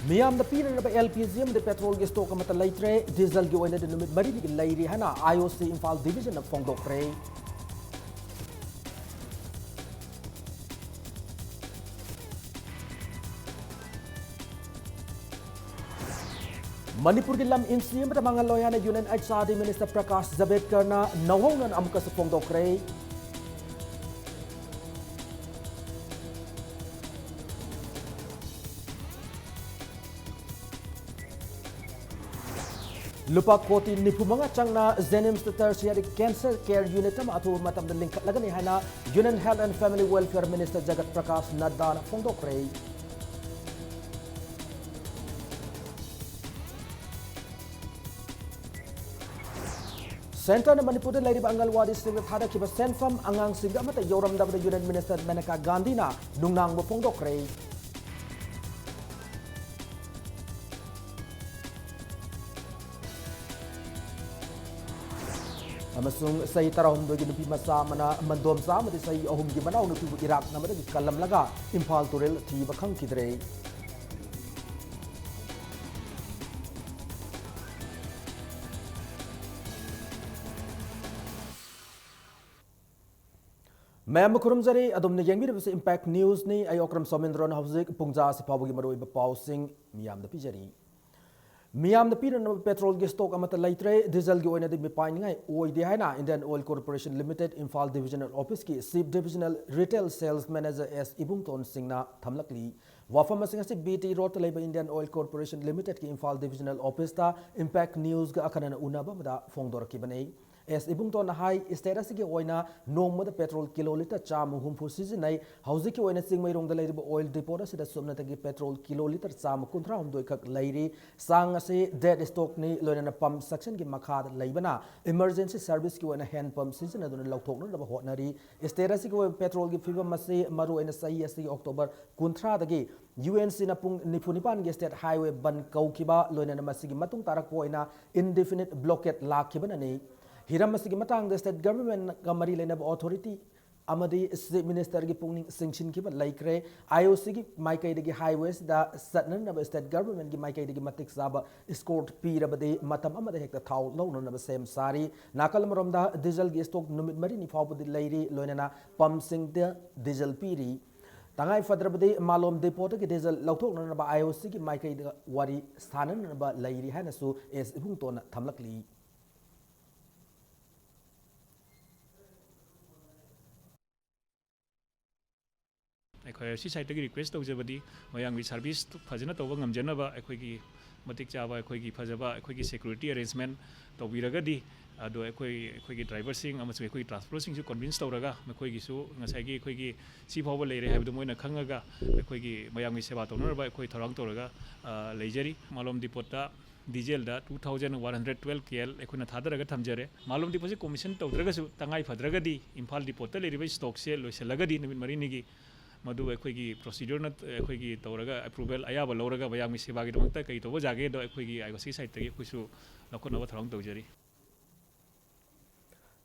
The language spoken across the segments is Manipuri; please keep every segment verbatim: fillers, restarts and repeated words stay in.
ꯃꯤꯌꯥꯝꯗ ꯄꯤꯅꯅꯕ ꯑꯦꯜ ꯄꯤ ꯖꯤ ꯑꯃꯗꯤ ꯄꯦꯇ꯭ꯔꯣꯜꯒꯤ ꯁ꯭ꯇꯣꯛ ꯑꯃꯠꯇ ꯂꯩꯇ꯭ꯔꯦ꯫ ꯗꯤꯖꯜꯒꯤ ꯑꯣꯏꯅꯗꯤ ꯅꯨꯃꯤꯠ ꯃꯔꯤꯅꯤꯒꯤ ꯂꯩꯔꯤ ꯍꯥꯏꯅ ꯑꯥꯏ ꯑꯣ ꯁꯤ ꯏꯝꯐꯥꯜ ꯗꯤꯕꯤꯖꯟꯅ ꯐꯣꯡꯗꯣꯛꯈ꯭ꯔꯦ꯫ ꯃꯅꯤꯄꯨꯔꯒꯤ ꯂꯝ ꯏꯟꯆꯤ ꯑꯃꯠꯇ ꯃꯥꯡꯍꯜꯂꯣꯏ ꯍꯥꯏꯅ union H R D minister Prakash ꯖꯕꯦꯗꯀꯔꯅ ꯅꯧꯍꯧꯅꯅ ꯑꯃꯨꯛꯀꯁꯨ ꯐꯣꯡꯗꯣꯛꯈ꯭ꯔꯦ꯫ ꯂꯨꯄꯥ ꯀꯣꯇꯤ ꯅꯤꯐꯨ ꯃꯉꯥ ꯆꯪꯅ ꯖꯦꯅꯤꯝꯁꯇ ꯇꯔꯁꯤꯌꯔꯤ ꯀꯦꯟꯁꯔ ꯀꯦꯌꯔ ꯌꯨꯅꯤꯠ ꯑꯃ ꯑꯊꯨꯕ ꯃꯇꯝꯗ ꯂꯤꯡꯈꯠꯂꯒꯅꯤ ꯍꯥꯏꯅ union health and family welfare minister Jagat Prakash ꯅꯗ꯭ꯗꯥꯅ ꯐꯣꯡꯗꯣꯛꯈ꯭ꯔꯦ꯫ ꯁꯦꯟꯇꯔꯅ ꯃꯅꯤꯄꯨꯔꯗ ꯂꯩꯔꯤꯕ ꯑꯪꯒꯜꯋꯥꯗꯤꯁꯤꯡꯗ ꯊꯥꯗꯈꯤꯕ ꯁꯦꯟꯐꯝ ꯑꯉꯥꯡꯁꯤꯡꯗ ꯑꯃꯠꯇ ꯌꯧꯔꯝꯗꯕꯗ ꯌꯨꯅꯤꯌꯟ ꯃꯤꯅꯤꯁꯇꯔ ꯃꯦꯅꯀꯥ ꯒꯥꯟꯙꯤꯅ ꯅꯨꯡꯅꯥꯡꯕ ꯐꯣꯡꯗꯣꯛꯈ꯭ꯔꯦ꯫ ꯑꯃꯁꯨꯡ ꯆꯍꯤ ꯇꯔꯥꯍꯨꯝꯗꯣꯏꯒꯤ ꯅꯨꯄꯤ ꯃꯆꯥ ꯑꯃꯅ ꯃꯟꯗꯣꯝꯆꯥ ꯑꯃꯗꯤ ꯆꯍꯤ ꯑꯍꯨꯝꯒꯤ ꯃꯅꯥꯎꯅꯨꯄꯤꯕꯨ ꯏꯔꯥꯛꯅꯕꯗꯒꯤ ꯀꯜꯂꯝꯂꯒ ꯏꯝꯐꯥꯜ ꯇꯨꯔꯦꯜ ꯊꯤꯕ ꯈꯪꯈꯤꯗ꯭ꯔꯦ꯫ ꯃꯌꯥꯝꯕꯨ ꯈꯨꯔꯨꯝꯖꯔꯤ꯫ ꯑꯗꯣꯝꯅ ꯌꯦꯡꯕꯤꯔꯤꯕꯁꯤ ꯏꯝꯄꯦꯛ ꯅ꯭ꯌꯨꯁꯅꯤ꯫ ꯑꯩ ꯑꯣꯀ꯭ꯔꯝ ꯁꯣꯃꯦꯟꯗ꯭ꯔꯣꯅ ꯍꯧꯖꯤꯛ ꯄꯨꯡꯖꯥ ꯑꯁꯤ ꯐꯥꯎꯕꯒꯤ ꯃꯔꯨꯑꯣꯏꯕ ꯄꯥꯎꯁꯤꯡ ꯃꯤꯌꯥꯝꯗ ꯄꯤꯖꯔꯤ꯫ ꯃꯤꯌꯥꯝꯗ ꯄꯤꯅꯅꯕ ꯄꯦꯇ꯭ꯔꯣꯜꯒꯤ ꯁ꯭ꯇꯣꯛ ꯑꯃꯠꯇ ꯂꯩꯇ꯭ꯔꯦ꯫ ꯗꯤꯖꯜꯒꯤ ꯑꯣꯏꯅꯗꯤ ꯃꯤꯄꯥꯏꯅꯤꯡꯉꯥꯏ ꯑꯣꯏꯗꯦ ꯍꯥꯏꯅ Indian oil corporation limited Imphal divisional ꯑꯣꯐꯤꯁꯀꯤ chief divisional retail sales manager S Ibungton ꯁꯤꯡꯅ ꯊꯝꯂꯛꯂꯤ꯫ ꯋꯥꯐꯝ ꯑꯁꯤꯡ ꯑꯁꯤ ꯕꯤ ꯇꯤ ꯔꯣꯗꯇ ꯂꯩꯕ ꯏꯟꯗꯤꯌꯟ ꯑꯣꯏꯜ ꯀꯣꯔꯄꯣꯔꯦꯁꯟ ꯂꯤꯃꯤꯇꯦꯗꯀꯤ ꯏꯝꯐꯥꯜ ꯗꯤꯕꯤꯖꯅꯦꯜ ꯑꯣꯐꯤꯁꯇ ꯏꯝꯄꯦꯛ ꯅ꯭ꯌꯨꯁꯒ ꯑꯈꯟꯅꯅ ꯎꯅꯕ ꯑꯃꯗ ꯐꯣꯡꯗꯣꯔꯛꯈꯤꯕꯅꯤ꯫ ꯑꯦꯁ ꯏꯕꯨꯡꯇꯣꯟꯅ ꯍꯥꯏ, ꯁ꯭ꯇꯦꯠ ꯑꯁꯤꯒꯤ ꯑꯣꯏꯅ ꯅꯣꯡꯃꯗ ꯄꯦꯇ꯭ꯔꯣꯜ ꯀꯤꯂꯣ ꯂꯤꯇꯔ ꯆꯥꯝꯃ ꯍꯨꯝꯐꯨ ꯁꯤꯖꯤꯟꯅꯩ꯫ ꯍꯧꯖꯤꯛꯀꯤ ꯑꯣꯏꯅ ꯆꯤꯡꯃꯩꯔꯣꯡꯗ ꯂꯩꯔꯤꯕ ꯑꯣꯏꯜ ꯗꯤꯄꯣꯠ ꯑꯁꯤꯗ ꯁꯨꯞꯅꯇꯒꯤ ꯄꯦꯇ꯭ꯔꯣꯜ ꯀꯤꯂꯣ ꯂꯤꯇꯔ ꯆꯥꯝꯃ ꯀꯨꯟꯊ꯭ꯔꯥ ꯍꯨꯝꯗꯣꯏ ꯈꯛ ꯂꯩꯔꯤ꯫ ꯆꯥꯡ ꯑꯁꯤ ꯗꯦꯗ ꯁ꯭ꯇꯣꯛꯅꯤ, ꯂꯣꯏꯅꯅ ꯄꯝꯞ ꯁꯛꯁꯟꯒꯤ ꯃꯈꯥꯗ ꯂꯩꯕꯅ ꯏꯃꯔꯖꯦꯟꯁꯤ ꯁꯔꯚꯤꯁꯀꯤ ꯑꯣꯏꯅ ꯍꯦꯟ ꯄꯝꯞ ꯁꯤꯖꯤꯟꯅꯗꯨꯅ ꯂꯧꯊꯣꯛꯅꯅꯕ ꯍꯣꯠꯅꯔꯤ꯫ ꯁ꯭ꯇꯦꯠ ꯑꯁꯤꯒꯤ ꯑꯣꯏꯕ ꯄꯦꯇ꯭ꯔꯣꯜꯒꯤ ꯐꯤꯕꯝ ꯑꯁꯤ ꯃꯔꯨꯑꯣꯏꯅ ꯆꯍꯤ ꯑꯁꯤꯒꯤ ꯑꯣꯛꯇꯣꯕꯔ ꯀꯨꯟꯊ꯭ꯔꯥꯗꯒꯤ ꯌꯨ ꯑꯦꯟ ꯁꯤꯅ ꯄꯨꯡ ꯅꯤꯐꯨ ꯅꯤꯄꯥꯟꯒꯤ ꯁ꯭ꯇꯦꯠ ꯍꯥꯏꯋꯦ ꯕꯟꯗ ꯀꯧꯈꯤꯕ, ꯂꯣꯏꯅꯅ ꯃꯁꯤꯒꯤ ꯃꯇꯨꯡ ꯇꯥꯔꯛꯄ ꯑꯣꯏꯅ ꯏꯟꯗꯤꯐꯤꯅꯤꯠ ꯕ꯭ꯂꯣꯀꯦꯠ ꯂꯥꯛꯈꯤꯕꯅꯅꯤ꯫ ꯍꯤꯔꯝ ꯑꯁꯤꯒꯤ ꯃꯇꯥꯡꯗ ꯁ꯭ꯇꯦꯠ ꯒꯚꯔꯟꯃꯦꯟꯠꯀ ꯃꯔꯤ ꯂꯩꯅꯕ ꯑꯣꯊꯣꯔꯤꯇꯤ ꯑꯃꯗꯤ Chief Minister ꯒꯤ ꯄꯨꯛꯅꯤꯡ ꯆꯤꯡꯁꯤꯟꯈꯤꯕ ꯂꯩꯈ꯭ꯔꯦ꯫ IOC ꯒꯤ ꯃꯥꯏꯀꯩꯗꯒꯤ highway ꯁꯤꯗ ꯆꯠꯅꯅꯕ state government ꯀꯤ ꯃꯥꯏꯀꯩꯗꯒꯤ ꯃꯇꯤꯛ ꯆꯥꯕ escort ꯄꯤꯔꯕꯗꯤ ꯃꯇꯝ ꯑꯃꯗ ꯍꯦꯛꯇ ꯊꯥꯎ ꯂꯧꯅꯅꯕ ꯁꯦꯝ ꯁꯥꯔꯤ꯫ ꯅꯥꯀꯜ ꯑꯃꯔꯣꯝꯗ diesel ꯒꯤ stock ꯅꯨꯃꯤꯠ ꯃꯔꯤꯅꯤ ꯐꯥꯎꯕꯗꯤ ꯂꯩꯔꯤ, ꯂꯣꯏꯅꯅ pump ꯁꯤꯡꯗ diesel ꯄꯤꯔꯤ꯫ ꯇꯉꯥꯏ ꯐꯗ꯭ꯔꯕꯗꯤ ꯃꯥꯂꯣꯝ depot ꯇꯒꯤ diesel ꯂꯧꯊꯣꯛꯅꯅꯕ IOC ꯒꯤ ꯃꯥꯏꯀꯩꯗ ꯋꯥꯔꯤ ꯁꯥꯅꯅꯕ ꯂꯩꯔꯤ ꯍꯥꯏꯅꯁꯨ S ꯏꯕꯨꯡꯇꯣꯟꯅ ꯊꯝꯂꯛꯂꯤ꯫ ꯑꯩꯈꯣꯏ IOC side ꯇꯒꯤ request ꯇꯧꯖꯕꯗꯤ, ꯃꯌꯥꯝꯒꯤ service ꯐꯖꯅ ꯇꯧꯕ ꯉꯝꯖꯅꯕ, ꯑꯩꯈꯣꯏꯒꯤ ꯃꯇꯤꯛ ꯆꯥꯕ, ꯑꯩꯈꯣꯏꯒꯤ ꯐꯖꯕ, ꯑꯩꯈꯣꯏꯒꯤ security arrangement ꯇꯧꯕꯤꯔꯒꯗꯤ, ꯑꯗꯣ ꯑꯩꯈꯣꯏ, ꯑꯩꯈꯣꯏꯒꯤ driver ꯁꯤꯡ ꯑꯃꯁꯨꯡ ꯑꯩꯈꯣꯏꯒꯤ transporter ꯁꯤꯡꯁꯨ convince ꯇꯧꯔꯒ, ꯃꯈꯣꯏꯒꯤꯁꯨ ꯉꯁꯥꯏꯒꯤ ꯑꯩꯈꯣꯏꯒꯤ ꯁꯤ ꯐꯥꯎꯕ ꯂꯩꯔꯦ ꯍꯥꯏꯕꯗꯨ ꯃꯣꯏꯅ ꯈꯪꯉꯒ, ꯑꯩꯈꯣꯏꯒꯤ ꯃꯌꯥꯝꯒꯤ ꯁꯦꯕꯥ ꯇꯧꯅꯅꯕ ꯑꯩꯈꯣꯏ ꯊꯧꯔꯥꯡ ꯇꯧꯔꯒ, ꯑ, ꯂꯩꯖꯔꯤ꯫ ꯃꯥꯂꯣꯝ depot ꯇ diesel ꯗ two thousand one hundred twelve KL ꯑꯩꯈꯣꯏꯅ ꯊꯥꯗꯔꯒ ꯊꯝꯖꯔꯦ꯫ ꯃꯥꯂꯣꯝ depot ꯁꯤ commission ꯇꯧꯗ꯭ꯔꯒꯁꯨ, ꯇꯉꯥꯏ ꯐꯗ꯭ꯔꯒꯗꯤ ꯏꯝꯐꯥꯜ depot ꯇ ꯂꯩꯔꯤꯕ stock ꯁꯦ ꯂꯣꯏꯁꯤꯜꯂꯒꯗꯤ ꯅꯨꯃꯤꯠ ꯃꯔꯤꯅꯤꯒꯤ, ꯃꯗꯨ ꯑꯩꯈꯣꯏꯒꯤ procedure ꯅ ꯑꯩꯈꯣꯏꯒꯤ ꯇꯧꯔꯒ approval ꯑꯌꯥꯕ ꯂꯧꯔꯒ ꯃꯌꯥꯝꯒꯤ ꯁꯦꯕꯥꯒꯤꯗꯃꯛꯇ ꯀꯔꯤ ꯇꯧꯕ ꯌꯥꯒꯦꯗꯣ ꯑꯩꯈꯣꯏꯒꯤ IOC side ꯇꯒꯤ ꯑꯩꯈꯣꯏꯁꯨ ꯂꯧꯈꯠꯅꯕ ꯊꯧꯔꯥꯡ ꯇꯧꯖꯔꯤ꯫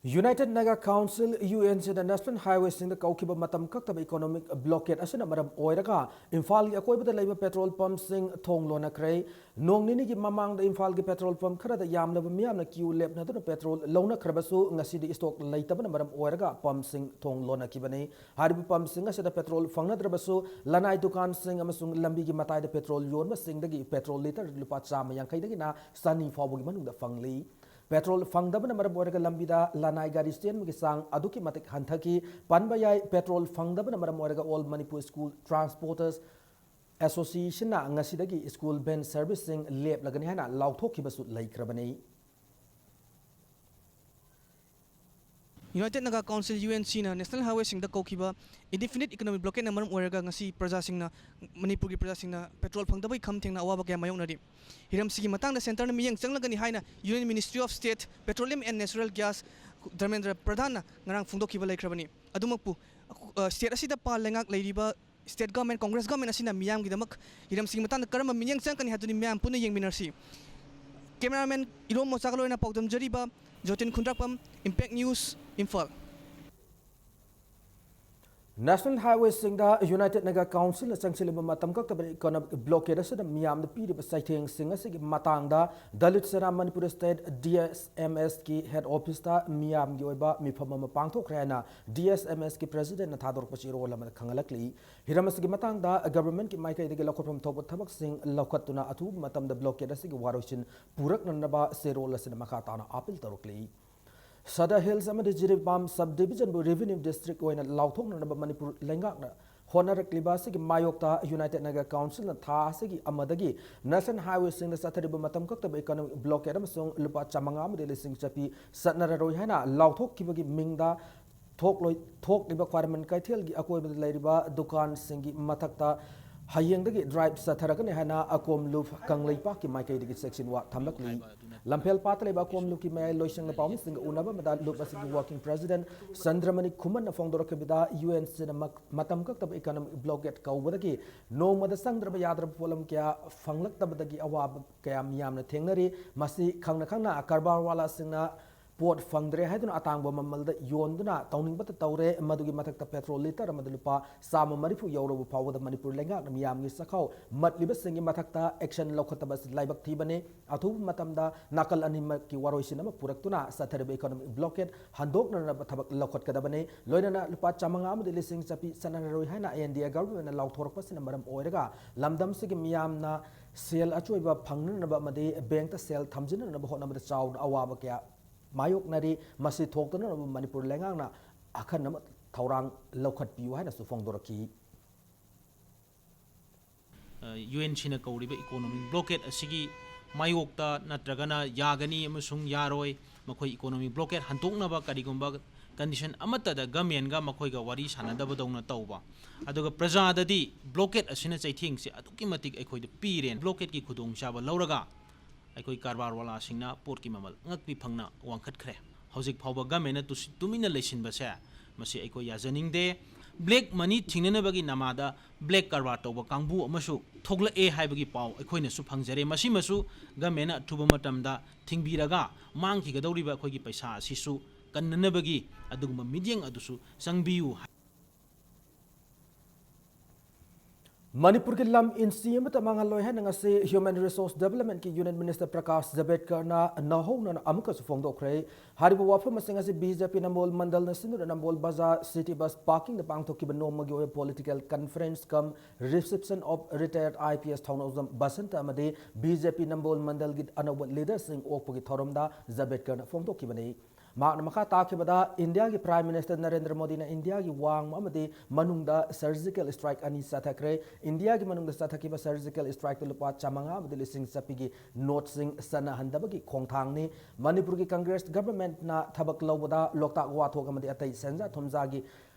United Naga Council, UNC ꯅ national highway ꯁꯤꯡꯗ ꯀꯧꯈꯤꯕ ꯃꯇꯝ ꯀꯛꯇꯕ economic blockade ꯑꯁꯤꯅ ꯃꯔꯝ ꯑꯣꯏꯔꯒ ꯏꯝꯐꯥꯜꯒꯤ ꯑꯀꯣꯏꯕꯗ ꯂꯩꯕ petrol pump ꯁꯤꯡ ꯊꯣꯡ ꯂꯣꯟꯅꯈ꯭ꯔꯦ꯫ ꯅꯣꯡ ꯅꯤꯅꯤꯒꯤ ꯃꯃꯥꯡꯗ ꯏꯝꯐꯥꯜꯒꯤ petrol pump ꯈꯔꯗ ꯌꯥꯝꯂꯕ ꯃꯤꯌꯥꯝꯅ queue ꯂꯦꯞꯅꯗꯨꯅ petrol ꯂꯧꯅꯈ꯭ꯔꯕꯁꯨ, ꯉꯁꯤꯗꯤ stock ꯂꯩꯇꯕꯅ ꯃꯔꯝ ꯑꯣꯏꯔꯒ pump ꯁꯤꯡ ꯊꯣꯡ ꯂꯣꯟꯅꯈꯤꯕꯅꯤ꯫ ꯍꯥꯏꯔꯤꯕ pump ꯁꯤꯡ ꯑꯁꯤꯗ petrol ꯐꯪꯅꯗ꯭ꯔꯕꯁꯨ, ꯂꯅꯥꯏ ꯗꯨꯀꯥꯟꯁꯤꯡ ꯑꯃꯁꯨꯡ ꯂꯝꯕꯤꯒꯤ ꯃꯇꯥꯏꯗ petrol ꯌꯣꯟꯕꯁꯤꯡꯗꯒꯤ petrol litre ꯂꯨꯄꯥ ꯆꯥꯝꯃ ꯌꯥꯡꯈꯩꯗꯒꯤꯅ ꯆꯅꯤ ꯐꯥꯎꯕꯒꯤ ꯃꯅꯨꯡꯗ ꯐꯪꯂꯤ꯫ Petrol ꯐꯪꯗꯕꯅ ꯃꯔꯝ ꯑꯣꯏꯔꯒ ꯂꯝꯕꯤꯗ ꯂꯅꯥꯏ ꯒꯥꯔꯤ ꯆꯦꯟꯕꯒꯤ ꯆꯥꯡ ꯑꯗꯨꯛꯀꯤ ꯃꯇꯤꯛ ꯍꯟꯊꯈꯤ꯫ ꯄꯟꯕ ꯌꯥꯏ, petrol ꯐꯪꯗꯕꯅ ꯃꯔꯝ ꯑꯣꯏꯔꯒ All Manipur School Transporters Association ꯅ ꯉꯁꯤꯗꯒꯤ school van service ꯁꯤꯡ ꯂꯦꯞꯂꯒꯅꯤ ꯍꯥꯏꯅ ꯂꯥꯎꯊꯣꯛꯈꯤꯕꯁꯨ ꯂꯩꯈ꯭ꯔꯕꯅꯤ꯫ United Naga Council, UNC ꯅ national highway ꯁꯤꯡꯗ ꯀꯧꯈꯤꯕ indefinite economic blockade ꯅ ꯃꯔꯝ ꯑꯣꯏꯔꯒ ꯉꯁꯤ ꯄ꯭ꯔꯖꯥꯁꯤꯡꯅ, ꯃꯅꯤꯄꯨꯔꯒꯤ ꯄ꯭ꯔꯖꯥꯁꯤꯡꯅ petrol ꯐꯪꯗꯕꯒꯤ ꯈꯝ ꯊꯦꯡꯅ ꯑꯋꯥꯕ ꯀꯌꯥ ꯃꯥꯌꯣꯛꯅꯔꯤ꯫ ꯍꯤꯔꯝꯁꯤꯒꯤ ꯃꯇꯥꯡꯗ centre ꯅ ꯃꯤꯠꯌꯦꯡ ꯆꯪꯂꯒꯅꯤ ꯍꯥꯏꯅ Union Ministry of State Petroleum and Natural Gas Dharmendra ꯄ꯭ꯔꯙꯥꯟꯅ ꯉꯔꯥꯡ ꯐꯣꯡꯗꯣꯛꯈꯤꯕ ꯂꯩꯈ꯭ꯔꯕꯅꯤ꯫ ꯑꯗꯨꯃꯛꯄꯨ, ꯑ, state ꯑꯁꯤꯗ ꯄꯥꯜ ꯂꯩꯉꯥꯛ ꯂꯩꯔꯤꯕ state government, Congress government ꯑꯁꯤꯅ ꯃꯤꯌꯥꯝꯒꯤꯗꯃꯛ ꯍꯤꯔꯝꯁꯤꯒꯤ ꯃꯇꯥꯡꯗ ꯀꯔꯝꯕ ꯃꯤꯠꯌꯦꯡ ꯆꯪꯒꯅꯤ ꯍꯥꯏꯕꯗꯨꯅꯤ ꯃꯌꯥꯝ ꯄꯨꯟꯅ ꯌꯦꯡꯃꯤꯟꯅꯔꯁꯤ꯫ Cameraman ꯏꯔꯣꯝ ꯃꯣꯆꯥꯒ ꯂꯣꯏꯅꯅ ꯄꯥꯎꯗꯝꯖꯔꯤꯕ ꯖꯣꯇꯤꯟ ꯈꯨꯟꯗ꯭ꯔꯥꯛꯄꯝ, Impact News, Imphal. National Highwayꯁꯤꯡꯗ United Naga Councilꯅ ꯆꯪꯁꯤꯜꯂꯤꯕ ꯃꯇꯝ ꯀꯛꯇꯕ economic blockade ꯑꯁꯤꯗ ꯃꯤꯌꯥꯝꯗ ꯄꯤꯔꯤꯕ ꯆꯩꯊꯦꯡꯁꯤꯡ ꯑꯁꯤꯒꯤ ꯃꯇꯥꯡꯗ Dalit Sena Manipur State D S M Sꯀꯤ head officeꯇ ꯃꯤꯌꯥꯝꯒꯤ ꯑꯣꯏꯕ ꯃꯤꯐꯝ ꯑꯃ ꯄꯥꯡꯊꯣꯛꯈ꯭ꯔꯦ ꯍꯥꯏꯅ D S M Sꯀꯤ presidentꯅ ꯊꯥꯗꯣꯔꯛꯄ ꯆꯦꯔꯣꯜ ꯑꯃꯗ ꯈꯪꯍꯜꯂꯛꯂꯤ꯫ ꯍꯤꯔꯝ ꯑꯁꯤꯒꯤ ꯃꯇꯥꯡꯗ governmentꯀꯤ ꯃꯥꯏꯀꯩꯗꯒꯤ ꯂꯧꯈꯠꯐꯝ ꯊꯣꯛꯄ ꯊꯕꯛꯁꯤꯡ ꯂꯧꯈꯠꯇꯨꯅ ꯑꯊꯨꯕ ꯃꯇꯝꯗ blockade ꯑꯁꯤꯒꯤ ꯋꯥꯔꯣꯏꯁꯤꯟ ꯄꯨꯔꯛꯅꯅꯕ ꯆꯦꯔꯣꯜ ꯑꯁꯤꯅ ꯃꯈꯥ ꯇꯥꯅ appeal ꯇꯧꯔꯛꯂꯤ꯫ Sadar Hills ꯑꯃꯗꯤ ꯖꯤꯔꯤꯕꯥꯝ sub divisionꯕꯨ revenue district ꯑꯣꯏꯅ ꯂꯥꯎꯊꯣꯛꯅꯅꯕ ꯃꯅꯤꯄꯨꯔ ꯂꯩꯉꯥꯛꯅ ꯍꯣꯠꯅꯔꯛꯂꯤꯕ ꯑꯁꯤꯒꯤ ꯃꯥꯌꯣꯛꯇ United Naga Councilꯅ ꯊꯥ ꯑꯁꯤꯒꯤ ꯑꯃꯗꯒꯤ National Highwayꯁꯤꯡꯗ ꯆꯠꯊꯔꯤꯕ ꯃꯇꯝ ꯀꯛꯇꯕ economic blockade ꯑꯃꯁꯨꯡ ꯂꯨꯄꯥ ꯆꯥꯃꯉꯥ ꯑꯃꯗꯤ ꯂꯤꯁꯤꯡ ꯆꯠꯄꯤ ꯆꯠꯅꯔꯔꯣꯏ ꯍꯥꯏꯅ ꯂꯥꯎꯊꯣꯛꯈꯤꯕꯒꯤ ꯃꯤꯡꯗ ꯊꯣꯛꯂꯣꯏ-, ꯊꯣꯛꯂꯤꯕ ꯈ꯭ꯋꯥꯏꯔꯝꯕꯟ ꯀꯩꯊꯦꯜꯒꯤ ꯑꯀꯣꯏꯕꯗ ꯂꯩꯔꯤꯕ ꯗꯨꯀꯥꯟꯁꯤꯡꯒꯤ ꯃꯊꯛꯇ ꯍꯌꯦꯡꯗꯒꯤ drive ꯆꯠꯊꯔꯒꯅꯤ ꯍꯥꯏꯅ ꯑꯀꯣꯝ ꯂꯨꯞ ꯀꯪꯂꯩꯄꯥꯛꯀꯤ ꯃꯥꯏꯀꯩꯗꯒꯤ ꯆꯦꯛꯁꯤꯟꯋꯥ ꯊꯝꯂꯛꯂꯤ꯫ ꯂꯝꯐꯦꯜ ꯄꯥꯠꯇ ꯂꯩꯕ ꯑꯀꯣꯝ ꯂꯨꯞꯀꯤ ꯃꯌꯥꯏ ꯂꯣꯏꯁꯪꯗ ꯄꯥꯎꯃꯤꯁꯤꯡꯒ ꯎꯅꯕ ꯑꯃꯗ ꯂꯨꯞ ꯑꯁꯤꯒꯤ working president ꯆꯟꯗ꯭ꯔꯃꯅꯤ ꯈꯨꯃꯟꯅ ꯐꯣꯡꯗꯣꯔꯛꯈꯤꯕꯗ UNCꯅ ꯃꯛ-, ꯃꯇꯝ ꯀꯛꯇꯕ economic blockade ꯀꯧꯕꯗꯒꯤ ꯅꯣꯡꯃꯗ ꯆꯪꯗ꯭ꯔꯕ ꯌꯥꯗ꯭ꯔꯕ ꯄꯣꯠꯂꯝ ꯀꯌꯥ ꯐꯪꯂꯛꯇꯕꯗꯒꯤ ꯑꯋꯥꯕ ꯀꯌꯥ ꯃꯤꯌꯥꯝꯅ ꯊꯦꯡꯅꯔꯤ꯫ ꯃꯁꯤ ꯈꯪꯅ ꯈꯪꯅ ꯀꯔꯕꯥꯔꯋꯥꯂꯥꯁꯤꯡꯅ ꯄꯣꯠ ꯐꯪꯗ꯭ꯔꯦ ꯍꯥꯏꯗꯨꯅ ꯑꯇꯥꯡꯕ ꯃꯃꯜꯗ ꯌꯣꯟꯗꯨꯅ ꯇꯧꯅꯤꯡꯕꯇ ꯇꯧꯔꯦ꯫ ꯃꯗꯨꯒꯤ ꯃꯊꯛꯇ petrol litre ꯑꯃꯗ ꯂꯨꯄꯥ ꯆꯥꯝꯃ ꯃꯔꯤꯐꯨ ꯌꯧꯔꯕ ꯐꯥꯎꯕꯗ ꯃꯅꯤꯄꯨꯔ ꯂꯩꯉꯥꯛꯅ ꯃꯤꯌꯥꯝꯒꯤ ꯆꯥꯛꯈꯥꯎ ꯃꯠꯂꯤꯕꯁꯤꯡꯒꯤ ꯃꯊꯛꯇ action ꯂꯧꯈꯠꯇꯕ ꯑꯁꯤ ꯂꯥꯏꯕꯛ ꯊꯤꯕꯅꯤ꯫ ꯑꯊꯨꯕ ꯃꯇꯝꯗ ꯅꯥꯀꯜ ꯑꯅꯤꯃꯛꯀꯤ ꯋꯥꯔꯣꯏꯁꯤꯟ ꯑꯃ ꯄꯨꯔꯛꯇꯨꯅ ꯆꯠꯊꯔꯤꯕ economic blockade ꯍꯟꯗꯣꯛꯅꯅꯕ ꯊꯕꯛ ꯂꯧꯈꯠꯀꯗꯕꯅꯤ꯫ ꯂꯣꯏꯅꯅ ꯂꯨꯄꯥ ꯆꯥꯃꯉꯥ ꯑꯃꯗꯤ ꯂꯤꯁꯤꯡ ꯆꯠꯄꯤ ꯆꯠꯅꯔꯔꯣꯏ ꯍꯥꯏꯅ NDA governmentꯅ ꯂꯥꯎꯊꯣꯔꯛꯄꯁꯤꯅ ꯃꯔꯝ ꯑꯣꯏꯔꯒ ꯂꯝꯗꯝꯁꯤꯒꯤ ꯃꯤꯌꯥꯝꯅ ꯁꯦꯜ ꯑꯆꯣꯏꯕ ꯐꯪꯅꯅꯕ ꯑꯃꯗꯤ bankꯇ ꯁꯦꯜ ꯊꯝꯖꯤꯟꯅꯅꯕ ꯍꯣꯠꯅꯕꯗ ꯆꯥꯎꯅ ꯑꯋꯥꯕ ꯀꯌꯥ ꯃꯥꯌꯣꯛꯅꯔꯤ꯫ ꯃꯁꯤ ꯊꯣꯛꯇꯅꯕ ꯃꯅꯤꯄꯨꯔ ꯂꯩꯉꯥꯛꯅ ꯑꯈꯟꯅꯕ ꯊꯧꯔꯥꯡ ꯂꯧꯈꯠꯄꯤꯌꯨ ꯍꯥꯏꯅꯁꯨ ꯐꯣꯡꯗꯣꯔꯛꯈꯤ꯫ UNCꯅ ꯀꯧꯔꯤꯕ economic blockade ꯑꯁꯤꯒꯤ ꯃꯥꯌꯣꯛꯇ ꯅꯠꯇ꯭ꯔꯒꯅ ꯌꯥꯒꯅꯤ ꯑꯃꯁꯨꯡ ꯌꯥꯔꯣꯏ, ꯃꯈꯣꯏ economic blockade ꯍꯟꯗꯣꯛꯅꯕ ꯀꯔꯤꯒꯨꯝꯕ condition ꯑꯃꯠꯇꯗ governmentꯒ ꯃꯈꯣꯏꯒ ꯋꯥꯔꯤ ꯁꯥꯟꯅꯗꯕꯗꯧꯅ ꯇꯧꯕ, ꯑꯗꯨꯒ ꯄ꯭ꯔꯖꯥꯗꯗꯤ blockade ꯑꯁꯤꯅ ꯆꯩꯊꯦꯡꯁꯦ ꯑꯗꯨꯛꯀꯤ ꯃꯇꯤꯛ ꯑꯩꯈꯣꯏꯗ ꯄꯤꯔꯦ꯫ Blockadeꯀꯤ ꯈꯨꯗꯣꯡꯆꯥꯕ ꯂꯧꯔꯒ ꯑꯩꯈꯣꯏ ꯀꯔꯕꯥꯔꯋꯥꯂꯥꯁꯤꯡꯅ ꯄꯣꯠꯀꯤ ꯃꯃꯜ ꯑꯉꯛꯄꯤ ꯐꯪꯅ ꯋꯥꯡꯈꯠꯈ꯭ꯔꯦ꯫ ꯍꯧꯖꯤꯛ ꯐꯥꯎꯕ governmentꯅ ꯇꯨꯁꯤ-, ꯇꯨꯃꯤꯟꯅ ꯂꯩꯁꯤꯟꯕꯁꯦ ꯃꯁꯤ ꯑꯩꯈꯣꯏ ꯌꯥꯖꯅꯤꯡꯗꯦ꯫ Black money ꯊꯤꯡꯅꯅꯕꯒꯤ ꯅꯃꯥꯗ black ꯀꯔꯕꯥꯔ ꯇꯧꯕ ꯀꯥꯡꯕꯨ ꯑꯃꯁꯨ ꯊꯣꯛꯂꯛꯑꯦ ꯍꯥꯏꯕꯒꯤ ꯄꯥꯎ ꯑꯩꯈꯣꯏꯅꯁꯨ ꯐꯪꯖꯔꯦ꯫ ꯃꯁꯤꯃꯁꯨ governmentꯅ ꯑꯊꯨꯕ ꯃꯇꯝꯗ ꯊꯤꯡꯕꯤꯔꯒ ꯃꯥꯡꯈꯤꯒꯗꯧꯔꯤꯕ ꯑꯩꯈꯣꯏꯒꯤ ꯄꯩꯁꯥ ꯑꯁꯤꯁꯨ ꯀꯟꯅꯅꯕꯒꯤ ꯑꯗꯨꯒꯨꯝꯕ ꯃꯤꯠꯌꯦꯡ ꯑꯗꯨꯁꯨ ꯆꯪꯕꯤꯌꯨ ꯍꯥꯏ꯫ ꯃꯅꯤꯄꯨꯔꯒꯤ ꯂꯝ ꯏꯟꯆꯤ ꯑꯃꯠꯇ ꯃꯥꯡꯍꯜꯂꯣꯏ ꯍꯥꯏꯅ ꯉꯁꯤ Human Resource Developmentꯀꯤ Union Minister Prakash ꯖꯕꯦꯗꯀꯔꯅ ꯅꯧꯍꯧꯅꯅ ꯑꯃꯨꯛꯀꯁꯨ ꯐꯣꯡꯗꯣꯛꯈ꯭ꯔꯦ꯫ ꯍꯥꯏꯔꯤꯕ ꯋꯥꯐꯝ ꯑꯁꯤꯡ ꯑꯁꯤ BJP ꯅꯝꯕꯣꯜ ꯃꯟꯗꯜꯅ ꯁꯤꯟꯗꯨꯅ ꯅꯝꯕꯣꯜ ꯕꯖꯥꯔ city bus parkingꯗ ꯄꯥꯡꯊꯣꯛꯈꯤꯕ ꯅꯣꯡꯃꯒꯤ ꯑꯣꯏꯕ political conference cum reception of retired IPS ꯊꯧꯅꯥꯎꯖꯝ ꯕꯁꯟꯇ ꯑꯃꯗꯤ BJP ꯅꯝꯕꯣꯜ ꯃꯟꯗꯜꯒꯤ ꯑꯅꯧꯕ leaderꯁꯤꯡ ꯑꯣꯛꯄꯒꯤ ꯊꯧꯔꯝꯗ ꯖꯕꯦꯗꯀꯔꯅ ꯐꯣꯡꯗꯣꯛꯈꯤꯕꯅꯤ꯫ ꯃꯍꯥꯛꯅ ꯃꯈꯥ ꯇꯥꯈꯤꯕꯗ, ꯏꯟꯗꯤꯌꯥꯒꯤ Prime Minister ꯅꯔꯦꯟꯗ꯭ꯔ ꯃꯣꯗꯤꯅ ꯏꯟꯗꯤꯌꯥꯒꯤ ꯋꯥꯡꯃ ꯑꯃꯗꯤ ꯃꯅꯨꯡꯗ surgical strike ꯑꯅꯤ ꯆꯠꯊꯈ꯭ꯔꯦ꯫ ꯏꯟꯗꯤꯌꯥꯒꯤ ꯃꯅꯨꯡꯗ ꯆꯠꯊꯈꯤꯕ surgical strikeꯇ ꯂꯨꯄꯥ ꯆꯥꯃꯉꯥ ꯑꯃꯗꯤ ꯂꯤꯁꯤꯡ ꯆꯠꯄꯤꯒꯤ noteꯁꯤꯡ ꯆꯠꯅꯍꯟꯗꯕꯒꯤ ꯈꯣꯡꯊꯥꯡꯅꯤ꯫ ꯃꯅꯤꯄꯨꯔꯒꯤ Congress governmentꯅ ꯊꯕꯛ ꯂꯧꯕꯗ ꯂꯣꯛꯇꯥꯛ ꯋꯥꯊꯣꯛ ꯑꯃꯗꯤ ꯑꯇꯩ ꯁꯦꯟꯖꯥ ꯊꯨꯝꯖꯥꯒꯤ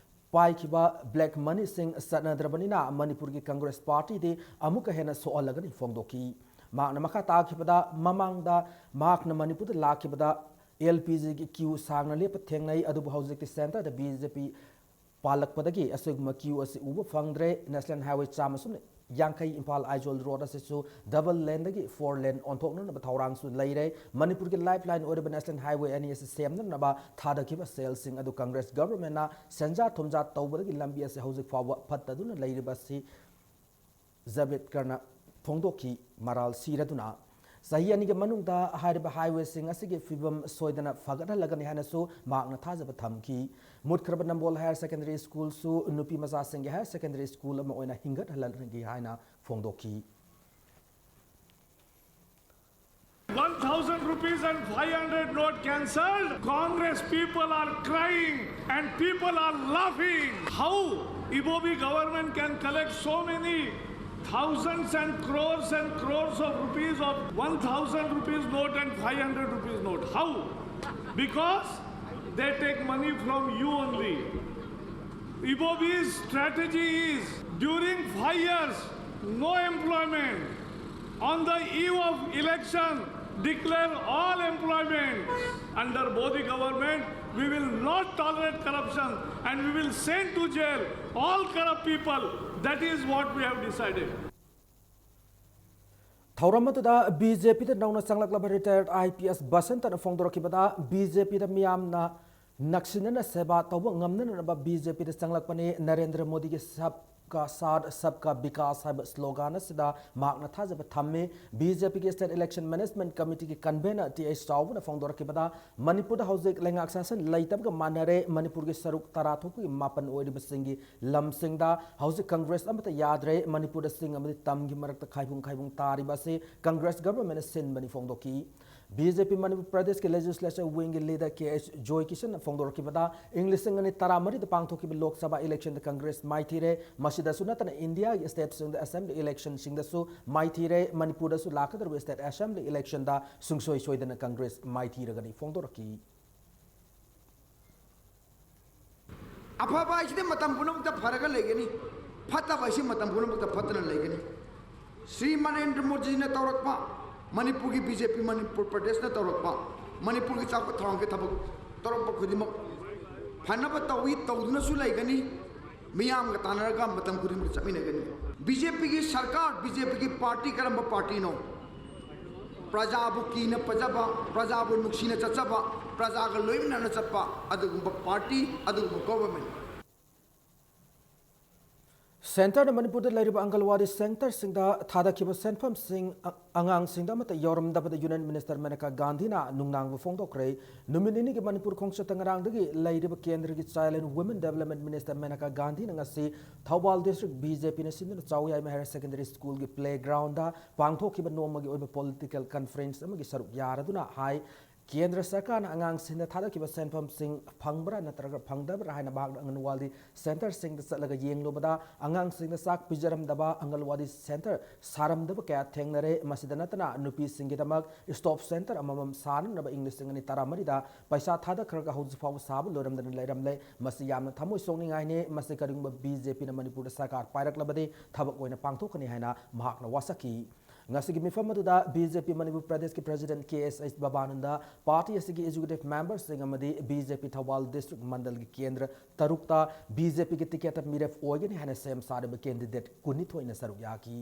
ꯄꯥꯏꯈꯤꯕ black moneyꯁꯤꯡ ꯆꯠꯅꯗ꯭ꯔꯕꯅꯤꯅ ꯃꯅꯤꯄꯨꯔꯒꯤ Congress Partyꯗꯤ ꯑꯃꯨꯛꯀ ꯍꯦꯟꯅ ꯁꯣꯛꯍꯜꯂꯒꯅꯤ ꯐꯣꯡꯗꯣꯛꯈꯤ꯫ ꯃꯍꯥꯛꯅ ꯃꯈꯥ ꯇꯥꯈꯤꯕꯗ, ꯃꯃꯥꯡꯗ ꯃꯍꯥꯛꯅ ꯃꯅꯤꯄꯨꯔꯗ ꯂꯥꯛꯈꯤꯕꯗ LPGꯒꯤ queue ꯁꯥꯡꯅ ꯂꯦꯞꯄ ꯊꯦꯡꯅꯩ, ꯑꯗꯨꯕꯨ ꯍꯧꯖꯤꯛꯇꯤ centreꯗ BJP ꯄꯥꯜꯂꯛꯄꯗꯒꯤ ꯑꯁꯤꯒꯨꯝꯕ queue ꯑꯁꯤ ꯎꯕ ꯐꯪꯗ꯭ꯔꯦ꯫ National Highway ꯆꯥꯝꯃ ꯁꯨꯞꯅ ꯌꯥꯡꯈꯩ Imphal Aizawl road ꯑꯁꯤꯁꯨ double laneꯗꯒꯤ four lane ꯑꯣꯟꯊꯣꯛꯅꯅꯕ ꯊꯧꯔꯥꯡꯁꯨ ꯂꯩꯔꯦ꯫ ꯃꯅꯤꯄꯨꯔꯒꯤ lifeline ꯑꯣꯏꯔꯤꯕ National Highway ꯑꯅꯤ ꯑꯁꯤ ꯁꯦꯝꯅꯅꯕ ꯊꯥꯗꯈꯤꯕ ꯁꯦꯜꯁꯤꯡ ꯑꯗꯨ Congress governmentꯅ ꯁꯦꯟꯖꯥ ꯊꯨꯝꯖꯥ ꯇꯧꯕꯗꯒꯤ ꯂꯝꯕꯤ ꯑꯁꯤ ꯍꯧꯖꯤꯛ ꯐꯥꯎꯕ ꯐꯠꯇꯗꯨꯅ ꯂꯩꯔꯤꯕ ꯑꯁꯤ ꯖꯕꯦꯗꯀꯔꯅ ꯐꯣꯡꯗꯣꯛꯈꯤ꯫ ꯃꯔꯥꯜ ꯁꯤꯔꯗꯨꯅ ꯆꯍꯤ ꯑꯅꯤꯒꯤ ꯃꯅꯨꯡꯗ ꯍꯥꯏꯔꯤꯕ highwayꯁꯤꯡ ꯑꯁꯤꯒꯤ ꯐꯤꯕꯝ ꯁꯣꯏꯗꯅ ꯐꯒꯠꯍꯜꯂꯒꯅꯤ ꯍꯥꯏꯅꯁꯨ ꯃꯍꯥꯛꯅ ꯊꯥꯖꯕ ꯊꯝꯈꯤ꯫ ꯃꯨꯠꯈ꯭ꯔꯕ ꯅꯝꯕꯣꯜ Higher Secondary Schoolꯁꯨ ꯅꯨꯄꯤ ꯃꯆꯥꯁꯤꯡꯒꯤ higher secondary school ꯑꯃ ꯑꯣꯏꯅ ꯍꯤꯡꯒꯠꯍꯜꯂꯒꯅꯤ ꯍꯥꯏꯅ ꯐꯣꯡꯗꯣꯛꯈꯤ꯫ One thousand rupees and five hundred note cancelled. Congress people are crying and people are laughing. How Ibobi government can collect so many thousands and crores and crores of rupees of one thousand rupees note and five hundred rupees note? How? Because they take money from you only. Ibobi's strategy is, during five years, no employment. On the eve of election, declare all employment. Under Modi government, we will not tolerate corruption and we will send to jail all corrupt people. That is what we have decided. ꯊꯧꯔꯝ ꯑꯗꯨꯗ BJPꯗ ꯅꯧꯅ ꯆꯪꯂꯛꯂꯕ retired IPS ꯕꯁꯟꯇꯅ ꯐꯣꯡꯗꯣꯔꯛꯈꯤꯕꯗ, BJPꯗ ꯃꯤꯌꯥꯝꯅ ꯅꯛꯁꯤꯟꯅꯅ ꯁꯦꯕꯥ ꯇꯧꯕ ꯉꯝꯅꯅꯕ BJPꯗ ꯆꯪꯂꯛꯄꯅꯤ꯫ ꯅꯔꯦꯟꯗ꯭ꯔ ꯃꯣꯗꯤꯒꯤ ꯁꯕ ꯀꯥ ꯁꯥꯊ ꯁꯕꯀꯥ ꯕꯤꯀꯥꯁ ꯍꯥꯏꯕ slogan ꯑꯁꯤꯗ ꯃꯍꯥꯛꯅ ꯊꯥꯖꯕ ꯊꯝꯃꯤ꯫ BJPꯒꯤ State Election Management Committeeꯒꯤ convener ꯇꯤ ꯑꯩꯆ ꯆꯥꯎꯕꯅ ꯐꯣꯡꯗꯣꯔꯛꯈꯤꯕꯗ, ꯃꯅꯤꯄꯨꯔꯗ ꯍꯧꯖꯤꯛ ꯂꯩꯉꯥꯛ ꯁꯥꯁꯟ ꯂꯩꯇꯕꯒ ꯃꯥꯟꯅꯔꯦ꯫ ꯃꯅꯤꯄꯨꯔꯒꯤ ꯁꯔꯨꯛ ꯇꯔꯥ ꯊꯣꯛꯄꯒꯤ ꯃꯥꯄꯟ ꯑꯣꯏꯔꯤꯕꯁꯤꯡꯒꯤ ꯂꯝꯁꯤꯡꯗ ꯍꯧꯖꯤꯛ ꯀꯪꯒ꯭ꯔꯦꯁ ꯑꯃꯠꯇ ꯌꯥꯗ꯭ꯔꯦ꯫ ꯃꯅꯤꯄꯨꯔꯗ ꯆꯤꯡ ꯑꯃꯗꯤ ꯇꯝꯒꯤ ꯃꯔꯛꯇ ꯈꯥꯏꯕꯨꯡ ꯈꯥꯏꯕꯨꯡ ꯇꯥꯔꯤꯕ ꯑꯁꯤ ꯀꯪꯒ꯭ꯔꯦꯁ governmentꯅ ꯁꯤꯟꯕꯅꯤ ꯐꯣꯡꯗꯣꯛꯈꯤ꯫ BJP ꯃꯅꯤꯄꯨꯔ ꯄ꯭ꯔꯗꯦꯁꯀꯤ Legislature Wingꯒꯤ leader ꯀꯦ ꯑꯩꯆ ꯖꯣꯏ ꯀꯤꯁꯟꯅ ꯐꯣꯡꯗꯣꯔꯛꯈꯤꯕꯗ, ꯏꯪ ꯂꯤꯁꯤꯡ ꯑꯅꯤ ꯇꯔꯥꯃꯔꯤꯗ ꯄꯥꯡꯊꯣꯛꯈꯤꯕ ꯂꯣꯛ ꯁꯚꯥ electionꯗ ꯀꯪꯒ꯭ꯔꯦꯁ ꯃꯥꯏꯊꯤꯔꯦ꯫ ꯃꯁꯤꯗꯁꯨ ꯅꯠꯇꯅ ꯏꯟꯗꯤꯌꯥꯒꯤ stateꯁꯤꯡꯗ assembly electionꯁꯤꯡꯗꯁꯨ ꯃꯥꯏꯊꯤꯔꯦ꯫ ꯃꯅꯤꯄꯨꯔꯗꯁꯨ ꯂꯥꯛꯀꯗꯧꯔꯤꯕ state assembly electionꯗ ꯁꯨꯡꯁꯣꯏ ꯁꯣꯏꯗꯅ ꯀꯪꯒ꯭ꯔꯦꯁ ꯃꯥꯏꯊꯤꯔꯒꯅꯤ ꯐꯣꯡꯗꯣꯔꯛꯈꯤ꯫ ꯑꯐꯕ ꯍꯥꯏꯁꯤꯗꯤ ꯃꯇꯝ ꯄꯨꯝꯅꯃꯛꯇ ꯐꯔꯒ ꯂꯩꯒꯅꯤ, ꯐꯠꯇꯕ ꯍꯥꯏꯁꯤ ꯃꯇꯝ ꯄꯨꯝꯅꯃꯛꯇ ꯐꯠꯇꯅ ꯂꯩꯒꯅꯤ꯫ ꯁ꯭ꯔꯤ ꯅꯔꯦꯟꯗ꯭ꯔ ꯃꯣꯗꯤꯅ ꯇꯧꯔꯛꯄ, ꯃꯅꯤꯄꯨꯔꯒꯤ BJP ꯃꯅꯤꯄꯨꯔ ꯄ꯭ꯔꯗꯦꯁꯅ ꯇꯧꯔꯛꯄ, ꯃꯅꯤꯄꯨꯔꯒꯤ ꯆꯥꯎꯈꯠ ꯊꯧꯔꯥꯡꯒꯤ ꯊꯕꯛ ꯇꯧꯔꯛꯄ ꯈꯨꯗꯤꯡꯃꯛ ꯐꯅꯕ ꯇꯧꯏ, ꯇꯧꯗꯨꯅꯁꯨ ꯂꯩꯒꯅꯤ꯫ ꯃꯤꯌꯥꯝꯒ ꯇꯥꯟꯅꯔꯒ ꯃꯇꯝ ꯈꯨꯗꯤꯡꯃꯛꯇ ꯆꯠꯃꯤꯟꯅꯒꯅꯤ꯫ BJPꯒꯤ ꯁꯔꯀꯥꯔ, BJPꯒꯤ party ꯀꯔꯝꯕ partyꯅꯣ? ꯄ꯭ꯔꯖꯥꯕꯨ ꯀꯤꯅ ꯄꯖꯕ, ꯄ꯭ꯔꯖꯥꯕꯨ ꯅꯨꯡꯁꯤꯅ ꯆꯠꯆꯕ, ꯄ꯭ꯔꯖꯥꯒ ꯂꯣꯏꯅꯅ ꯆꯠꯄ ꯑꯗꯨꯒꯨꯝꯕ party, ꯑꯗꯨꯒꯨꯝꯕ government꯫ Centreꯅ ꯃꯅꯤꯄꯨꯔꯗ ꯂꯩꯔꯤꯕ ꯑꯪꯒꯜꯋꯥꯗꯤ centreꯁꯤꯡꯗ ꯊꯥꯗꯈꯤꯕ ꯁꯦꯟꯐꯝꯁꯤꯡ ꯑ-, ꯑꯉꯥꯡꯁꯤꯡꯗ ꯑꯃꯠꯇ ꯌꯧꯔꯝꯗꯕꯗ Union Minister ꯃꯦꯅꯀꯥ ꯒꯥꯟꯙꯤꯅ ꯅꯨꯡꯅꯥꯡꯕ ꯐꯣꯡꯗꯣꯛꯈ꯭ꯔꯦ꯫ ꯅꯨꯃꯤꯠ ꯅꯤꯅꯤꯒꯤ ꯃꯅꯤꯄꯨꯔ ꯈꯣꯡꯆꯠꯇ ꯉꯔꯥꯡꯗꯒꯤ ꯂꯩꯔꯤꯕ ꯀꯦꯟꯗ꯭ꯔꯒꯤ Child and Women Development Minister Menaka ꯒꯥꯟꯙꯤꯅ ꯉꯁꯤ ꯊꯧꯕꯥꯜ district BJPꯅ ꯁꯤꯟꯗꯨꯅ ꯆꯥꯎꯌꯥꯏꯃ Higher Secondary Schoolꯒꯤ playgroundꯗ ꯄꯥꯡꯊꯣꯛꯈꯤꯕ ꯅꯣꯡꯃꯒꯤ ꯑꯣꯏꯕ political conference ꯑꯃꯒꯤ ꯁꯔꯨꯛ ꯌꯥꯔꯗꯨꯅ ꯍꯥꯏ, ꯀꯦꯟꯗ꯭ꯔ ꯁꯔꯀꯥꯔꯅ ꯑꯉꯥꯡꯁꯤꯡꯗ ꯊꯥꯗꯈꯤꯕ ꯁꯦꯟꯐꯝꯁꯤꯡ ꯐꯪꯕ꯭ꯔꯥ ꯅꯠꯇ꯭ꯔꯒ ꯐꯪꯗꯕ꯭ꯔꯥ ꯍꯥꯏꯅ ꯃꯍꯥꯛꯅ ꯑꯪꯒꯟꯋꯥꯗꯤ centreꯁꯤꯡꯗ ꯆꯠꯂꯒ ꯌꯦꯡꯂꯨꯕꯗ, ꯑꯉꯥꯡꯁꯤꯡꯗ ꯆꯥꯛ ꯄꯤꯖꯔꯝꯗꯕ, ꯑꯪꯒꯟꯋꯥꯗꯤ centre ꯁꯥꯔꯝꯗꯕ ꯀꯌꯥ ꯊꯦꯡꯅꯔꯦ꯫ ꯃꯁꯤꯗ ꯅꯠꯇꯅ ꯅꯨꯄꯤꯁꯤꯡꯒꯤꯗꯃꯛ stove centre ꯑꯃꯃꯝ ꯁꯥꯅꯅꯕ ꯏꯪ ꯂꯤꯁꯤꯡ ꯑꯅꯤ ꯇꯔꯥꯃꯔꯤꯗ ꯄꯩꯁꯥ ꯊꯥꯗꯈ꯭ꯔꯒ ꯍꯧꯖꯤꯛ ꯐꯥꯎꯕ ꯁꯥꯕ ꯂꯣꯏꯔꯝꯗꯅ ꯂꯩꯔꯝꯂꯦ꯫ ꯃꯁꯤ ꯌꯥꯝꯅ ꯊꯃꯣꯏ ꯁꯣꯛꯅꯤꯡꯉꯥꯏꯅꯤ꯫ ꯃꯁꯤ ꯀꯔꯤꯒꯨꯝꯕ BJPꯅ ꯃꯅꯤꯄꯨꯔꯗ ꯁꯔꯀꯥꯔ ꯄꯥꯏꯔꯛꯂꯕꯗꯤ ꯊꯕꯛ ꯑꯣꯏꯅ ꯄꯥꯡꯊꯣꯛꯀꯅꯤ ꯍꯥꯏꯅ ꯃꯍꯥꯛꯅ ꯋꯥꯁꯛꯈꯤ꯫ ꯉꯁꯤꯒꯤ ꯃꯤꯐꯝ ꯑꯗꯨꯗ BJP ꯃꯅꯤꯄꯨꯔ ꯄ꯭ꯔꯗꯦꯁꯀꯤ president ꯀꯦ ꯑꯦꯁ ꯑꯩꯆ ꯕꯕꯥꯅꯟꯗ, party ꯑꯁꯤꯒꯤ executive memberꯁꯤꯡ ꯑꯃꯗꯤ BJP ꯊꯧꯕꯥꯜ district ꯃꯟꯗꯜꯒꯤ ꯀꯦꯟꯗ꯭ꯔ ꯇꯔꯨꯛꯇ BJPꯒꯤ ticketꯇ ꯃꯤꯔꯦꯞ ꯑꯣꯏꯒꯅꯤ ꯍꯥꯏꯅ ꯁꯦꯝ ꯁꯥꯔꯤꯕ candidate ꯀꯨꯟꯅꯤꯊꯣꯏꯅ ꯁꯔꯨꯛ ꯌꯥꯈꯤ꯫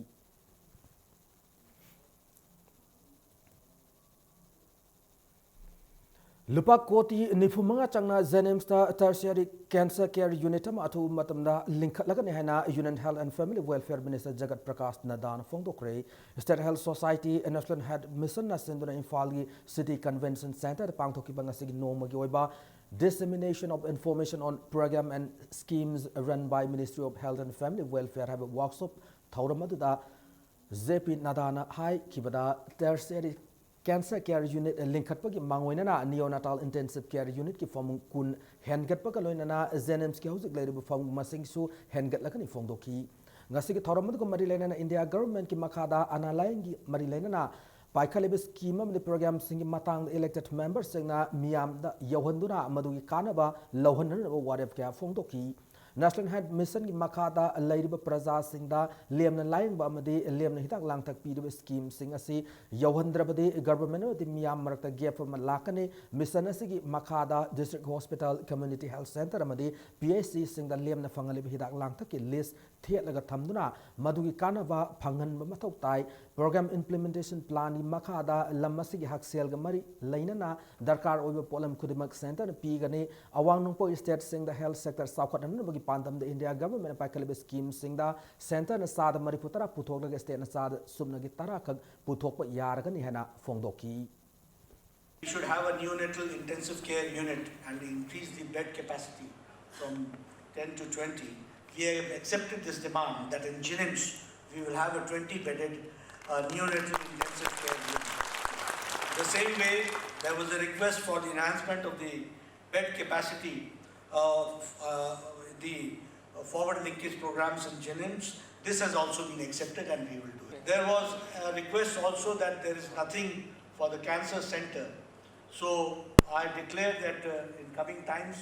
ꯂꯨꯄꯥ ꯀꯣꯇꯤ ꯅꯤꯐꯨ ꯃꯉꯥ ꯆꯪꯅ JNIMSꯇ tertiary cancer care unit ꯑꯃ ꯑꯊꯨꯕ ꯃꯇꯝꯗ ꯂꯤꯡꯈꯠꯂꯒꯅꯤ ꯍꯥꯏꯅ Union Health and Family Welfare Minister Jagat Prakash Naddꯥꯅ ꯐꯣꯡꯗꯣꯛꯈ꯭ꯔꯦ꯫ State Health Society, National Health Missionꯅ ꯁꯤꯟꯗꯨꯅ ꯏꯝꯐꯥꯜꯒꯤ City Convention Centreꯗ ꯄꯥꯡꯊꯣꯛꯈꯤꯕ ꯉꯁꯤꯒꯤ ꯅꯣꯡꯃꯒꯤ ꯑꯣꯏꯕ Dissemination of Information on Program and Schemes run by Ministry of Health and Family Welfare ꯍꯥꯏꯕ workshop ꯊꯧꯔꯝ ꯑꯗꯨꯗ J P Naddꯥꯅ ꯍꯥꯏꯈꯤꯕꯗ, tertiary cancer care unit ꯂꯤꯡꯈꯠꯄꯒꯤ ꯃꯥꯡꯑꯣꯏꯅꯅ neonatal intensive care unitꯀꯤ ꯐꯃꯨꯡ ꯀꯨꯟ ꯍꯦꯟꯒꯠꯄꯒ ꯂꯣꯏꯅꯅ JNIMSꯀꯤ ꯍꯧꯖꯤꯛ ꯂꯩꯔꯤꯕ ꯐꯃꯨꯡ ꯃꯁꯤꯡꯁꯨ ꯍꯦꯟꯒꯠꯂꯒꯅꯤ ꯐꯣꯡꯗꯣꯛꯈꯤ꯫ ꯉꯁꯤꯒꯤ ꯊꯧꯔꯝ ꯑꯗꯨꯒ ꯃꯔꯤ ꯂꯩꯅꯅ India Governmentꯀꯤ ꯃꯈꯥꯗ ꯑꯅꯥ ꯂꯥꯌꯦꯡꯒꯤ ꯃꯔꯤ ꯂꯩꯅꯅ ꯄꯥꯏꯈꯠꯂꯤꯕ scheme ꯑꯃꯗꯤ programꯁꯤꯡꯒꯤ ꯃꯇꯥꯡꯗ elected memberꯁꯤꯡꯅ ꯃꯤꯌꯥꯝꯗ ꯌꯧꯍꯟꯗꯨꯅ ꯃꯗꯨꯒꯤ ꯀꯥꯟꯅꯕ ꯂꯧꯍꯟꯅꯅꯕ ꯋꯥꯔꯦꯞ ꯀꯌꯥ ꯐꯣꯡꯗꯣꯛꯈꯤ꯫ National Health Missionꯒꯤ ꯃꯈꯥꯗ ꯂꯩꯔꯤꯕ ꯄ꯭ꯔꯖꯥꯁꯤꯡꯗ ꯂꯦꯝꯅ ꯂꯥꯌꯦꯡꯕ ꯑꯃꯗꯤ ꯂꯦꯝꯅ ꯍꯤꯗꯥꯛ ꯂꯥꯡꯊꯛ ꯄꯤꯔꯤꯕ schemeꯁꯤꯡ ꯑꯁꯤ ꯌꯧꯍꯟꯗ꯭ꯔꯕꯗꯤ government ꯑꯃꯗꯤ ꯃꯤꯌꯥꯝ ꯃꯔꯛꯇ gap ꯑꯃ ꯂꯥꯛꯀꯅꯤ꯫ Mission ꯑꯁꯤꯒꯤ ꯃꯈꯥꯗ district hospital, community health centre ꯑꯃꯗꯤ PHCꯁꯤꯡꯗ ꯂꯦꯝꯅ ꯐꯪꯍꯜꯂꯤꯕ ꯍꯤꯗꯥꯛ ꯂꯥꯡꯊꯛꯀꯤ list ꯊꯦꯠꯂꯒ ꯊꯝꯗꯨꯅ ꯃꯗꯨꯒꯤ ꯀꯥꯟꯅꯕ ꯐꯪꯍꯟꯕ ꯃꯊꯧ ꯇꯥꯏ꯫ Program implementation planꯒꯤ ꯃꯈꯥꯗ ꯂꯝ ꯑꯁꯤꯒꯤ ꯍꯛꯁꯦꯜꯒ ꯃꯔꯤ ꯂꯩꯅꯅ ꯗꯔꯀꯥꯔ ꯑꯣꯏꯕ ꯄꯣꯠꯂꯝ ꯈꯨꯗꯤꯡꯃꯛ centreꯅ ꯄꯤꯒꯅꯤ꯫ ꯑꯋꯥꯡ ꯅꯣꯡꯄꯣꯛ stateꯁꯤꯡꯗ health sector ꯆꯥꯎꯈꯠꯍꯟꯅꯕꯒꯤ ꯄꯥꯟꯗꯝꯗ India Governmentꯅ ꯄꯥꯏꯈꯠꯂꯤꯕ schemeꯁꯤꯡꯗ centreꯅ ꯆꯥꯗ ꯃꯔꯤꯐꯨ ꯇꯔꯥ ꯄꯨꯊꯣꯛꯂꯒ stateꯅ ꯆꯥꯗ ꯁꯨꯞꯅꯒꯤ ꯇꯔꯥ ꯈꯛ ꯄꯨꯊꯣꯛꯄ ꯌꯥꯔꯒꯅꯤ ꯍꯥꯏꯅ ꯐꯣꯡꯗꯣꯛꯈꯤ꯫ We should have a neonatal intensive care unit and increase the bed capacity from ten to twenty. We have accepted this demand that in JNIMS we will have a twenty bedded uh, neonatal intensive care unit. The same way, there was a request for the enhancement of the bed capacity of uh, the forward linkage programs in JNIMS. This has also been accepted and we will do it. There was a request also that there is nothing for the cancer center. So I declare that uh, in coming times,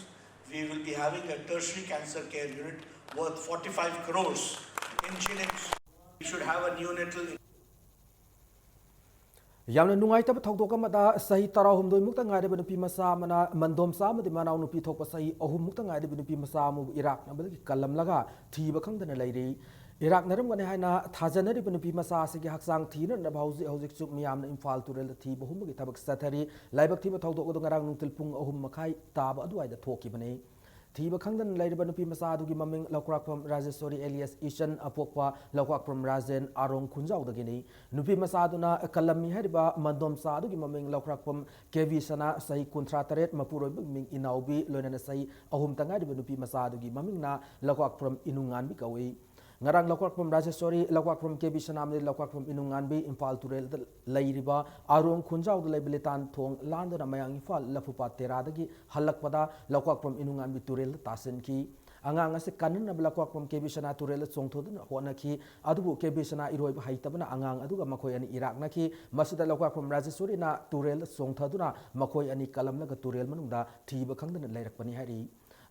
we will be having a tertiary cancer care unit worth forty-five crores in JNIMS. We should have a neonatal ꯌꯥꯝꯅ ꯅꯨꯡꯉꯥꯏꯇꯕ ꯊꯧꯗꯣꯛ ꯑꯃꯗ ꯆꯍꯤ ꯇꯔꯥꯍꯨꯝꯗꯣꯏ ꯃꯨꯛꯇ ꯉꯥꯏꯔꯕ ꯅꯨꯄꯤ ꯃꯆꯥ ꯑꯃꯅ ꯃꯟꯗꯣꯝꯆꯥ ꯑꯃꯗꯤ ꯃꯅꯥꯎ ꯅꯨꯄꯤ ꯊꯣꯛꯄ ꯆꯍꯤ ꯑꯍꯨꯝ ꯃꯨꯛꯇ ꯉꯥꯏꯔꯕ ꯅꯨꯄꯤ ꯃꯆꯥ ꯑꯃꯕꯨ ꯏꯔꯥꯛꯅꯕꯗꯒꯤ ꯀꯜꯂꯝꯂꯒ ꯊꯤꯕ ꯈꯪꯗꯅ ꯂꯩꯔꯤ꯫ ꯏꯔꯥꯛꯅꯔꯝꯒꯅꯤ ꯍꯥꯏꯅ ꯊꯥꯖꯅꯔꯤꯕ ꯅꯨꯄꯤ ꯃꯆꯥ ꯑꯁꯤꯒꯤ ꯍꯛꯆꯥꯡ ꯊꯤꯅꯅꯕ ꯍꯧꯖꯤꯛ ꯍꯧꯖꯤꯛꯁꯨ ꯃꯤꯌꯥꯝꯅ ꯏꯝꯐꯥꯜ ꯇꯨꯔꯦꯜꯗ ꯊꯤꯕ ꯍꯨꯝꯕꯒꯤ ꯊꯕꯛ ꯆꯠꯊꯔꯤ꯫ ꯂꯥꯏꯕꯛ ꯊꯤꯕ ꯊꯧꯗꯣꯛ ꯑꯗꯨ ꯉꯔꯥꯡ ꯅꯨꯡꯊꯤꯜ ꯄꯨꯡ ꯑꯍꯨꯝ ꯃꯈꯥꯏ ꯇꯥꯕ ꯑꯗꯨꯋꯥꯏꯗ ꯊꯣꯛꯈꯤꯕꯅꯤ꯫ ꯊꯤꯕ ꯈꯪꯗꯅ ꯂꯩꯔꯤꯕ ꯅꯨꯄꯤ ꯃꯆꯥ ꯑꯗꯨꯒꯤ ꯃꯃꯤꯡ ꯂꯧꯀ꯭ꯔꯥꯛꯄꯝ ꯔꯥꯖꯦꯁꯣꯔꯤ alias ꯏꯆꯟ, ꯑꯄꯣꯛꯄ ꯂꯧꯀ꯭ꯔꯥꯛꯄꯝ ꯔꯥꯖꯦꯟ, ꯑꯥꯔꯣꯡ ꯈꯨꯟꯖꯥꯎꯗꯒꯤꯅꯤ꯫ ꯅꯨꯄꯤ ꯃꯆꯥ ꯑꯗꯨꯅ ꯀꯜꯂꯝꯃꯤ ꯍꯥꯏꯔꯤꯕ ꯃꯟꯗꯣꯝꯆꯥ ꯑꯗꯨꯒꯤ ꯃꯃꯤꯡ ꯂꯧꯀ꯭ꯔꯥꯛꯄꯝ ꯀꯦ ꯕꯤ ꯁꯅꯥ, ꯆꯍꯤ ꯀꯨꯟꯊ꯭ꯔꯥ ꯇꯔꯦꯠ, ꯃꯄꯨꯔꯣꯏꯕꯒꯤ ꯃꯤꯡ ꯏꯅꯥꯎꯕꯤ, ꯂꯣꯏꯅꯅ ꯆꯍꯤ ꯑꯍꯨꯝꯇ ꯉꯥꯏꯔꯤꯕ ꯅꯨꯄꯤ ꯃꯆꯥ ꯑꯗꯨꯒꯤ ꯃꯃꯤꯡꯅ ꯂꯧꯀ꯭ꯔꯥꯛꯄꯝ ꯏꯅꯨꯡꯉꯥꯟꯕꯤ ꯀꯧꯏ꯫ ꯉꯔꯥꯡ ꯂꯧꯀ꯭ꯔꯥꯛꯄꯝ ꯔꯥꯖꯦꯁꯣꯔꯤ, ꯂꯧꯀ꯭ꯔꯥꯛꯄꯝ ꯀꯦ ꯕꯤ ꯁꯅꯥ ꯑꯃꯗꯤ ꯂꯧꯀ꯭ꯔꯥꯛꯄꯝ ꯏꯅꯨꯡꯉꯥꯟꯕꯤ ꯏꯝꯐꯥꯜ ꯇꯨꯔꯦꯜꯗ ꯂꯩꯔꯤꯕ ꯑꯥꯔꯣꯡ ꯈꯨꯟꯖꯥꯎꯗ ꯂꯩꯕ ꯂꯤꯇꯥꯟ ꯊꯣꯡ ꯂꯥꯟꯗꯨꯅ ꯃꯌꯥꯡ ꯏꯝꯐꯥꯜ ꯂꯐꯨꯄꯥꯠ ꯇꯦꯔꯥꯗꯒꯤ ꯍꯜꯂꯛꯄꯗ ꯂꯧꯀ꯭ꯔꯥꯛꯄꯝ ꯏꯅꯨꯡꯉꯥꯟꯕꯤ ꯇꯨꯔꯦꯜꯗ ꯇꯥꯁꯤꯟꯈꯤ꯫ ꯑꯉꯥꯡ ꯑꯁꯤ ꯀꯟꯅꯅꯕ ꯂꯧꯀ꯭ꯔꯥꯛꯄꯝ ꯀꯦ ꯕꯤ ꯁꯅꯥ ꯇꯨꯔꯦꯜꯗ ꯆꯣꯡꯊꯣꯛꯇꯨꯅ ꯍꯣꯠꯅꯈꯤ꯫ ꯑꯗꯨꯕꯨ ꯀꯦ ꯕꯤ ꯁꯅꯥ ꯏꯔꯣꯏꯕ ꯍꯩꯇꯕꯅ ꯑꯉꯥꯡ ꯑꯗꯨꯒ ꯃꯈꯣꯏ ꯑꯅꯤ ꯏꯔꯥꯛꯅꯈꯤ꯫ ꯃꯁꯤꯗ ꯂꯧꯀ꯭ꯔꯥꯛꯄꯝ ꯔꯥꯖꯦꯁꯣꯔꯤꯅ ꯇꯨꯔꯦꯜꯗ ꯆꯣꯡꯊꯗꯨꯅ ꯃꯈꯣꯏ ꯑꯅꯤ ꯀꯜꯂꯝꯂꯒ ꯇꯨꯔꯦꯜ ꯃꯅꯨꯡꯗ ꯊꯤꯕ ꯈꯪꯗꯅ ꯂꯩꯔꯛꯄꯅꯤ ꯍꯥꯏꯔꯤ꯫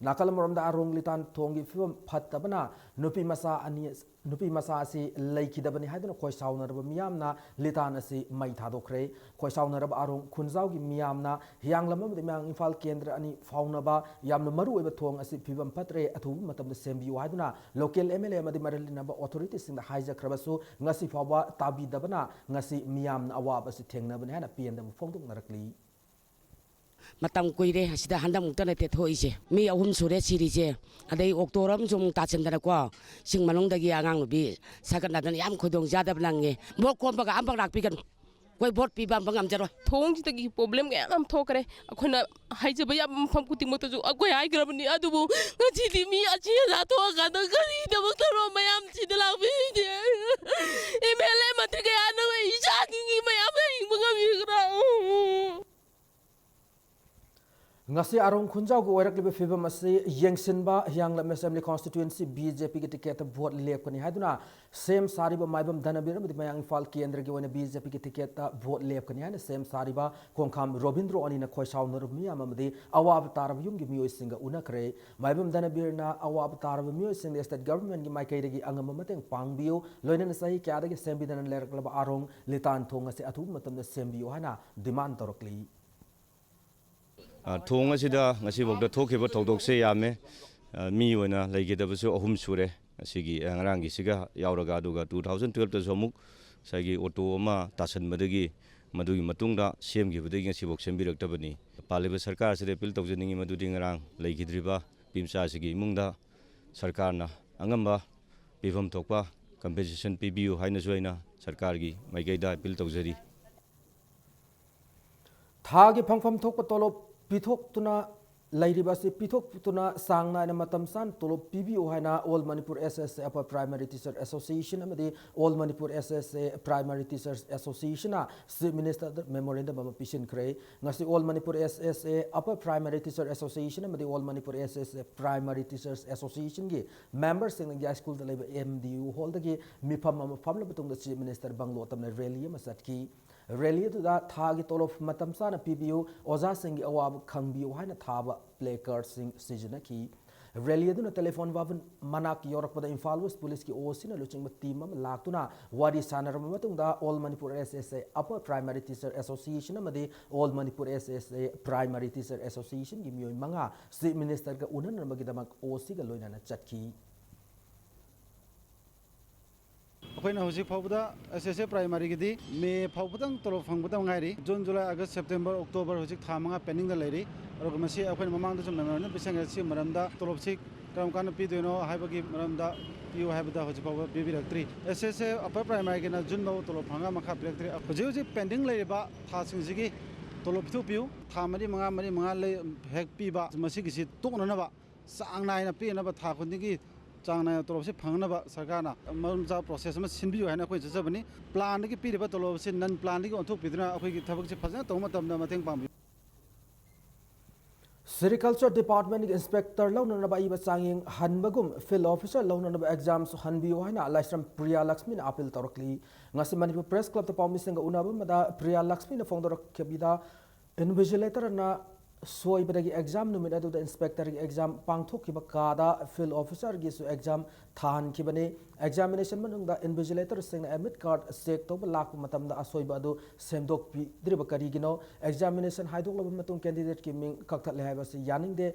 ꯅꯥꯀꯜ ꯑꯃꯔꯣꯝꯗ ꯑꯥꯔꯣꯡ ꯂꯤꯇꯥꯟ ꯊꯣꯡꯒꯤ ꯐꯤꯕꯝ ꯐꯠꯇꯕꯅ ꯅꯨꯄꯤ ꯃꯆꯥ ꯑꯅꯤ, ꯅꯨꯄꯤ ꯃꯆꯥ ꯑꯁꯤ ꯂꯩꯈꯤꯗꯕꯅꯤ ꯍꯥꯏꯗꯨꯅ ꯈꯣꯏ ꯁꯥꯎꯅꯔꯕ ꯃꯤꯌꯥꯝꯅ ꯂꯤꯇꯥꯟ ꯑꯁꯤ ꯃꯩ ꯊꯥꯗꯣꯛꯈ꯭ꯔꯦ꯫ ꯈꯣꯏ ꯁꯥꯎꯅꯔꯕ ꯑꯥꯔꯣꯡ ꯈꯨꯟꯖꯥꯎꯒꯤ ꯃꯤꯌꯥꯝꯅ ꯍꯤꯌꯥꯡꯂꯝ ꯑꯃꯗꯤ ꯃꯌꯥꯡ ꯏꯝꯐꯥꯜ ꯀꯦꯟꯗ꯭ꯔ ꯑꯅꯤ ꯐꯥꯎꯅꯕ ꯌꯥꯝꯅ ꯃꯔꯨ ꯑꯣꯏꯕ ꯊꯣꯡ ꯑꯁꯤ ꯐꯤꯕꯝ ꯐꯠꯇ꯭ꯔꯦ, ꯑꯊꯨꯕ ꯃꯇꯝꯗ ꯁꯦꯝꯕꯤꯌꯨ ꯍꯥꯏꯗꯨꯅ ꯂꯣꯀꯦꯜ ꯑꯦꯝ ꯑꯦꯜ ꯑꯦ ꯑꯃꯗꯤ ꯃꯔꯤ ꯂꯩꯅꯕ ꯑꯣꯊꯣꯔꯤꯇꯤꯁꯤꯡꯗ ꯍꯥꯏꯖꯈ꯭ꯔꯕꯁꯨ ꯉꯁꯤ ꯐꯥꯎꯕ ꯇꯥꯕꯤꯗꯕꯅ ꯉꯁꯤ ꯃꯤꯌꯥꯝꯅ ꯑꯋꯥꯕ ꯑꯁꯤ ꯊꯦꯡꯅꯕꯅꯤ ꯍꯥꯏꯅ ꯄꯦꯟꯗꯕ ꯐꯣꯡꯗꯣꯛꯅꯔꯛꯂꯤ꯫ ꯃꯇꯝ ꯀꯨꯏꯔꯦ ꯑꯁꯤꯗ ꯍꯟꯗꯛꯃꯨꯛꯇ ꯅꯠꯇꯦ ꯊꯣꯛꯏꯁꯦ꯫ ꯃꯤ ꯑꯍꯨꯝ ꯁꯨꯔꯦ ꯁꯤꯔꯤꯁꯦ꯫ ꯑꯗꯩ ꯑꯣꯛꯇꯣ ꯑꯃꯁꯨ ꯑꯃꯨꯛ ꯇꯥꯁꯤꯟꯗꯅꯀꯣ, ꯏꯁꯤꯡ ꯃꯅꯨꯡꯗꯒꯤ ꯑꯉꯥꯡ ꯅꯨꯄꯤ ꯁꯥꯒꯠꯅꯗꯅ ꯌꯥꯝ ꯈꯨꯗꯣꯡ ꯆꯥꯗꯕ ꯅꯪꯉꯦ꯫ ꯚꯣꯠ ꯈꯣꯝꯕꯒ ꯑꯃꯐꯥꯎ ꯂꯥꯛꯄꯤꯒꯅꯨ꯫ ꯑꯩꯈꯣꯏ ꯚꯣꯠ ꯄꯤꯕ ꯑꯃꯐꯥꯎ ꯉꯝꯖꯔꯣꯏ꯫ ꯊꯣꯡꯁꯤꯗꯒꯤ ꯄ꯭ꯔꯣꯕ꯭ꯂꯦꯝ ꯀꯌꯥ ꯑꯃ ꯊꯣꯛꯈ꯭ꯔꯦ꯫ ꯑꯩꯈꯣꯏꯅ ꯍꯥꯏꯖꯕ ꯌꯥꯕ ꯃꯐꯝ ꯈꯨꯗꯤꯡꯃꯛꯇꯁꯨ ꯑꯩꯈꯣꯏ ꯍꯥꯏꯈ꯭ꯔꯕꯅꯤ, ꯑꯗꯨꯕꯨ ꯉꯁꯤꯗꯤ ꯃꯤ ꯑꯁꯤ ꯑꯁꯥ ꯊꯣꯛꯑꯀꯥꯟꯗ ꯀꯔꯤꯗꯃꯛꯇꯅꯣ ꯃꯌꯥꯝ ꯁꯤꯗ ꯂꯥꯛꯄꯤꯔꯤꯁꯦ? ꯑꯦꯝ ꯑꯦꯜ ꯑꯦ ꯃꯟꯇ꯭ꯔꯤ ꯀꯌꯥꯅ ꯏꯆꯥꯁꯤꯡꯒꯤ ꯃꯌꯥꯝ ꯍꯤꯡꯕ ꯉꯝꯕꯤꯒꯗ꯭ꯔꯥ? ꯉꯁꯤ ꯑꯥꯔꯣꯡ ꯈꯨꯟꯖꯥꯎꯒꯤ ꯑꯣꯏꯔꯛꯂꯤꯕ ꯐꯤꯕꯝ ꯑꯁꯤ ꯌꯦꯡꯁꯤꯟꯕ ꯍꯤꯌꯥꯡꯂꯝ ꯑꯦꯁꯦꯝꯕ꯭ꯂꯤ ꯀꯣꯟꯁꯇꯤꯇ꯭ꯌꯨꯑꯦꯟꯁꯤ ꯕꯤ ꯖꯦ ꯄꯤꯒꯤ ꯇꯤꯀꯦꯠꯇ ꯚꯣꯠ ꯂꯦꯞꯀꯅꯤ ꯍꯥꯏꯗꯨꯅ ꯁꯦꯝ ꯁꯥꯔꯤꯕ ꯃꯥꯏꯕꯝ ꯙꯅꯕꯤꯔ ꯑꯃꯗꯤ ꯃꯌꯥꯡ ꯏꯝꯐꯥꯜ ꯀꯦꯟꯗ꯭ꯔꯒꯤ ꯑꯣꯏꯅ ꯕꯤ ꯖꯦ ꯄꯤꯒꯤ ꯇꯤꯀꯦꯠꯇ ꯚꯣꯠ ꯂꯦꯞꯀꯅꯤ ꯍꯥꯏꯅ ꯁꯦꯝ ꯁꯥꯔꯤꯕ ꯈꯣꯡꯈꯥꯝ ꯔꯣꯕꯤꯟꯗ꯭ꯔꯣ ꯑꯅꯤꯅ ꯈꯣꯏ ꯁꯥꯎꯅꯔꯕ ꯃꯤꯌꯥꯝ ꯑꯃꯗꯤ ꯑꯋꯥꯕ ꯇꯥꯔꯕ ꯌꯨꯝꯒꯤ ꯃꯤꯑꯣꯏꯁꯤꯡꯒ ꯎꯅꯈ꯭ꯔꯦ꯫ ꯃꯥꯏꯕꯝ ꯙꯅꯕꯤꯔꯅ ꯑꯋꯥꯕ ꯇꯥꯔꯕ ꯃꯤꯑꯣꯏꯁꯤꯡꯗ ꯁ꯭ꯇꯦꯠ ꯒꯚꯔꯟꯃꯦꯟꯠꯀꯤ ꯃꯥꯏꯀꯩꯗꯒꯤ ꯑꯉꯝꯕ ꯃꯇꯦꯡ ꯄꯥꯡꯕꯤꯌꯨ, ꯂꯣꯏꯅꯅ ꯆꯍꯤ ꯀꯌꯥꯗꯒꯤ ꯁꯦꯝꯕꯤꯗꯅ ꯂꯩꯔꯛꯂꯕ ꯑꯥꯔꯣꯡ ꯂꯤꯇꯥꯟ ꯊꯣꯡ ꯑꯁꯤ ꯑꯊꯨꯕ ꯃꯇꯝꯗ ꯁꯦꯝꯕꯤꯌꯨ ꯍꯥꯏꯅ ꯗꯤꯃꯥꯟ ꯇꯧꯔꯛꯂꯤ꯫ ꯑ, ꯊꯣꯡ ꯑꯁꯤꯗ ꯉꯁꯤꯐꯥꯎꯗ ꯊꯣꯛꯈꯤꯕ ꯊꯧꯗꯣꯛꯁꯦ ꯌꯥꯝꯃꯦ꯫ ꯑ, ꯃꯤ ꯑꯣꯏꯅ ꯂꯩꯈꯤꯗꯕꯁꯨ ꯑꯍꯨꯝ ꯁꯨꯔꯦ꯫ ꯑꯁꯤꯒꯤ ꯉꯔꯥꯡꯒꯤꯁꯤꯒ ꯌꯥꯎꯔꯒ, ꯑꯗꯨꯒ ꯇꯨ ꯊꯥꯎꯖꯟ ꯇꯨꯋꯦꯜꯐꯇꯁꯨ ꯑꯃꯨꯛ ꯉꯁꯥꯏꯒꯤ ꯑꯣꯇꯣ ꯑꯃ ꯇꯥꯁꯟꯕꯗꯒꯤ, ꯃꯗꯨꯒꯤ ꯃꯇꯨꯡꯗ ꯁꯦꯝꯈꯤꯕꯗꯒꯤ ꯉꯁꯤꯐꯥꯎ ꯁꯦꯝꯕꯤꯔꯛꯇꯕꯅꯤ꯫ ꯄꯥꯜꯂꯤꯕ ꯁꯔꯀꯥꯔꯁꯤꯗ ꯑꯦꯄꯤꯜ ꯇꯧꯖꯅꯤꯡꯉꯤ ꯃꯗꯨꯗꯤ ꯉꯔꯥꯡ ꯂꯩꯈꯤꯗ꯭ꯔꯤꯕ ꯅꯨꯄꯤ ꯃꯆꯥꯁꯤꯒꯤ ꯏꯃꯨꯡꯗ ꯁꯔꯀꯥꯔꯅ ꯑꯉꯝꯕ ꯄꯤꯐꯝ ꯊꯣꯛꯄ ꯀꯝꯄꯦꯟꯁꯦꯁꯟ ꯄꯤꯕꯤꯌꯨ ꯍꯥꯏꯅꯁꯨ ꯑꯩꯅ ꯁꯔꯀꯥꯔꯒꯤ ꯃꯥꯏꯀꯩꯗ ꯑꯦꯄꯤꯜ ꯇꯧꯖꯔꯤ꯫ ꯊꯥꯒꯤ ꯐꯪꯐꯝ ꯊꯣꯛꯄ ꯇꯣꯂꯣꯞ ꯄꯤꯊꯣꯛꯇꯨꯅ ꯂꯩꯔꯤꯕ ꯑꯁꯤ ꯄꯤꯊꯣꯛꯇꯨꯅ ꯆꯥꯡ ꯅꯥꯏꯅ ꯃꯇꯝ ꯆꯥꯅ ꯇꯣꯂꯣꯞ ꯄꯤꯕꯤꯌꯨ ꯍꯥꯏꯅ All Manipur S S A Upper Primary Teacher Association ꯑꯃꯗꯤ All Manipur S S A Primary Teachers Associationꯅ Chief Ministerꯗ memorandum ꯑꯃ ꯄꯤꯁꯤꯟꯈ꯭ꯔꯦ꯫ ꯉꯁꯤ All Manipur S S A Upper Primary Teacher Association ꯑꯃꯗꯤ All Manipur S S A Primary Teachers Associationꯒꯤ memberꯁꯤꯡꯅ ꯌꯥꯏꯁ꯭ꯀꯨꯜꯗ ꯂꯩꯕ M D U hallꯗꯒꯤ ꯃꯤꯐꯝ ꯑꯃ ꯐꯝꯂꯕ ꯃꯇꯨꯡꯗ Chief Minister ꯕꯪꯒ꯭ꯂꯣ ꯇꯝꯅ rally ꯑꯃ ꯆꯠꯈꯤ꯫ Rally ꯑꯗꯨꯗ ꯊꯥꯒꯤ ꯇꯣꯂꯣꯞ ꯃꯇꯝ ꯆꯥꯅ ꯄꯤꯕꯤꯌꯨ, ꯑꯣꯖꯥꯁꯤꯡꯒꯤ ꯑꯋꯥꯕ ꯈꯪꯕꯤꯌꯨ ꯍꯥꯏꯅ ꯊꯥꯕ placardꯁꯤꯡ ꯁꯤꯖꯤꯟꯅꯈꯤ꯫ Rally ꯑꯗꯨꯅ telephone ꯚꯕꯟ ꯃꯅꯥꯛ ꯌꯧꯔꯛꯄꯗ ꯏꯝꯐꯥꯜ West Policeꯀꯤ OCꯅ ꯂꯨꯆꯤꯡꯕ team ꯑꯃ ꯂꯥꯛꯇꯨꯅ ꯋꯥꯔꯤ ꯁꯥꯟꯅꯔꯕ ꯃꯇꯨꯡꯗ All Manipur S S A Upper Primary Teacher Association ꯑꯃꯗꯤ All Manipur S S A Primary Teacher Associationꯒꯤ ꯃꯤꯑꯣꯏ ꯃꯉꯥ Chief Ministerꯒ ꯎꯅꯅꯕꯒꯤꯗꯃꯛ OCꯒ ꯂꯣꯏꯅꯅ ꯆꯠꯈꯤ꯫ ꯑꯩꯈꯣꯏꯅ ꯍꯧꯖꯤꯛ ꯐꯥꯎꯕꯗ S S A Primaryꯒꯤꯗꯤ May ꯐꯥꯎꯕꯗꯪ ꯇꯣꯂꯣꯞ ꯐꯪꯕꯗ ꯉꯥꯏꯔꯤ꯫ June, July, August, September, October ꯍꯧꯖꯤꯛ ꯊꯥ ꯃꯉꯥ pendingꯗ ꯂꯩꯔꯤ꯫ ꯑꯗꯨꯒ ꯃꯁꯤ ꯑꯩꯈꯣꯏꯅ ꯃꯃꯥꯡꯗꯁꯨ memorandum ꯄꯤꯁꯟꯈ꯭ꯔꯦ꯫ ꯁꯤꯒꯤ ꯃꯔꯝꯗ ꯇꯣꯂꯣꯞꯁꯤ ꯀꯔꯝ ꯀꯥꯟꯗ ꯄꯤꯗꯣꯏꯅꯣ ꯍꯥꯏꯕꯒꯤ ꯃꯔꯝꯗ ꯄꯤꯌꯨ ꯍꯥꯏꯕꯗ ꯍꯧꯖꯤꯛ ꯐꯥꯎꯕ ꯄꯤꯕꯤꯔꯛꯇ꯭ꯔꯤ꯫ S S A Upper Primaryꯒꯤꯅ June ꯐꯥꯎꯕ ꯇꯣꯂꯣꯞ ꯐꯪꯉꯒ ꯃꯈꯥ ꯄꯤꯔꯛꯇ꯭ꯔꯤ꯫ ꯍꯧꯖꯤꯛ ꯍꯧꯖꯤꯛ pending ꯂꯩꯔꯤꯕ ꯊꯥꯁꯤꯡꯁꯤꯒꯤ ꯇꯣꯂꯣꯞ ꯄꯤꯊꯣꯛꯄꯤꯌꯨ꯫ ꯊꯥ ꯃꯔꯤ ꯃꯉꯥ, ꯃꯔꯤ ꯃꯉꯥ ꯂꯩ, ꯍꯦꯛ ꯄꯤꯕ, ꯃꯁꯤꯒꯤꯁꯤ ꯇꯣꯛꯅꯅꯕ ꯆꯥꯡ ꯅꯥꯏꯅ ꯄꯤꯅꯕ, ꯊꯥ ꯈꯨꯗꯤꯡꯒꯤ ꯆꯥꯡ ꯅꯥꯏꯅ ꯇꯣꯂꯣꯞꯁꯤ ꯐꯪꯅꯕ ꯁꯔꯀꯥꯔꯅ ꯃꯔꯝ ꯆꯥꯕ process ꯑꯃ ꯁꯤꯟꯕꯤꯌꯨ ꯍꯥꯏꯅ ꯑꯩꯈꯣꯏ ꯆꯠꯆꯕꯅꯤ꯫ Planꯗꯒꯤ ꯄꯤꯔꯤꯕ ꯇꯣꯂꯣꯞꯁꯤ non planꯗꯒꯤ ꯑꯣꯟꯊꯣꯛꯄꯤꯗꯨꯅ ꯑꯩꯈꯣꯏꯒꯤ ꯊꯕꯛꯁꯤ ꯐꯖꯅ ꯇꯧꯕ ꯃꯇꯝꯗ ꯃꯇꯦꯡ ꯄꯥꯡꯕꯤꯌꯨ꯫ Sericulture Departmentꯀꯤ inspector ꯂꯧꯅꯅꯕ ꯑꯏꯕ ꯆꯥꯡꯌꯦꯡ ꯍꯟꯕꯒꯨꯝ field officer ꯂꯧꯅꯅꯕ examꯁꯨ ꯍꯟꯕꯤꯌꯨ ꯍꯥꯏꯅ ꯂꯥꯏꯁ꯭ꯔꯝ ꯄ꯭ꯔꯤꯌꯥ ꯂꯛꯁꯃꯤꯅ appeal ꯇꯧꯔꯛꯂꯤ꯫ ꯉꯁꯤ ꯃꯅꯤꯄꯨꯔ Press Clubꯇ ꯄꯥꯎꯃꯤꯁꯤꯡꯒ ꯎꯅꯕ ꯑꯃꯗ ꯄ꯭ꯔꯤꯌꯥ ꯂꯛꯁꯃꯤꯅ ꯐꯣꯡꯗꯣꯔꯛꯈꯤꯕꯗ, invigilatorꯅ ꯁꯣꯏꯕꯗꯒꯤ exam ꯅꯨꯃꯤꯠ ꯑꯗꯨꯗ inspectorꯒꯤ exam ꯄꯥꯡꯊꯣꯛꯈꯤꯕ ꯀꯥꯗ field officerꯒꯤꯁꯨ exam ꯊꯥꯍꯟꯈꯤꯕꯅꯤ꯫ Examination ꯃꯅꯨꯡꯗ invigilatorꯁꯤꯡꯅ admit card check ꯇꯧꯕ ꯂꯥꯛꯄ ꯃꯇꯝꯗ ꯑꯁꯣꯏꯕ ꯑꯗꯨ ꯁꯦꯝꯗꯣꯛꯄꯤꯗ꯭ꯔꯤꯕ ꯀꯔꯤꯒꯤꯅꯣ? Examination ꯍꯥꯏꯗꯣꯛꯂꯕ ꯃꯇꯨꯡ candidateꯀꯤ ꯃꯤꯡ ꯀꯛꯊꯠꯂꯦ ꯍꯥꯏꯕ ꯑꯁꯤ ꯌꯥꯅꯤꯡꯗꯦ꯫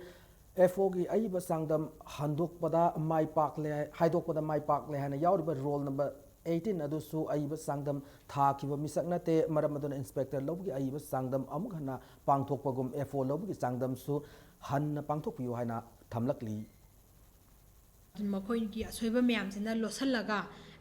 ꯑꯦꯐ ꯑꯣꯒꯤ ꯑꯏꯕ ꯆꯥꯡꯗꯝ ꯍꯟꯗꯣꯛꯄꯗ ꯃꯥꯏ ꯄꯥꯛꯂꯦ, ꯍꯥꯏꯗꯣꯛꯄꯗ ꯃꯥꯏ ꯄꯥꯛꯂꯦ ꯍꯥꯏꯅ ꯌꯥꯎꯔꯤꯕ ꯔꯣꯜ ꯅꯝꯕꯔ ꯑꯩꯠꯇꯤꯟ ꯑꯗꯨꯁꯨ ꯑꯏꯕ ꯆꯥꯡꯗꯝ ꯊꯥꯈꯤꯕ ꯃꯤꯁꯛ ꯅꯠꯇꯦ꯫ ꯃꯔꯝ ꯑꯗꯨꯅ ꯏꯟꯁꯄꯦꯛꯇꯔ ꯂꯧꯕꯒꯤ ꯑꯏꯕ ꯆꯥꯡꯗꯝ ꯑꯃꯨꯛ ꯍꯟꯅ ꯄꯥꯡꯊꯣꯛꯄꯒꯨꯝ ꯑꯦꯐ ꯑꯣ ꯂꯧꯕꯒꯤ ꯆꯥꯡꯗꯝꯁꯨ ꯍꯟꯅ ꯄꯥꯡꯊꯣꯛꯄꯤꯌꯨ ꯍꯥꯏꯅ ꯊꯝꯂꯛꯂꯤ꯫ ꯃꯈꯣꯏꯒꯤ ꯑꯁꯣꯏꯕ ꯃꯌꯥꯝꯁꯤꯅ ꯂꯣꯠꯁꯤꯜꯂꯒ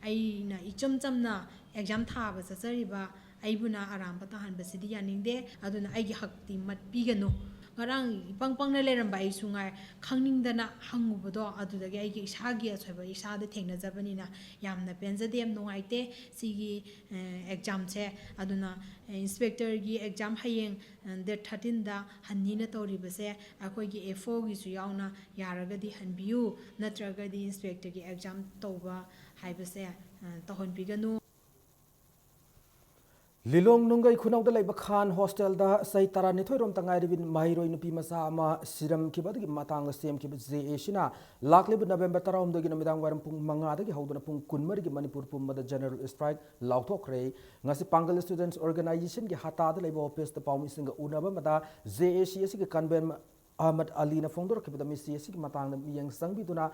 ꯑꯩꯅ ꯏꯆꯝ ꯆꯝꯅ ꯑꯦꯛꯖꯥꯝ ꯊꯥꯕ ꯆꯠꯆꯔꯤꯕ ꯑꯩꯕꯨꯅ ꯑꯔꯥꯟꯕ ꯇꯥꯍꯟꯕꯁꯤꯗꯤ ꯌꯥꯅꯤꯡꯗꯦ꯫ ꯑꯗꯨꯅ ꯑꯩꯒꯤ ꯍꯛꯇꯤ ꯃꯠꯄꯤꯒꯅꯨ꯫ ꯉꯔꯥꯡ ꯏꯄꯪ ꯄꯪꯅ ꯂꯩꯔꯝꯕ ꯑꯩꯁꯨ ꯉꯥꯏ, ꯈꯪꯅꯤꯡꯗꯅ ꯍꯪꯉꯨꯕꯗꯣ, ꯑꯗꯨꯗꯒꯤ ꯑꯩꯒꯤ ꯏꯁꯥꯒꯤ ꯑꯁꯣꯏꯕ ꯏꯁꯥꯗ ꯊꯦꯡꯅꯖꯕꯅꯤꯅ ꯌꯥꯝꯅ ꯄꯦꯟꯖꯗꯦ, ꯌꯥꯝ ꯅꯨꯡꯉꯥꯏꯇꯦ ꯁꯤꯒꯤ, ꯑꯦ, ꯑꯦꯛꯖꯥꯝꯁꯦ꯫ ꯑꯗꯨꯅ, ꯑꯦ, ꯏꯟꯁꯄꯦꯛꯇꯔꯒꯤ ꯑꯦꯛꯖꯥꯝ ꯍꯌꯦꯡ, ꯑꯦ, ꯗꯦꯠ ꯊꯥꯔꯇꯤꯟꯗ ꯍꯟꯅꯤꯅ ꯇꯧꯔꯤꯕꯁꯦ ꯑꯩꯈꯣꯏꯒꯤ ꯑꯦꯐ ꯑꯣꯒꯤꯁꯨ ꯌꯥꯎꯅ ꯌꯥꯔꯒꯗꯤ ꯍꯟꯕꯤꯌꯨ, ꯅꯠꯇ꯭ꯔꯒꯗꯤ ꯏꯟꯁꯄꯦꯛꯇꯔꯒꯤ ꯑꯦꯛꯖꯥꯝ ꯇꯧꯕ ꯍꯥꯏꯕꯁꯦ, ꯑ, ꯇꯧꯍꯟꯕꯤꯒꯅꯨ꯫ ꯂꯤꯂꯣꯡ ꯅꯨꯡꯒꯩ ꯈꯨꯅꯧꯗ ꯂꯩꯕ ꯈꯥꯟ ꯍꯣꯁꯇꯦꯜꯗ ꯆꯍꯤ ꯇꯔꯥꯅꯤꯊꯣꯏ ꯔꯣꯝꯇ ꯉꯥꯏꯔꯕꯤ ꯃꯍꯩꯔꯣꯏ ꯅꯨꯄꯤ ꯃꯆꯥ ꯑꯃ ꯁꯤꯔꯝꯈꯤꯕ ꯑꯗꯨꯒꯤ ꯃꯇꯥꯡꯗ ꯁꯦꯝꯈꯤꯕ ꯖꯦ ꯑꯦ ꯁꯤꯅ ꯂꯥꯛꯂꯤꯕ ꯅꯕꯦꯝꯕꯔ ꯇꯔꯥꯍꯨꯝꯗꯣꯏꯒꯤ ꯅꯨꯃꯤꯗꯥꯡ ꯋꯥꯏꯔꯝ ꯄꯨꯡ ꯃꯉꯥꯗꯒꯤ ꯍꯧꯗꯨꯅ ꯄꯨꯡ ꯀꯨꯟꯃꯔꯤꯒꯤ ꯃꯅꯤꯄꯨꯔ ꯄꯨꯝꯕꯗ ꯖꯦꯅꯔꯦꯜ ꯏꯁꯇ꯭ꯔꯥꯏꯛ ꯂꯥꯎꯊꯣꯛꯈ꯭ꯔꯦ꯫ ꯉꯁꯤ ꯄꯥꯡꯒꯜ ꯁ꯭ꯇꯨꯗꯦꯟꯠꯁ ꯑꯣꯔꯒꯅꯥꯏꯖꯦꯁꯟꯒꯤ ꯍꯇꯥꯗ ꯂꯩꯕ ꯑꯣꯐꯤꯁꯇ ꯄꯥꯎꯃꯤꯁꯤꯡꯒ ꯎꯅꯕ ꯑꯃꯗ ꯖꯦ ꯑꯦ ꯁꯤ ꯑꯁꯤꯒꯤ ꯀꯟꯚꯦꯟ ꯑꯍꯃꯗ ꯑꯂꯤꯅ ꯐꯣꯡꯗꯣꯔꯛꯈꯤꯕꯗ ꯃꯤꯁꯤ ꯑꯁꯤꯒꯤ ꯃꯇꯥꯡꯗ ꯃꯤꯠꯌꯦꯡ ꯆꯪꯕꯤꯗꯨꯅ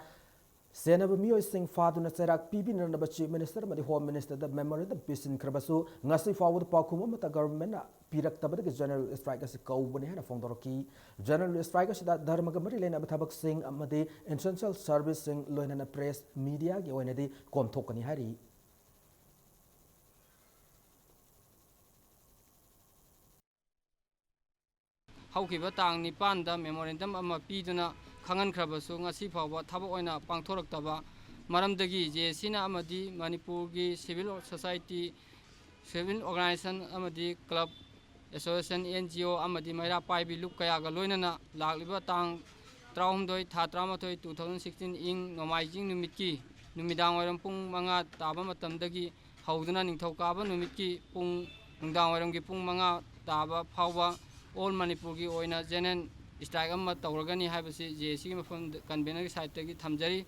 ꯁꯦꯟꯅꯕ ꯃꯤꯑꯣꯏꯁꯤꯡ ꯐꯥꯗꯨꯅ ꯆꯩꯔꯥꯛ ꯄꯤꯕꯤꯅꯅꯕ ꯆꯤꯐ ꯃꯤꯅꯤꯁꯇꯔ ꯑꯃꯗꯤ ꯍꯣꯝ ꯃꯤꯅꯤꯁꯇꯔꯗ ꯃꯦꯃꯣꯔꯦꯟꯗꯝ ꯄꯤꯁꯤꯟꯈ꯭ꯔꯕꯁꯨ ꯉꯁꯤ ꯐꯥꯎꯕꯗ ꯄꯥꯎꯈꯨꯝ ꯑꯃꯠꯇ ꯒꯚꯔꯟꯃꯦꯟꯠꯅ ꯄꯤꯔꯛꯇꯕꯗꯒꯤ ꯖꯦꯅꯔꯦꯜ ꯏꯁꯇ꯭ꯔꯥꯏꯛ ꯑꯁꯤ ꯀꯧꯕꯅꯤ ꯍꯥꯏꯅ ꯐꯣꯡꯗꯣꯔꯛꯈꯤ꯫ ꯖꯦꯅꯔꯦꯜ ꯏꯁꯇ꯭ꯔꯥꯏꯛ ꯑꯁꯤꯗ ꯙꯔꯃꯒ ꯃꯔꯤ ꯂꯩꯅꯕ ꯊꯕꯛꯁꯤꯡ ꯑꯃꯗꯤ ꯏꯟꯁꯦꯟꯁꯤꯌꯦꯜ ꯁꯔꯚꯤꯁꯁꯤꯡ, ꯂꯣꯏꯅꯅ ꯄ꯭ꯔꯦꯁ ꯃꯤꯗꯤꯌꯥꯒꯤ ꯑꯣꯏꯅꯗꯤ ꯀꯣꯝꯊꯣꯛꯀꯅꯤ ꯍꯥꯏꯔꯤ꯫ ꯍꯧꯈꯤꯕ ꯇꯥꯡ ꯅꯤꯄꯥꯟꯗ ꯃꯦꯃꯣꯔꯦꯟꯗꯝ ꯑꯃ ꯄꯤꯗꯨꯅ ꯈꯪꯍꯟꯈ꯭ꯔꯕꯁꯨ ꯉꯁꯤ ꯐꯥꯎꯕ ꯊꯕꯛ ꯑꯣꯏꯅ ꯄꯥꯡꯊꯣꯔꯛꯇꯕ ꯃꯔꯝꯗꯒꯤ ꯖꯦ ꯑꯦ ꯁꯤꯅ ꯑꯃꯗꯤ ꯃꯅꯤꯄꯨꯔꯒꯤ ꯁꯤꯚꯤꯜ ꯁꯣꯁꯥꯏꯇꯤ, ꯁꯤꯚꯤꯜ ꯑꯣꯔꯒꯅꯥꯏꯖꯦꯁꯟ ꯑꯃꯗꯤ club, association, and G O ꯑꯃꯗꯤ ꯃꯩꯔꯥ ꯄꯥꯏꯕꯤ ꯂꯨꯞ ꯀꯌꯥꯒ ꯂꯣꯏꯅꯅ ꯂꯥꯛꯂꯤꯕ ꯇꯥꯡ ꯇꯔꯥꯍꯨꯝꯗꯣꯏ ꯊꯥ ꯇꯔꯥꯃꯥꯊꯣꯏ two thousand sixteen ꯏꯪ ꯅꯣꯡꯃꯥꯏꯖꯤꯡ ꯅꯨꯃꯤꯠꯀꯤ ꯅꯨꯃꯤꯗꯥꯡ ꯋꯥꯏꯔꯝ ꯄꯨꯡ ꯃꯉꯥ ꯇꯥꯕ ꯃꯇꯝꯗꯒꯤ ꯍꯧꯗꯨꯅ ꯅꯤꯡꯊꯧꯀꯥꯕ ꯅꯨꯃꯤꯠꯀꯤ ꯄꯨꯡ, ꯅꯨꯡꯗꯥꯡ ꯋꯥꯏꯔꯝꯒꯤ ꯄꯨꯡ ꯃꯉꯥ ꯇꯥꯕ ꯐꯥꯎꯕ ꯑꯣꯜ ꯃꯅꯤꯄꯨꯔꯒꯤ ꯑꯣꯏꯅ ꯖꯦꯅꯔꯦꯜ ꯏꯁꯇ꯭ꯔꯥꯏꯛ ꯑꯃ ꯇꯧꯔꯒꯅꯤ ꯍꯥꯏꯕꯁꯤ ꯖꯦ ꯑꯦ ꯁꯤꯒꯤ ꯃꯐꯝꯗ ꯀꯟꯚꯦꯅꯔꯒꯤ ꯁꯥꯏꯠꯇꯒꯤ ꯊꯝꯖꯔꯤ꯫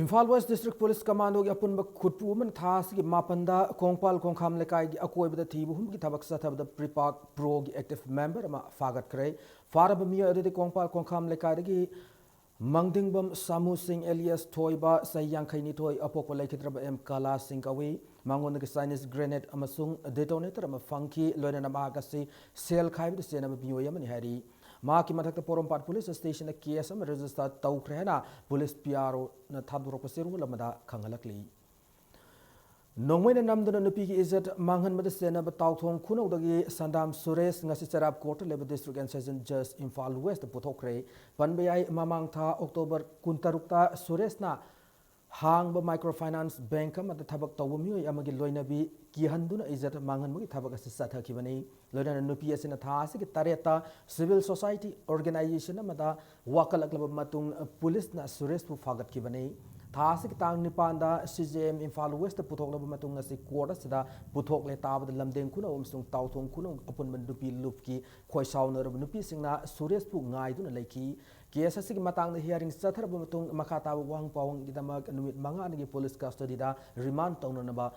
ꯏꯝꯐꯥꯜ ꯋꯦꯁ ꯗꯤꯁꯇ꯭ꯔꯤꯛ ꯄꯨꯂꯤꯁ ꯀꯃꯥꯟꯗꯣꯒꯤ ꯑꯄꯨꯟꯕ ꯈꯨꯠꯄꯨ ꯑꯃꯅ ꯊꯥ ꯑꯁꯤꯒꯤ ꯃꯥꯄꯟꯗ ꯀꯣꯡꯄꯥꯜ ꯈꯣꯡꯈꯥꯝ ꯂꯩꯀꯥꯏꯒꯤ ꯑꯀꯣꯏꯕꯗ ꯊꯤꯕ ꯍꯨꯝꯕꯒꯤ ꯊꯕꯛ ꯆꯠꯊꯕꯗ ꯄ꯭ꯔꯤꯄꯥꯛ ꯄ꯭ꯔꯣꯒꯤ ꯑꯦꯛꯇꯤꯚ ꯃꯦꯝꯕꯔ ꯑꯃ ꯐꯥꯒꯠꯈ꯭ꯔꯦ꯫ ꯐꯥꯔꯕ ꯃꯤꯑꯣꯏ ꯑꯗꯨꯗꯤ ꯀꯣꯡꯄꯥꯜ ꯈꯣꯡꯈꯥꯝ ꯂꯩꯀꯥꯏꯗꯒꯤ ꯃꯪꯗꯤꯡꯕꯝ ꯁꯥꯃꯨ ꯁꯤꯡ ꯑꯦꯂꯤꯌꯥꯁ ꯊꯣꯏꯕ, ꯆꯍꯤ ꯌꯥꯡꯈꯩ ꯅꯤꯊꯣꯏ, ꯑꯄꯣꯛꯄ ꯂꯩꯈꯤꯗ꯭ꯔꯕ ꯑꯦꯝ ꯀꯥꯂꯥ ꯁꯤꯡ ꯀꯧꯏ꯫ ꯃꯉꯣꯟꯗꯒꯤ ꯆꯥꯏꯅꯤꯁ ꯒ꯭ꯔꯦꯅꯦꯗ ꯑꯃꯁꯨꯡ ꯗꯦꯇꯣꯅꯦꯇꯔ ꯑꯃ ꯐꯪꯈꯤ, ꯂꯣꯏꯅꯅ ꯃꯍꯥꯛ ꯑꯁꯤ ꯁꯦꯜ ꯈꯥꯏꯕꯗ ꯆꯦꯟꯅꯕ ꯃꯤꯑꯣꯏ ꯑꯃꯅꯤ ꯍꯥꯏꯔꯤ꯫ ꯃꯍꯥꯛꯀꯤ ꯃꯊꯛꯇ ꯄꯣꯔꯣꯝꯄꯥꯠ ꯄꯨꯂꯤꯁ ꯁ꯭ꯇꯦꯁꯟꯗ ꯀꯦꯁ ꯑꯃ ꯔꯦꯖꯤꯁꯇꯔ ꯇꯧꯈ꯭ꯔꯦ ꯍꯥꯏꯅ ꯄꯨꯂꯤꯁ ꯄꯤ ꯑꯥꯔ ꯑꯣꯅ ꯊꯥꯗꯣꯔꯛꯄ ꯆꯦꯔꯣꯜ ꯑꯃꯗ ꯈꯪꯍꯜꯂꯛꯂꯤ꯫ ꯅꯣꯡꯃꯩꯅ ꯅꯝꯗꯨꯅ ꯅꯨꯄꯤꯒꯤ ꯏꯖꯠ ꯃꯥꯡꯍꯟꯕꯗ ꯆꯦꯟꯅꯕ ꯇꯥꯎꯊꯣꯡ ꯈꯨꯅꯧꯗꯒꯤ ꯁꯟꯗꯥꯝ ꯁꯨꯔꯦꯁ ꯉꯁꯤ ꯆꯩꯔꯥꯞ ꯀꯣꯔꯠꯇ ꯂꯩꯕ ꯗꯤꯁꯇ꯭ꯔꯤꯛ ꯑꯦꯟ ꯁꯦꯁꯟ ꯖꯖ ꯏꯝꯐꯥꯜ ꯋꯦꯁꯇ ꯄꯨꯊꯣꯛꯈ꯭ꯔꯦ꯫ ꯄꯟꯕ ꯌꯥꯏ, ꯃꯃꯥꯡ ꯊꯥ ꯑꯣꯛꯇꯣꯕꯔ ꯀꯨꯟꯇꯔꯨꯛꯇ ꯁꯨꯔꯦꯁꯅ ꯍꯥꯡꯕ ꯃꯥꯏꯀ꯭ꯔꯣ ꯐꯥꯏꯅꯥꯟꯁ ꯕꯦꯡꯛ ꯑꯃꯗ ꯊꯕꯛ ꯇꯧꯕ ꯃꯤꯑꯣꯏ ꯑꯃꯒꯤ ꯂꯣꯏꯅꯕꯤ ꯀꯤꯍꯟꯗꯨꯅ ꯏꯖꯠ ꯃꯥꯡꯍꯟꯕꯒꯤ ꯊꯕꯛ ꯑꯁꯤ ꯆꯠꯊꯈꯤꯕꯅꯤ꯫ ꯂꯣꯏꯅꯅ ꯅꯨꯄꯤ ꯑꯁꯤꯅ ꯊꯥ ꯑꯁꯤꯒꯤ ꯇꯔꯦꯠꯇ ꯁꯤꯚꯤꯜ ꯁꯣꯁꯥꯏꯇꯤ ꯑꯣꯔꯒꯅꯥꯏꯖꯦꯁꯟ ꯑꯃꯗ ꯋꯥꯀꯠꯂꯛꯂꯕ ꯃꯇꯨꯡ ꯄꯨꯂꯤꯁꯅ ꯁꯨꯔꯦꯁꯄꯨ ꯐꯥꯒꯠꯈꯤꯕꯅꯤ꯫ ꯊꯥ ꯑꯁꯤꯒꯤ ꯇꯥꯡ ꯅꯤꯄꯥꯟꯗ ꯁꯤ ꯖꯦ ꯑꯦꯝ ꯏꯝꯐꯥꯜ ꯋꯦꯁꯇ ꯄꯨꯊꯣꯛꯂꯕ ꯃꯇꯨꯡ ꯑꯁꯤ ꯀꯣꯔꯠ ꯑꯁꯤꯗ ꯄꯨꯊꯣꯛꯂꯦ꯫ ꯇꯥꯕꯗ ꯂꯝꯗꯦꯡ ꯈꯨꯅꯧ ꯑꯃꯁꯨꯡ ꯇꯥꯎꯊꯣꯡ ꯈꯨꯅꯧ ꯑꯄꯨꯟꯕ ꯅꯨꯄꯤ ꯂꯨꯞꯀꯤ ꯈꯣꯏꯁꯥꯎꯅꯔꯕ ꯅꯨꯄꯤꯁꯤꯡꯅ ꯁꯨꯔꯦꯁꯄꯨ ꯉꯥꯏꯗꯨꯅ ꯂꯩꯈꯤ꯫ ꯀꯦꯁ ꯑꯁꯤꯒꯤ ꯃꯇꯥꯡꯗ ꯍꯤꯌꯥꯔꯤꯡ ꯆꯠꯊꯔꯕ ꯃꯇꯨꯡ ꯃꯈꯥ ꯇꯥꯕ ꯋꯥꯍꯪ ꯄꯥꯎꯍꯪꯒꯤꯗꯃꯛ ꯅꯨꯃꯤꯠ ꯃꯉꯥꯅꯤꯒꯤ ꯄꯨꯂꯤꯁ ꯀꯁꯇꯗꯤꯗ ꯔꯤꯃꯥꯟ ꯇꯧꯅꯅꯕ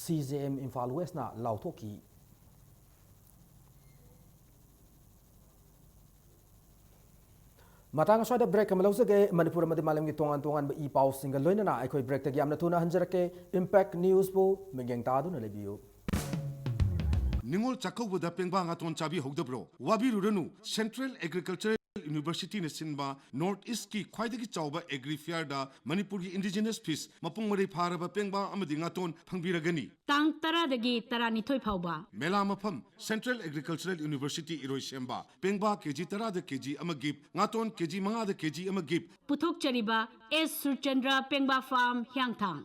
ꯁꯤ ꯖꯦ ꯑꯦꯝ ꯏꯝꯐꯥꯜ ꯋꯦꯁꯅ ꯂꯥꯎꯊꯣꯛꯈꯤ꯫ ꯃꯇꯥꯡ ꯑꯁ꯭ꯋꯥꯏꯗ ꯕ꯭ꯔꯦꯛ ꯑꯃ ꯂꯧꯖꯒꯦ꯫ ꯃꯅꯤꯄꯨꯔ ꯑꯃꯗꯤ ꯃꯥꯂꯦꯝꯒꯤ ꯇꯣꯉꯥꯟ ꯇꯣꯉꯥꯟꯕ ꯏ ꯄꯥꯎꯁꯤꯡꯒ ꯂꯣꯏꯅꯅ ꯑꯩꯈꯣꯏ ꯕ꯭ꯔꯦꯛꯇꯒꯤ ꯌꯥꯝꯅ ꯊꯨꯅ ꯍꯟꯖꯔꯛꯀꯦ꯫ ꯏꯝꯄꯦꯛ ꯅ꯭ꯌꯨꯁꯄꯨ ꯃꯤꯠꯌꯦꯡ ꯇꯥꯗꯨꯅ ꯂꯩꯕꯤꯌꯨ꯫ ꯅꯤꯉꯣꯜ ꯆꯥꯛꯀꯧꯕꯗ ꯄꯦꯡꯕꯥ ꯉꯥꯇꯣꯟ ꯆꯥꯕꯤꯍꯧꯗꯕ꯭ꯔꯣ? ꯋꯥꯕꯤꯔꯨꯔꯅꯨ, ꯁꯦꯟꯇ꯭ꯔꯦꯜ ꯑꯦꯒ꯭ꯔꯤꯀꯜꯆꯔꯦꯜ ꯌꯨꯅꯤꯚꯔꯁꯤꯇꯤꯅ ꯁꯤꯟꯕ ꯅꯣꯔꯠ ꯏꯁꯀꯤ ꯈ꯭ꯋꯥꯏꯗꯒꯤ ꯆꯥꯎꯕ ꯑꯦꯒ꯭ꯔꯤ ꯐꯤꯌꯔꯗ ꯃꯅꯤꯄꯨꯔꯒꯤ ꯏꯟꯗꯤꯖꯤꯅꯁ ꯐꯤꯁ, ꯃꯄꯨꯡ ꯃꯔꯩ ꯐꯥꯔꯕ ꯄꯦꯡꯕꯥ ꯑꯃꯗꯤ ꯉꯥꯇꯣꯟ ꯐꯪꯕꯤꯔꯒꯅꯤ꯫ ꯇꯥꯡ ꯇꯔꯥꯗꯒꯤ ꯇꯔꯥꯅꯤꯊꯣꯏ ꯐꯥꯎꯕ꯫ ꯃꯦꯂꯥ ꯃꯐꯝ, ꯁꯦꯟꯇ꯭ꯔꯦꯜ ꯑꯦꯒ꯭ꯔꯤꯀꯜꯆꯔꯦꯜ ꯌꯨꯅꯤꯚꯔꯁꯤꯇꯤ ꯏꯔꯣꯏꯁꯦꯝꯕ꯫ ꯄꯦꯡꯕꯥ ꯀꯦꯖꯤ ꯇꯔꯥꯗ ꯀꯦꯖꯤ ꯑꯃ ꯒꯤꯐ, ꯉꯥꯇꯣꯟ ꯀꯦꯖꯤ ꯃꯉꯥꯗ ꯀꯦꯖꯤ ꯑꯃ ꯒꯤꯐ꯫ ꯄꯨꯊꯣꯛꯆꯔꯤꯕ ꯑꯦꯁ ꯁꯨꯔꯆꯟꯗ꯭ꯔ ꯄꯦꯡꯕꯥ ꯐꯥꯔꯝ, ꯍꯤꯌꯥꯡꯊꯥꯡ꯫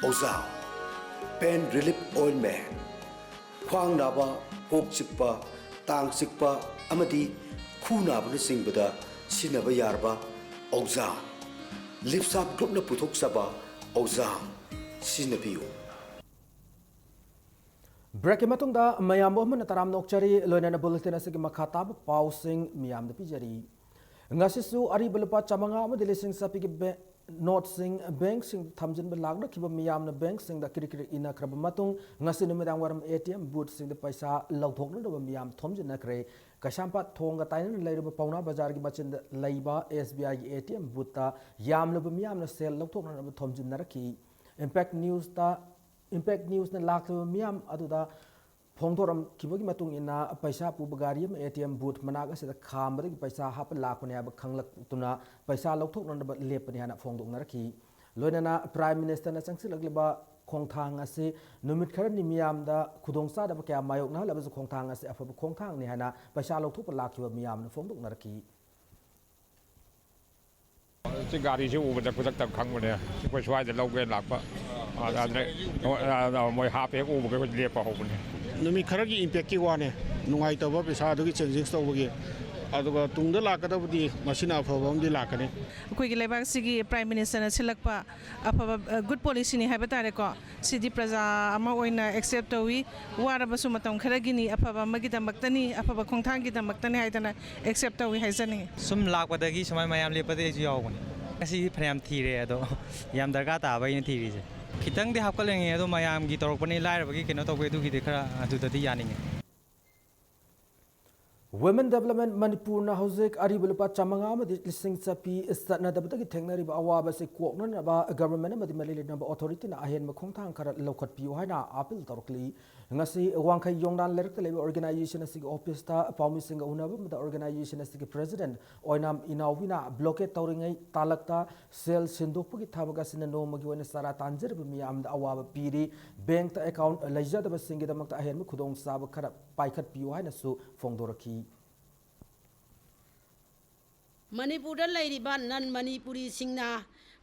ꯑꯣꯖꯥ, pain relief ointment, ꯈ꯭ꯋꯥꯡ ꯅꯥꯕ, ꯀꯣꯛ ꯆꯤꯛꯄ, ꯇꯥꯡ ꯆꯤꯛꯄ ꯑꯃꯗꯤ ꯈꯨ ꯅꯥꯕꯅꯆꯤꯡꯕꯗ ꯁꯤꯖꯤꯟꯅꯕ ꯌꯥꯔꯕ ꯑꯣꯖꯥ, ꯂꯤꯞꯁꯥꯞ ꯒ꯭ꯔꯨꯞꯅ ꯄꯨꯊꯣꯛꯆꯕ ꯑꯣꯖꯥ ꯁꯤꯖꯤꯟꯅꯕꯤꯌꯨ꯫ ꯕ꯭ꯔꯦꯛꯀꯤ ꯃꯇꯨꯡꯗ ꯃꯌꯥꯝꯕꯨ ꯑꯃꯅ ꯇꯔꯥꯝꯅ ꯑꯣꯛꯆꯔꯤ꯫ ꯂꯣꯏꯅꯅ ꯕꯨꯂꯦꯇꯤꯟ ꯑꯁꯤꯒꯤ ꯃꯈꯥ ꯇꯥꯕ ꯄꯥꯎꯁꯤꯡ ꯃꯤꯌꯥꯝꯗ ꯄꯤꯖꯔꯤ꯫ ꯉꯁꯤꯁꯨ ꯑꯔꯤꯕ ꯂꯨꯄꯥ ꯆꯥꯃꯉꯥ ꯑꯃꯗꯤ ꯂꯤꯁꯤꯡ ꯆꯠꯄꯤꯒꯤ ꯕꯦ-, ꯅꯣꯠꯁꯤꯡ ꯕꯦꯡꯛꯁꯤꯡꯗ ꯊꯝꯖꯤꯟꯕ ꯂꯥꯛꯅꯈꯤꯕ ꯃꯤꯌꯥꯝꯅ ꯕꯦꯡꯛꯁꯤꯡꯗ ꯀꯤꯔꯤ ꯀꯤꯔꯤ ꯏꯟꯅꯈ꯭ꯔꯕ ꯃꯇꯨꯡ, ꯉꯁꯤ ꯅꯨꯃꯤꯗꯥꯡ ꯋꯥꯏꯔꯝ ꯑꯦ ꯇꯤ ꯑꯦꯝ ꯕꯨꯠꯁꯤꯡꯗ ꯄꯩꯁꯥ ꯂꯧꯊꯣꯛꯅꯅꯕ ꯃꯤꯌꯥꯝ ꯊꯣꯝꯖꯤꯟꯅꯈ꯭ꯔꯦ꯫ ꯀꯩꯁꯥꯝꯄꯥꯠ ꯊꯣꯡꯒ ꯇꯥꯏꯅꯅ ꯂꯩꯔꯤꯕ ꯄꯥꯎꯅꯥ ꯕꯖꯥꯔꯒꯤ ꯃꯆꯤꯟꯗ ꯂꯩꯕ ꯑꯦꯁ ꯕꯤ ꯑꯥꯏꯒꯤ ꯑꯦ ꯇꯤ ꯑꯦꯝ ꯕꯨꯠꯇ ꯌꯥꯝꯂꯕ ꯃꯤꯌꯥꯝꯅ ꯁꯦꯜ ꯂꯧꯊꯣꯛꯅꯅꯕ ꯊꯣꯝꯖꯤꯟꯅꯔꯛꯈꯤ꯫ ꯏꯝꯄꯦꯛ ꯅ꯭ꯌꯨꯁꯇ, ꯏꯝꯄꯦꯛ ꯅ꯭ꯌꯨꯁꯅ ꯂꯥꯛꯂꯤꯕ ꯃꯤꯌꯥꯝ ꯑꯗꯨꯗ ꯐꯣꯡꯗꯣꯔꯛꯈꯤꯕꯒꯤ ꯃꯇꯨꯡ ꯏꯟꯅ, ꯄꯩꯁꯥ ꯄꯨꯕ ꯒꯥꯔꯤ ꯑꯃ ꯑꯦ ꯇꯤ ꯑꯦꯝ ꯕꯨꯠ ꯃꯅꯥꯛ ꯑꯁꯤꯗ ꯈꯥꯝꯕꯗꯒꯤ ꯄꯩꯁꯥ ꯍꯥꯞꯄ ꯂꯥꯛꯄꯅꯤ ꯍꯥꯏꯕ ꯈꯪꯂꯛꯇꯨꯅ ꯄꯩꯁꯥ ꯂꯧꯊꯣꯛꯅꯅꯕ ꯂꯦꯞꯄꯅꯤ ꯍꯥꯏꯅ ꯐꯣꯡꯗꯣꯛꯅꯔꯛꯈꯤ꯫ ꯂꯣꯏꯅꯅ ꯄ꯭ꯔꯥꯏꯝ ꯃꯤꯅꯤꯁꯇꯔꯅ ꯆꯪꯁꯤꯜꯂꯛꯂꯤꯕ ꯈꯣꯡꯊꯥꯡ ꯑꯁꯤ ꯅꯨꯃꯤꯠ ꯈꯔꯅꯤ ꯃꯤꯌꯥꯝꯗ ꯈꯨꯗꯣꯡꯆꯥꯗꯕ ꯀꯌꯥ ꯃꯥꯌꯣꯛꯅꯍꯜꯂꯕꯁꯨ, ꯈꯣꯡꯊꯥꯡ ꯑꯁꯤ ꯑꯐꯕ ꯈꯣꯡꯊꯥꯡꯅꯤ ꯍꯥꯏꯅ ꯄꯩꯁꯥ ꯂꯧꯊꯣꯛꯄ ꯂꯥꯛꯈꯤꯕ ꯃꯤꯌꯥꯝꯅ ꯐꯣꯡꯗꯣꯛꯅꯔꯛꯈꯤ꯫ ꯁꯤ ꯒꯥꯔꯤꯁꯤ ꯎꯕꯗ ꯈꯨꯗꯛꯇ ꯈꯪꯕꯅꯦ꯫ ꯑꯩꯈꯣꯏ ꯁ꯭ꯋꯥꯏꯗ ꯂꯧꯒꯦꯅ ꯂꯥꯛꯄ꯫ ꯑꯗ, ꯑꯗ, ꯃꯣꯏ, ꯑꯗ, ꯃꯣꯏ ꯍꯥꯞꯄꯦ ꯍꯦꯛ ꯎꯕꯒ ꯑꯩꯈꯣꯏ ꯂꯦꯞꯄ ꯍꯧꯕꯅꯦ꯫ ꯅꯨꯃꯤꯠ ꯈꯔꯒꯤ ꯏꯝꯄꯦꯛꯀꯤ ꯋꯥꯅꯦ, ꯅꯨꯡꯉꯥꯏꯇꯕ ꯄꯩꯁꯥ ꯑꯗꯨꯒꯤ ꯆꯦꯟꯖꯤꯡꯁ ꯇꯧꯕꯒꯤ꯫ ꯑꯗꯨꯒ ꯇꯨꯡꯗ ꯂꯥꯛꯀꯗꯕꯗꯤ ꯃꯁꯤꯅ ꯑꯐꯕ ꯑꯃꯗꯤ ꯂꯥꯛꯀꯅꯤ꯫ ꯑꯩꯈꯣꯏꯒꯤ ꯂꯩꯕꯥꯛꯁꯤꯒꯤ ꯄ꯭ꯔꯥꯏꯝ ꯃꯤꯅꯤꯁꯇꯔꯅ ꯁꯤꯜꯂꯛꯄ ꯑꯐꯕ, ꯑ, ꯒꯨꯗ ꯄꯣꯂꯤꯁꯤꯅꯤ ꯍꯥꯏꯕ ꯇꯥꯔꯦꯀꯣ꯫ ꯁꯤꯗꯤ ꯄ꯭ꯔꯖꯥ ꯑꯃ ꯑꯣꯏꯅ ꯑꯦꯛꯁꯦꯞ ꯇꯧꯏ꯫ ꯋꯥꯔꯕꯁꯨ ꯃꯇꯝ ꯈꯔꯒꯤꯅꯤ, ꯑꯐꯕ ꯑꯃꯒꯤꯗꯃꯛꯇꯅꯤ, ꯑꯐꯕ ꯈꯣꯡꯊꯥꯡꯒꯤꯗꯃꯛꯇꯅꯤ ꯍꯥꯏꯗꯅ ꯑꯦꯛꯁꯦꯞ ꯇꯧꯏ ꯍꯥꯏꯖꯅꯤꯡꯏ꯫ ꯁꯨꯝ ꯂꯥꯛꯄꯗꯒꯤ ꯁꯨꯃꯥꯏ ꯃꯌꯥꯝ ꯂꯦꯞꯄꯗꯒꯤ ꯑꯩꯁꯨ ꯌꯥꯎꯕꯅꯦ꯫ ꯉꯁꯤꯗꯤ ꯐꯅꯌꯥꯝ ꯊꯤꯔꯦ, ꯑꯗꯣ ꯌꯥꯝ ꯗꯔꯀꯥꯔ ꯇꯥꯕ ꯑꯩꯅ ꯊꯤꯔꯤꯁꯦ꯫ ꯈꯤꯇꯪꯗꯤ ꯍꯥꯞꯀꯠꯂꯛꯏ, ꯑꯗꯣ ꯃꯌꯥꯝꯒꯤ ꯇꯧꯔꯛꯄꯅꯤ, ꯂꯥꯏꯔꯕꯒꯤ ꯀꯩꯅꯣ ꯇꯧꯕꯩ, ꯑꯗꯨꯒꯤꯗꯤ ꯈꯔ ꯑꯗꯨꯗꯗꯤ ꯌꯥꯅꯤꯡꯉꯦ꯫ Women Development ꯃꯅꯤꯄꯨꯔꯅ ꯍꯧꯖꯤꯛ ꯑꯔꯤꯕ ꯂꯨꯄꯥ ꯆꯥꯃꯉꯥ ꯑꯃꯗꯤ ꯂꯤꯁꯤꯡ ꯆꯠꯄꯤ ꯆꯠꯅꯗꯕꯗꯒꯤ ꯊꯦꯡꯅꯔꯤꯕ ꯑꯋꯥꯕ ꯑꯁꯤ ꯀꯣꯛꯅꯅꯕ ꯒꯚꯔꯟꯃꯦꯟꯠ ꯑꯃꯗꯤ ꯃꯔꯤ ꯂꯩꯅꯕ ꯑꯣꯊꯣꯔꯤꯇꯤꯅ ꯑꯍꯦꯟꯕ ꯈꯣꯡꯊꯥꯡ ꯈꯔ ꯂꯧꯈꯠꯄꯤꯌꯨ ꯍꯥꯏꯅ ꯑꯥꯄꯤꯜ ꯇꯧꯔꯛꯂꯤ꯫ ꯉꯁꯤ ꯋꯥꯡꯈꯩ ꯌꯣꯡꯅꯥꯝ ꯂꯩꯔꯛꯇ ꯂꯩꯕ ꯑꯣꯔꯒꯅꯥꯏꯖꯦꯁꯟ ꯑꯁꯤꯒꯤ ꯑꯣꯐꯤꯁꯇ ꯄꯥꯎꯃꯤꯁꯤꯡꯒ ꯎꯅꯕ ꯑꯃꯗ ꯑꯣꯔꯒꯅꯥꯏꯖꯦꯁꯟ ꯑꯁꯤꯒꯤ ꯄ꯭ꯔꯦꯁꯤꯗꯦꯟꯠ ꯑꯣꯏꯅꯥꯝ ꯏꯅꯥꯎꯕꯤꯅ ꯕ꯭ꯂꯣꯀꯦꯠ ꯇꯧꯔꯤꯉꯩ ꯇꯥꯂꯛꯇ ꯁꯦꯜ ꯁꯤꯟꯗꯣꯛꯄꯒꯤ ꯊꯕꯛ ꯑꯁꯤꯅ ꯅꯣꯡꯃꯒꯤ ꯑꯣꯏꯅ ꯆꯔꯥ ꯇꯥꯟꯖꯔꯤꯕ ꯃꯤꯌꯥꯝꯗ ꯑꯋꯥꯕ ꯄꯤꯔꯤ꯫ ꯕꯦꯡꯛꯇ ꯑꯦꯀꯥꯎꯟꯠ ꯂꯩꯖꯗꯕꯁꯤꯡꯒꯤꯗꯃꯛꯇ ꯑꯍꯦꯟꯕ ꯈꯨꯗꯣꯡꯆꯥꯕ ꯈꯔ ꯄꯥꯏꯈꯠꯄꯤꯌꯨ ꯍꯥꯏꯅꯁꯨ ꯐꯣꯡꯗꯣꯔꯛꯈꯤ꯫ ꯃꯅꯤꯄꯨꯔꯗ ꯂꯩꯔꯤꯕ ꯅꯟ ꯃꯅꯤꯄꯨꯔꯤꯁꯤꯡꯅ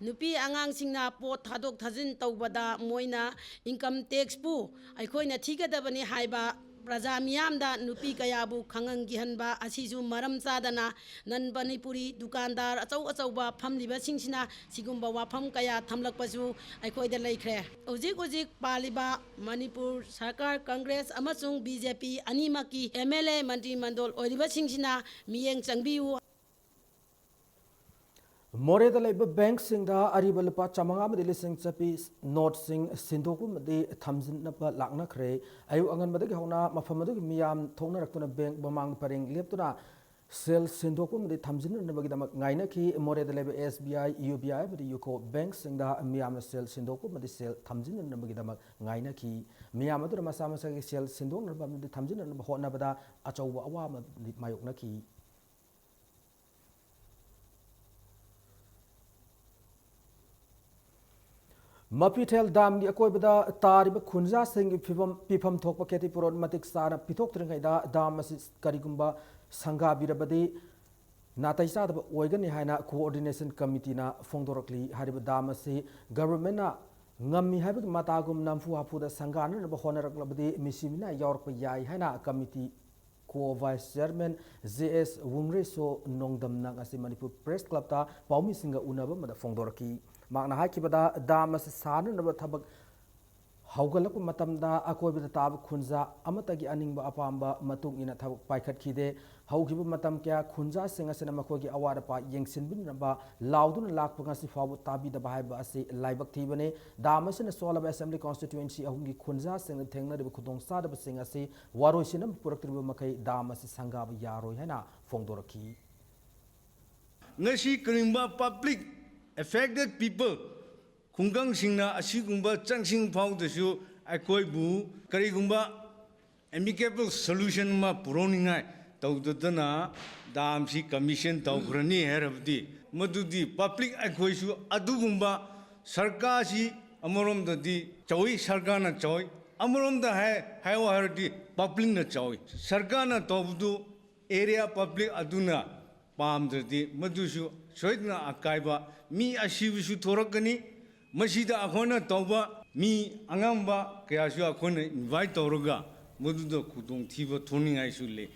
ꯅꯨꯄꯤ ꯑꯉꯥꯡꯁꯤꯡꯅ ꯄꯣꯠ ꯊꯥꯗꯣꯛ ꯊꯥꯖꯤꯟ ꯇꯧꯕꯗ ꯃꯣꯏꯅ income taxꯄꯨ ꯑꯩꯈꯣꯏꯅ ꯊꯤꯒꯗꯕꯅꯤ ꯍꯥꯏꯕ ꯄ꯭ꯔꯖꯥ ꯃꯤꯌꯥꯝꯗ ꯅꯨꯄꯤ ꯀꯌꯥꯕꯨ ꯈꯪꯍꯟꯈꯤꯍꯟꯕ ꯑꯁꯤꯁꯨ ꯃꯔꯝ ꯆꯥꯗꯅ non Manipuri ꯗꯨꯀꯥꯟꯗꯥꯔ ꯑꯆꯧ ꯑꯆꯧꯕ ꯐꯝꯂꯤꯕꯁꯤꯡꯁꯤꯅ ꯁꯤꯒꯨꯝꯕ ꯋꯥꯐꯝ ꯀꯌꯥ ꯊꯝꯂꯛꯄꯁꯨ ꯑꯩꯈꯣꯏꯗ ꯂꯩꯈ꯭ꯔꯦ꯫ ꯍꯧꯖꯤꯛ ꯍꯧꯖꯤꯛ ꯄꯥꯜꯂꯤꯕ ꯃꯅꯤꯄꯨꯔ ꯁꯔꯀꯥꯔ ꯀꯪꯒ꯭ꯔꯦꯁ ꯑꯃꯁꯨꯡ ꯕꯤ ꯖꯦ ꯄꯤ ꯑꯅꯤꯃꯛꯀꯤ ꯑꯦꯝ ꯑꯦꯜ ꯑꯦ, ꯃꯟꯇ꯭ꯔꯤ ꯃꯟꯗꯣꯜ ꯑꯣꯏꯔꯤꯕꯁꯤꯡꯁꯤꯅ ꯃꯤꯠꯌꯦꯡ ꯆꯪꯕꯤꯌꯨ꯫ ꯃꯣꯔꯦꯗ ꯂꯩꯕ ꯕꯦꯡꯛꯁꯤꯡꯗ ꯑꯔꯤꯕ ꯂꯨꯄꯥ ꯆꯥꯃꯉꯥ ꯑꯃꯗꯤ ꯂꯤꯁꯤꯡ ꯆꯠꯄꯤ ꯅꯣꯠꯁꯤꯡ ꯁꯤꯟꯗꯣꯛꯄ ꯑꯃꯗꯤ ꯊꯝꯖꯤꯟꯅꯕ ꯂꯥꯛꯅꯈ꯭ꯔꯦ꯫ ꯑꯌꯨꯛ ꯑꯉꯟꯕꯗꯒꯤ ꯍꯧꯅ ꯃꯐꯝ ꯑꯗꯨꯒꯤ ꯃꯤꯌꯥꯝ ꯊꯣꯛꯅꯔꯛꯇꯨꯅ ꯕꯦꯡꯛ ꯃꯃꯥꯡꯗ ꯄꯔꯦꯡ ꯂꯦꯞꯇꯨꯅ ꯁꯦꯜ ꯁꯤꯟꯗꯣꯛꯄ ꯑꯃꯗꯤ ꯊꯝꯖꯤꯟꯅꯅꯕꯒꯤꯗꯃꯛ ꯉꯥꯏꯅꯈꯤ꯫ ꯃꯣꯔꯦꯗ ꯂꯩꯕ ꯑꯦꯁ ꯕꯤ ꯑꯥꯏ, ꯌꯨ ꯕꯤ ꯑꯥꯏ ꯑꯃꯗꯤ ꯌꯨꯀꯣ ꯕꯦꯡꯛꯁꯤꯡꯗ ꯃꯤꯌꯥꯝꯅ ꯁꯦꯜ ꯁꯤꯟꯗꯣꯛꯄ ꯑꯃꯗꯤ ꯁꯦꯜ ꯊꯝꯖꯤꯟꯅꯅꯕꯒꯤꯗꯃꯛ ꯉꯥꯏꯅꯈꯤ꯫ ꯃꯤꯌꯥꯝ ꯑꯗꯨꯅ ꯃꯁꯥ ꯃꯁꯥꯒꯤ ꯁꯦꯜ ꯁꯤꯟꯗꯣꯛꯅꯕ ꯑꯃꯗꯤ ꯊꯝꯖꯤꯟꯅꯅꯕ ꯍꯣꯠꯅꯕꯗ ꯑꯆꯧꯕ ꯑꯋꯥꯕ ꯑꯃꯗꯤ ꯃꯥꯌꯣꯛꯅꯈꯤ꯫ ꯃꯄꯤꯊꯦꯜ ꯗꯥꯝꯒꯤ ꯑꯀꯣꯏꯕꯗ ꯇꯥꯔꯤꯕ ꯈꯨꯟꯖꯥꯁꯤꯡꯒꯤ ꯐꯤꯕꯝ, ꯄꯤꯐꯝ ꯊꯣꯛꯄ ꯈꯦꯇꯤꯄꯨꯔꯣꯟ ꯃꯇꯤꯛ ꯆꯥꯅ ꯄꯤꯊꯣꯛꯇ꯭ꯔꯤꯉꯩꯗ ꯗꯥꯝ ꯑꯁꯤ ꯀꯔꯤꯒꯨꯝꯕ ꯁꯪꯒꯥꯕꯤꯔꯕꯗꯤ ꯅꯥꯇꯩ ꯆꯥꯗꯕ ꯑꯣꯏꯒꯅꯤ ꯍꯥꯏꯅ ꯀꯣꯑꯣꯔꯗꯤꯅꯦꯁꯟ ꯀꯃꯤꯇꯤꯅ ꯐꯣꯡꯗꯣꯔꯛꯂꯤ꯫ ꯍꯥꯏꯔꯤꯕ ꯗꯥꯝ ꯑꯁꯤ ꯒꯚꯔꯟꯃꯦꯟꯠꯅ ꯉꯝꯃꯤ ꯍꯥꯏꯕꯒꯤ ꯃꯇꯥꯒꯨꯝ ꯅꯝꯐꯨ ꯍꯥꯐꯨꯗ ꯁꯪꯒꯥꯅꯅꯕ ꯍꯣꯠꯅꯔꯛꯂꯕꯗꯤ ꯃꯤꯁꯤ ꯃꯤꯅꯥ ꯌꯥꯎꯔꯛꯄ ꯌꯥꯏ ꯍꯥꯏꯅ ꯀꯃꯤꯇꯤ ꯀꯣ ꯚꯥꯏꯁ ꯆꯤꯌꯔꯃꯦꯟ ꯖꯦ ꯑꯦꯁ ꯋꯨꯡꯔꯦꯁꯣ ꯅꯣꯡꯗꯝꯅ ꯉꯁꯤ ꯃꯅꯤꯄꯨꯔ ꯄ꯭ꯔꯦꯁ ꯀ꯭ꯂꯕꯇ ꯄꯥꯎꯃꯤꯁꯤꯡꯒ ꯎꯅꯕ ꯑꯃꯗ ꯐꯣꯡꯗꯣꯔꯛꯈꯤ꯫ ꯃꯍꯥꯛꯅ ꯍꯥꯏꯈꯤꯕꯗ, ꯗꯥꯝ ꯑꯁꯤ ꯁꯥꯅꯅꯕ ꯊꯕꯛ ꯍꯧꯒꯠꯂꯛꯄ ꯃꯇꯝꯗ ꯑꯀꯣꯏꯕꯗ ꯇꯥꯕ ꯈꯨꯟꯖꯥ ꯑꯃꯠꯇꯒꯤ ꯑꯅꯤꯡꯕ ꯑꯄꯥꯝꯕ ꯃꯇꯨꯡ ꯏꯟꯅ ꯊꯕꯛ ꯄꯥꯏꯈꯠꯈꯤꯗꯦ꯫ ꯍꯧꯈꯤꯕ ꯃꯇꯝ ꯀꯌꯥ ꯈꯨꯟꯖꯥꯁꯤꯡ ꯑꯁꯤꯅ ꯃꯈꯣꯏꯒꯤ ꯑꯋꯥꯠ ꯑꯄꯥ ꯌꯦꯡꯁꯤꯟꯕꯤꯅꯕ ꯂꯥꯎꯗꯨꯅ ꯂꯥꯛꯄ ꯉꯁꯤ ꯐꯥꯎꯕ ꯇꯥꯕꯤꯗꯕ ꯍꯥꯏꯕ ꯑꯁꯤ ꯂꯥꯏꯕꯛ ꯊꯤꯕꯅꯤ꯫ ꯗꯥꯝ ꯑꯁꯤꯅ ꯁꯣꯜꯂꯕ ꯑꯦꯁꯦꯝꯕ꯭ꯂꯤ ꯀꯣꯟꯁꯇꯤꯇ꯭ꯌꯨꯑꯦꯟꯁꯤ ꯑꯍꯨꯝꯒꯤ ꯈꯨꯟꯖꯥꯁꯤꯡꯅ ꯊꯦꯡꯅꯔꯤꯕ ꯈꯨꯗꯣꯡꯆꯥꯗꯕꯁꯤꯡ ꯑꯁꯤ ꯋꯥꯔꯣꯏꯁꯤꯟ ꯑꯃ ꯄꯨꯔꯛꯇ꯭ꯔꯤꯕ ꯃꯈꯩ ꯗꯥꯝ ꯑꯁꯤ ꯁꯪꯒꯥꯕ ꯌꯥꯔꯣꯏ ꯍꯥꯏꯅ ꯐꯣꯡꯗꯣꯔꯛꯈꯤ꯫ ꯉꯁꯤ ꯀꯔꯤꯒꯨꯝꯕ public affected people, ꯈꯨꯡꯒꯪꯁꯤꯡꯅ ꯑꯁꯤꯒꯨꯝꯕ ꯆꯪꯁꯤꯡ ꯐꯥꯎꯗꯁꯨ ꯑꯩꯈꯣꯏꯕꯨ ꯀꯔꯤꯒꯨꯝꯕ amicable solution ꯑꯃ ꯄꯨꯔꯛꯅꯤꯡꯉꯥꯏ ꯇꯧꯗꯗꯅ ꯗꯥꯝꯁꯤ commission ꯇꯧꯈ꯭ꯔꯅꯤ ꯍꯥꯏꯔꯕꯗꯤ, ꯃꯗꯨꯗꯤ public ꯑꯩꯈꯣꯏꯁꯨ ꯑꯗꯨꯒꯨꯝꯕ ꯁꯔꯀꯥꯔꯁꯤ ꯑꯃꯔꯣꯝꯗꯗꯤ ꯆꯥꯎꯏ, ꯁꯔꯀꯥꯔꯅ ꯆꯥꯎꯏ, ꯑꯃꯔꯣꯝꯗ ꯍꯥꯏ, ꯍꯥꯏꯌꯣ ꯍꯥꯏꯔꯗꯤ publicꯅ ꯆꯥꯎꯏ꯫ ꯁꯔꯀꯥꯔꯅ ꯇꯧꯕꯗꯨ area public ꯑꯗꯨꯅ ꯄꯥꯝꯗ꯭ꯔꯗꯤ ꯃꯗꯨꯁꯨ ꯁꯣꯏꯗꯅ ꯑꯀꯥꯏꯕ ꯃꯤ ꯑꯁꯤꯕꯁꯨ ꯊꯣꯔꯛꯀꯅꯤ꯫ ꯃꯁꯤꯗ ꯑꯩꯈꯣꯏꯅ ꯇꯧꯕ ꯃꯤ ꯑꯉꯝꯕ ꯀꯌꯥꯁꯨ ꯑꯩꯈꯣꯏꯅ invite ꯇꯧꯔꯒ ꯃꯗꯨꯗ ꯈꯨꯗꯣꯡꯊꯤꯕ ꯊꯣꯛꯅꯤꯡꯉꯥꯏꯁꯨ ꯂꯩ꯫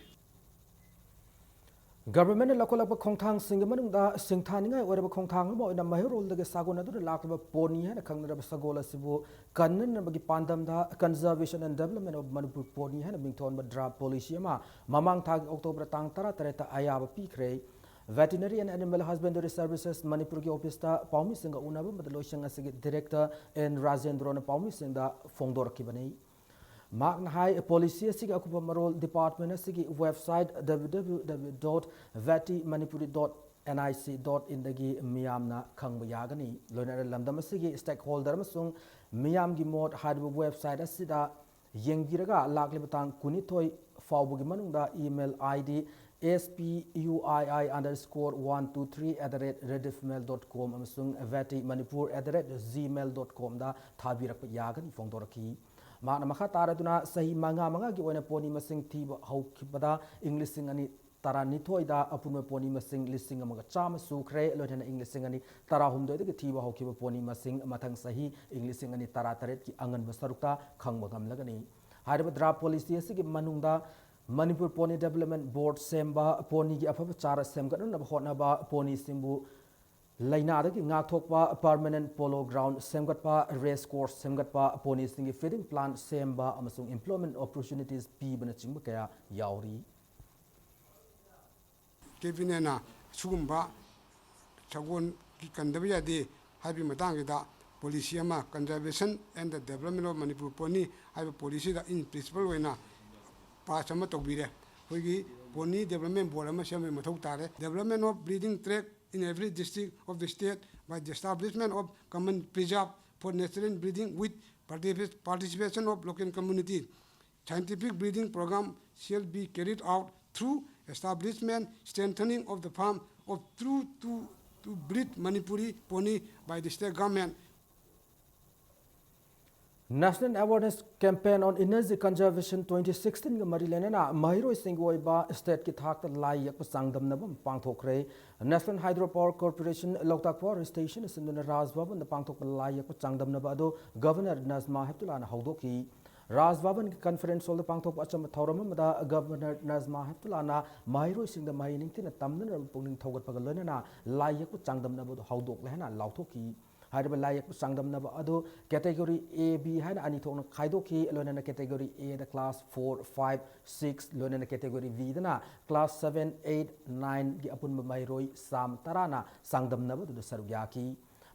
ꯒꯚꯔꯟꯃꯦꯟꯠꯅ ꯂꯧꯈꯠꯂꯛꯄ ꯈꯣꯡꯊꯥꯡꯁꯤꯡꯒꯤ ꯃꯅꯨꯡꯗ ꯁꯤꯡꯊꯥꯅꯤꯡꯉꯥꯏ ꯑꯣꯏꯔꯕ ꯈꯣꯡꯊꯥꯡ ꯑꯃ ꯑꯣꯏꯅ ꯃꯩꯍꯧꯔꯣꯜꯗꯒꯤ ꯁꯥꯒꯣꯟꯅꯗꯨꯅ ꯂꯥꯛꯂꯤꯕ ꯄꯣꯅꯤ ꯍꯥꯏꯅ ꯈꯪꯅꯔꯕ ꯁꯒꯣꯜ ꯑꯁꯤꯕꯨ ꯀꯟꯅꯅꯕꯒꯤ ꯄꯥꯟꯗꯝꯗ Conservation and Development of Manipur Pony ꯍꯥꯏꯅ ꯃꯤꯡꯊꯣꯟꯕ draft policy ꯑꯃ ꯃꯃꯥꯡ ꯊꯥꯒꯤ ꯑꯣꯛꯇꯣꯕꯔ ꯇꯥꯡ ꯇꯔꯥꯇꯔꯦꯠꯇ ꯑꯌꯥꯕ ꯄꯤꯈ꯭ꯔꯦ꯫ Veterinary and Animal Husbandry Services ꯃꯅꯤꯄꯨꯔꯒꯤ ꯑꯣꯐꯤꯁꯇ ꯄꯥꯎꯃꯤꯁꯤꯡꯒ ꯎꯅꯕ ꯑꯃꯗ ꯂꯣꯏꯁꯪ ꯑꯁꯤꯒꯤ ꯗꯤꯔꯦꯛꯇꯔ ꯑꯦꯟ ꯔꯥꯖꯦꯟꯗ꯭ꯔꯣꯅ ꯄꯥꯎꯃꯤꯁꯤꯡꯗ ꯐꯣꯡꯗꯣꯔꯛꯈꯤꯕꯅꯤ꯫ ꯃꯍꯥꯛꯅ ꯍꯥꯏ, ꯄꯣꯂꯤꯁꯤ ꯑꯁꯤꯒꯤ ꯑꯀꯨꯞꯄ ꯃꯔꯣꯜ ꯗꯤꯄꯥꯔꯠꯃꯦꯟ ꯑꯁꯤꯒꯤ website W W W dot veti manipuri dot N I C dot in ꯗꯒꯤ ꯃꯤꯌꯥꯝꯅ ꯈꯪꯕ ꯌꯥꯒꯅꯤ꯫ ꯂꯣꯏꯅꯅ ꯂꯝꯗꯝ ꯑꯁꯤꯒꯤ stakeholder ꯑꯃꯁꯨꯡ ꯃꯤꯌꯥꯝꯒꯤ ꯃꯣꯠ ꯍꯥꯏꯔꯤꯕ ꯋꯦꯕꯁꯥꯏꯠ ꯑꯁꯤꯗ ꯌꯦꯡꯕꯤꯔꯒ ꯂꯥꯛꯂꯤꯕ ꯇꯥꯡ ꯀꯨꯟꯅꯤꯊꯣꯏ ꯐꯥꯎꯕꯒꯤ ꯃꯅꯨꯡꯗ email I D S P U I I underscore one two three at the rate rediffmail dot com ꯑꯃꯁꯨꯡ veti manipur at the rate gmail dot com ꯗ ꯊꯥꯕꯤꯔꯛꯄ ꯌꯥꯒꯅꯤ ꯐꯣꯡꯗꯣꯔꯛꯈꯤ꯫ ꯃꯍꯥꯛꯅ ꯃꯈꯥ ꯇꯥꯔꯗꯨꯅ ꯆꯍꯤ ꯃꯉꯥ ꯃꯉꯥꯒꯤ ꯑꯣꯏꯅ ꯄꯣꯅꯤ ꯃꯁꯤꯡ ꯊꯤꯕ ꯍꯧꯈꯤꯕꯗ ꯏꯪ ꯂꯤꯁꯤꯡ ꯑꯅꯤ ꯇꯔꯥꯅꯤꯊꯣꯏꯗ ꯑꯄꯨꯟꯕ ꯄꯣꯅꯤ ꯃꯁꯤꯡ ꯂꯤꯁꯤꯡ ꯑꯃꯒ ꯆꯥꯝꯃ ꯁꯨꯈ꯭ꯔꯦ꯫ ꯂꯣꯏꯅꯅ ꯏꯪ ꯂꯤꯁꯤꯡ ꯑꯅꯤ ꯇꯔꯥꯍꯨꯝꯗꯣꯏꯗꯒꯤ ꯊꯤꯕ ꯍꯧꯈꯤꯕ ꯄꯣꯅꯤ ꯃꯁꯤꯡ ꯃꯊꯪ ꯆꯍꯤ ꯏꯪ ꯂꯤꯁꯤꯡ ꯑꯅꯤ ꯇꯔꯥꯇꯔꯦꯠꯀꯤ ꯑꯉꯟꯕ ꯁꯔꯨꯛꯇ ꯈꯪꯕ ꯉꯝꯂꯒꯅꯤ꯫ ꯍꯥꯏꯔꯤꯕ draft policy ꯑꯁꯤꯒꯤ ꯃꯅꯨꯡꯗ ꯃꯅꯤꯄꯨꯔ ꯄꯣꯅꯤ ꯗꯦꯕꯂꯞꯃꯦꯟ ꯕꯣꯔꯗ ꯁꯦꯝꯕ, ꯄꯣꯅꯤꯒꯤ ꯑꯐꯕ ꯆꯥꯔ ꯁꯦꯝꯒꯠꯅꯅꯕ ꯍꯣꯠꯅꯕ, ꯄꯣꯅꯤꯁꯤꯡꯕꯨ ꯂꯥꯏꯅꯥꯗꯒꯤ ꯉꯥꯛꯊꯣꯛꯄ, permanent polo ground ꯁꯦꯝꯒꯠꯄ, race course ꯁꯦꯝꯒꯠꯄ, ꯄꯣꯅꯤꯁꯤꯡꯒꯤ feeding plan ꯁꯦꯝꯕ ꯑꯃꯁꯨꯡ employment opportunities ꯄꯤꯕꯅꯆꯤꯡꯕ ꯀꯌꯥ ꯌꯥꯎꯔꯤ꯫ ꯀꯦꯕꯤꯅꯦꯠꯅ ꯁꯤꯒꯨꯝꯕ ꯁꯒꯣꯜꯒꯤ ꯀꯟꯗꯕ ꯌꯥꯗꯦ ꯍꯥꯏꯕꯒꯤ ꯃꯇꯥꯡꯁꯤꯗ policy ꯑꯃ, Conservation and the Development of Manipur Pony ꯍꯥꯏꯕ policyꯗ in principle ꯑꯣꯏꯅ pass ꯑꯃ ꯇꯧꯕꯤꯔꯦ꯫ ꯑꯩꯈꯣꯏꯒꯤ pony development board ꯑꯃ ꯁꯦꯝꯕꯒꯤ ꯃꯊꯧ ꯇꯥꯔꯦ꯫ Development of breeding track in every district of the state by the establishment of common preserve for natural breeding with particip- participation of local community. Scientific breeding program shall be carried out through establishment, strengthening of the farm of true to, to breed Manipuri pony by the state government. National Awareness Campaign on Energy Conservation twenty sixteen ꯒ ꯃꯔꯤ ꯂꯩꯅꯅ ꯃꯍꯩꯔꯣꯏꯁꯤꯡꯒꯤ ꯑꯣꯏꯕ state ꯀꯤ ꯊꯥꯛꯇ ꯂꯥꯏ ꯌꯦꯛꯄ ꯆꯥꯡꯗꯝꯅꯕ ꯑꯃ ꯄꯥꯡꯊꯣꯛꯈ꯭ꯔꯦ꯫ National Hydro Power Corporation ꯂꯣꯛꯇꯥꯛ Power Station ꯁꯤꯟꯗꯨꯅ ꯔꯥꯖ ꯚꯕꯟꯗ ꯄꯥꯡꯊꯣꯛꯄ ꯂꯥꯏ ꯌꯦꯛꯄ ꯆꯥꯡꯗꯝꯅꯕ ꯑꯗꯨ Governor ꯅꯖꯃꯥ ꯍꯦꯞꯇꯨꯂꯥꯅ ꯍꯧꯗꯣꯛꯈꯤ꯫ ꯔꯥꯖ ꯚꯕꯟꯒꯤ conference hall ꯗ ꯄꯥꯡꯊꯣꯛꯄ ꯑꯆꯝꯕ ꯊꯧꯔꯝ ꯑꯃꯗ Governor ꯅꯖꯃꯥ ꯍꯦꯞꯇꯨꯂꯥꯅ ꯃꯍꯩꯔꯣꯏꯁꯤꯡꯗ ꯃꯍꯩ ꯅꯤꯡꯊꯤꯅ ꯇꯝꯅꯅꯕ ꯄꯨꯛꯅꯤꯡ ꯊꯧꯒꯠꯄꯒ ꯂꯣꯏꯅꯅ ꯂꯥꯏ ꯌꯦꯛꯄ ꯆꯥꯡꯗꯝꯅꯕ ꯑꯗꯨ ꯍꯧꯗꯣꯛꯂꯦ ꯍꯥꯏꯅ ꯂꯥꯎꯊꯣꯛꯈꯤ꯫ ꯍꯥꯏꯔꯤꯕ ꯂꯥꯏ ꯌꯦꯛꯄ ꯆꯥꯡꯗꯝꯅꯕ ꯑꯗꯨ category A, B ꯍꯥꯏꯅ ꯑꯅꯤ ꯊꯣꯛꯅ ꯈꯥꯏꯗꯣꯛꯈꯤ꯫ ꯂꯣꯏꯅꯅ category A the class four, five, six, ꯂꯣꯏꯅꯅ category B ꯗꯅ class seven, eight, nine ꯒꯤ ꯑꯄꯨꯟꯕ ꯃꯍꯩꯔꯣꯏ ꯆꯥꯝ ꯇꯔꯥꯅ ꯆꯥꯡꯗꯝꯅꯕ ꯑꯗꯨꯗ ꯁꯔꯨꯛ ꯌꯥꯈꯤ꯫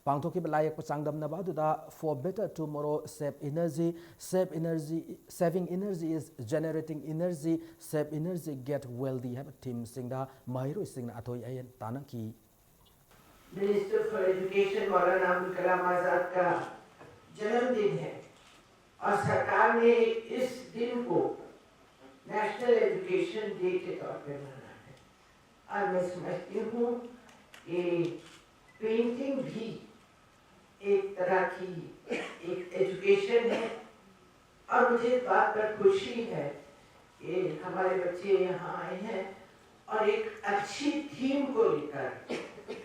ꯄꯥꯡꯊꯣꯛꯈꯤꯕ ꯂꯥꯏ ꯌꯦꯛꯄ ꯆꯥꯡꯗꯝꯅꯕ ꯑꯗꯨꯗ For Better Tomorrow, Save Energy, Save Energy, Saving Energy is Generating Energy, Save Energy, Get Wealthy ꯍꯥꯏꯕ theme ꯁꯤꯡꯗ ꯃꯍꯩꯔꯣꯏꯁꯤꯡꯅ ꯑꯊꯣꯏ ꯑꯍꯦꯟ ꯇꯥꯟꯅꯈꯤ꯫ Minister for education Maulana Abul Kalam Azad का जन्मदिन है और सरकार ने इस दिन को नेशनल एजुकेशन डे के तौर पे माना है। और मैं समझती हूँ कि पेंटिंग भी एक तरह की एक एजुकेशन है और मुझे इस बात पर खुशी है कि हमारे बच्चे यहाँ आए हैं और एक अच्छी थीम को लेकर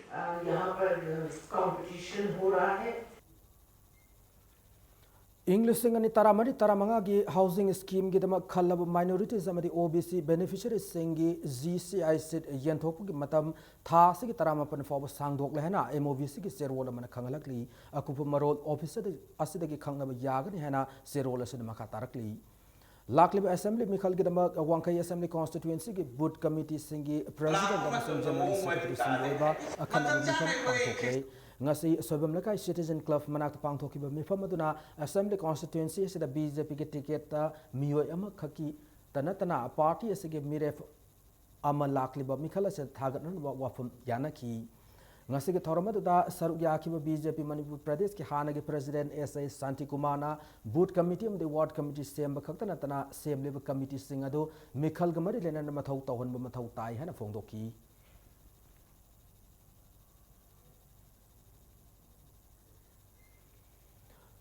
अ, यहाँ पर कंपटीशन हो रहा है। ꯏꯪ ꯂꯤꯁꯤꯡ ꯑꯅꯤ ꯇꯔꯥꯃꯔꯤ ꯇꯔꯥꯃꯉꯥꯒꯤ housing scheme ꯒꯤꯗꯃꯛ ꯈꯜꯂꯕ minorities ꯑꯃꯗꯤ OBC beneficiaries ꯁꯤꯡꯒꯤ GCI seat ꯌꯦꯟꯊꯣꯛꯄꯒꯤ ꯃꯇꯝ ꯊꯥ ꯑꯁꯤꯒꯤ ꯇꯔꯥꯃꯥꯄꯟ ꯐꯥꯎꯕ ꯁꯥꯡꯗꯣꯛꯂꯦ ꯍꯥꯏꯅ MOBC ꯒꯤ ꯆꯦꯔꯣꯜ ꯑꯃꯅ ꯈꯪꯍꯜꯂꯛꯂꯤ꯫ ꯑꯀꯨꯞꯄ ꯃꯔꯣꯜ office ꯑꯁꯤꯗꯒꯤ ꯈꯪꯅꯕ ꯌꯥꯒꯅꯤ ꯍꯥꯏꯅ ꯆꯦꯔꯣꯜ ꯑꯁꯤꯅ ꯃꯈꯥ ꯇꯥꯔꯛꯂꯤ꯫ ꯂꯥꯛꯂꯤꯕ assembly ꯃꯤꯈꯜꯒꯤꯗꯃꯛ ꯋꯥꯡꯈꯩ assembly constituency ꯒꯤ booth committee ꯁꯤꯡꯒꯤ president ꯑꯃꯁꯨꯡ general secretary ꯁꯤꯡꯒꯤ ꯑꯣꯏꯕ ꯑꯈꯟꯅꯕ ꯃꯤꯐꯝ ꯄꯥꯡꯊꯣꯛꯈ꯭ꯔꯦ꯫ ꯉꯁꯤ ꯁꯣꯏꯕꯝ ꯂꯩꯀꯥꯏ Citizen Club ꯃꯅꯥꯛꯇ ꯄꯥꯡꯊꯣꯛꯈꯤꯕ ꯃꯤꯐꯝ ꯑꯗꯨꯅ assembly constituency ꯑꯁꯤꯗ BJP ꯒꯤ ticket ꯇ ꯃꯤꯑꯣꯏ ꯑꯃꯈꯛꯀꯤꯇ ꯅꯠꯇꯅ party ꯑꯁꯤꯒꯤ ꯃꯤꯔꯦꯞ ꯑꯃ ꯂꯥꯛꯂꯤꯕ ꯃꯤꯈꯜ ꯑꯁꯤꯗ ꯊꯥꯒꯠꯅꯅꯕ ꯋꯥꯐꯝ ꯌꯥꯅꯈꯤ꯫ ꯉꯁꯤꯒꯤ ꯊꯧꯔꯝ ꯑꯗꯨꯗ ꯁꯔꯨꯛ ꯌꯥꯈꯤꯕ BJP ꯃꯅꯤꯄꯨꯔ ꯄ꯭ꯔꯗꯦꯁꯀꯤ ꯍꯥꯟꯅꯒꯤ president S I ꯁꯥꯟꯇꯤꯀꯨꯃꯥꯔꯅ booth committee ꯑꯃꯗꯤ ward committee ꯁꯦꯝꯕ ꯈꯛꯇ ꯅꯠꯇꯅ ꯁꯦꯝꯂꯤꯕ committee ꯁꯤꯡ ꯑꯗꯨ ꯃꯤꯈꯜꯒ ꯃꯔꯤ ꯂꯩꯅꯅ ꯃꯊꯧ ꯇꯧꯍꯟꯕ ꯃꯊꯧ ꯇꯥꯏ ꯍꯥꯏꯅ ꯐꯣꯡꯗꯣꯛꯈꯤ꯫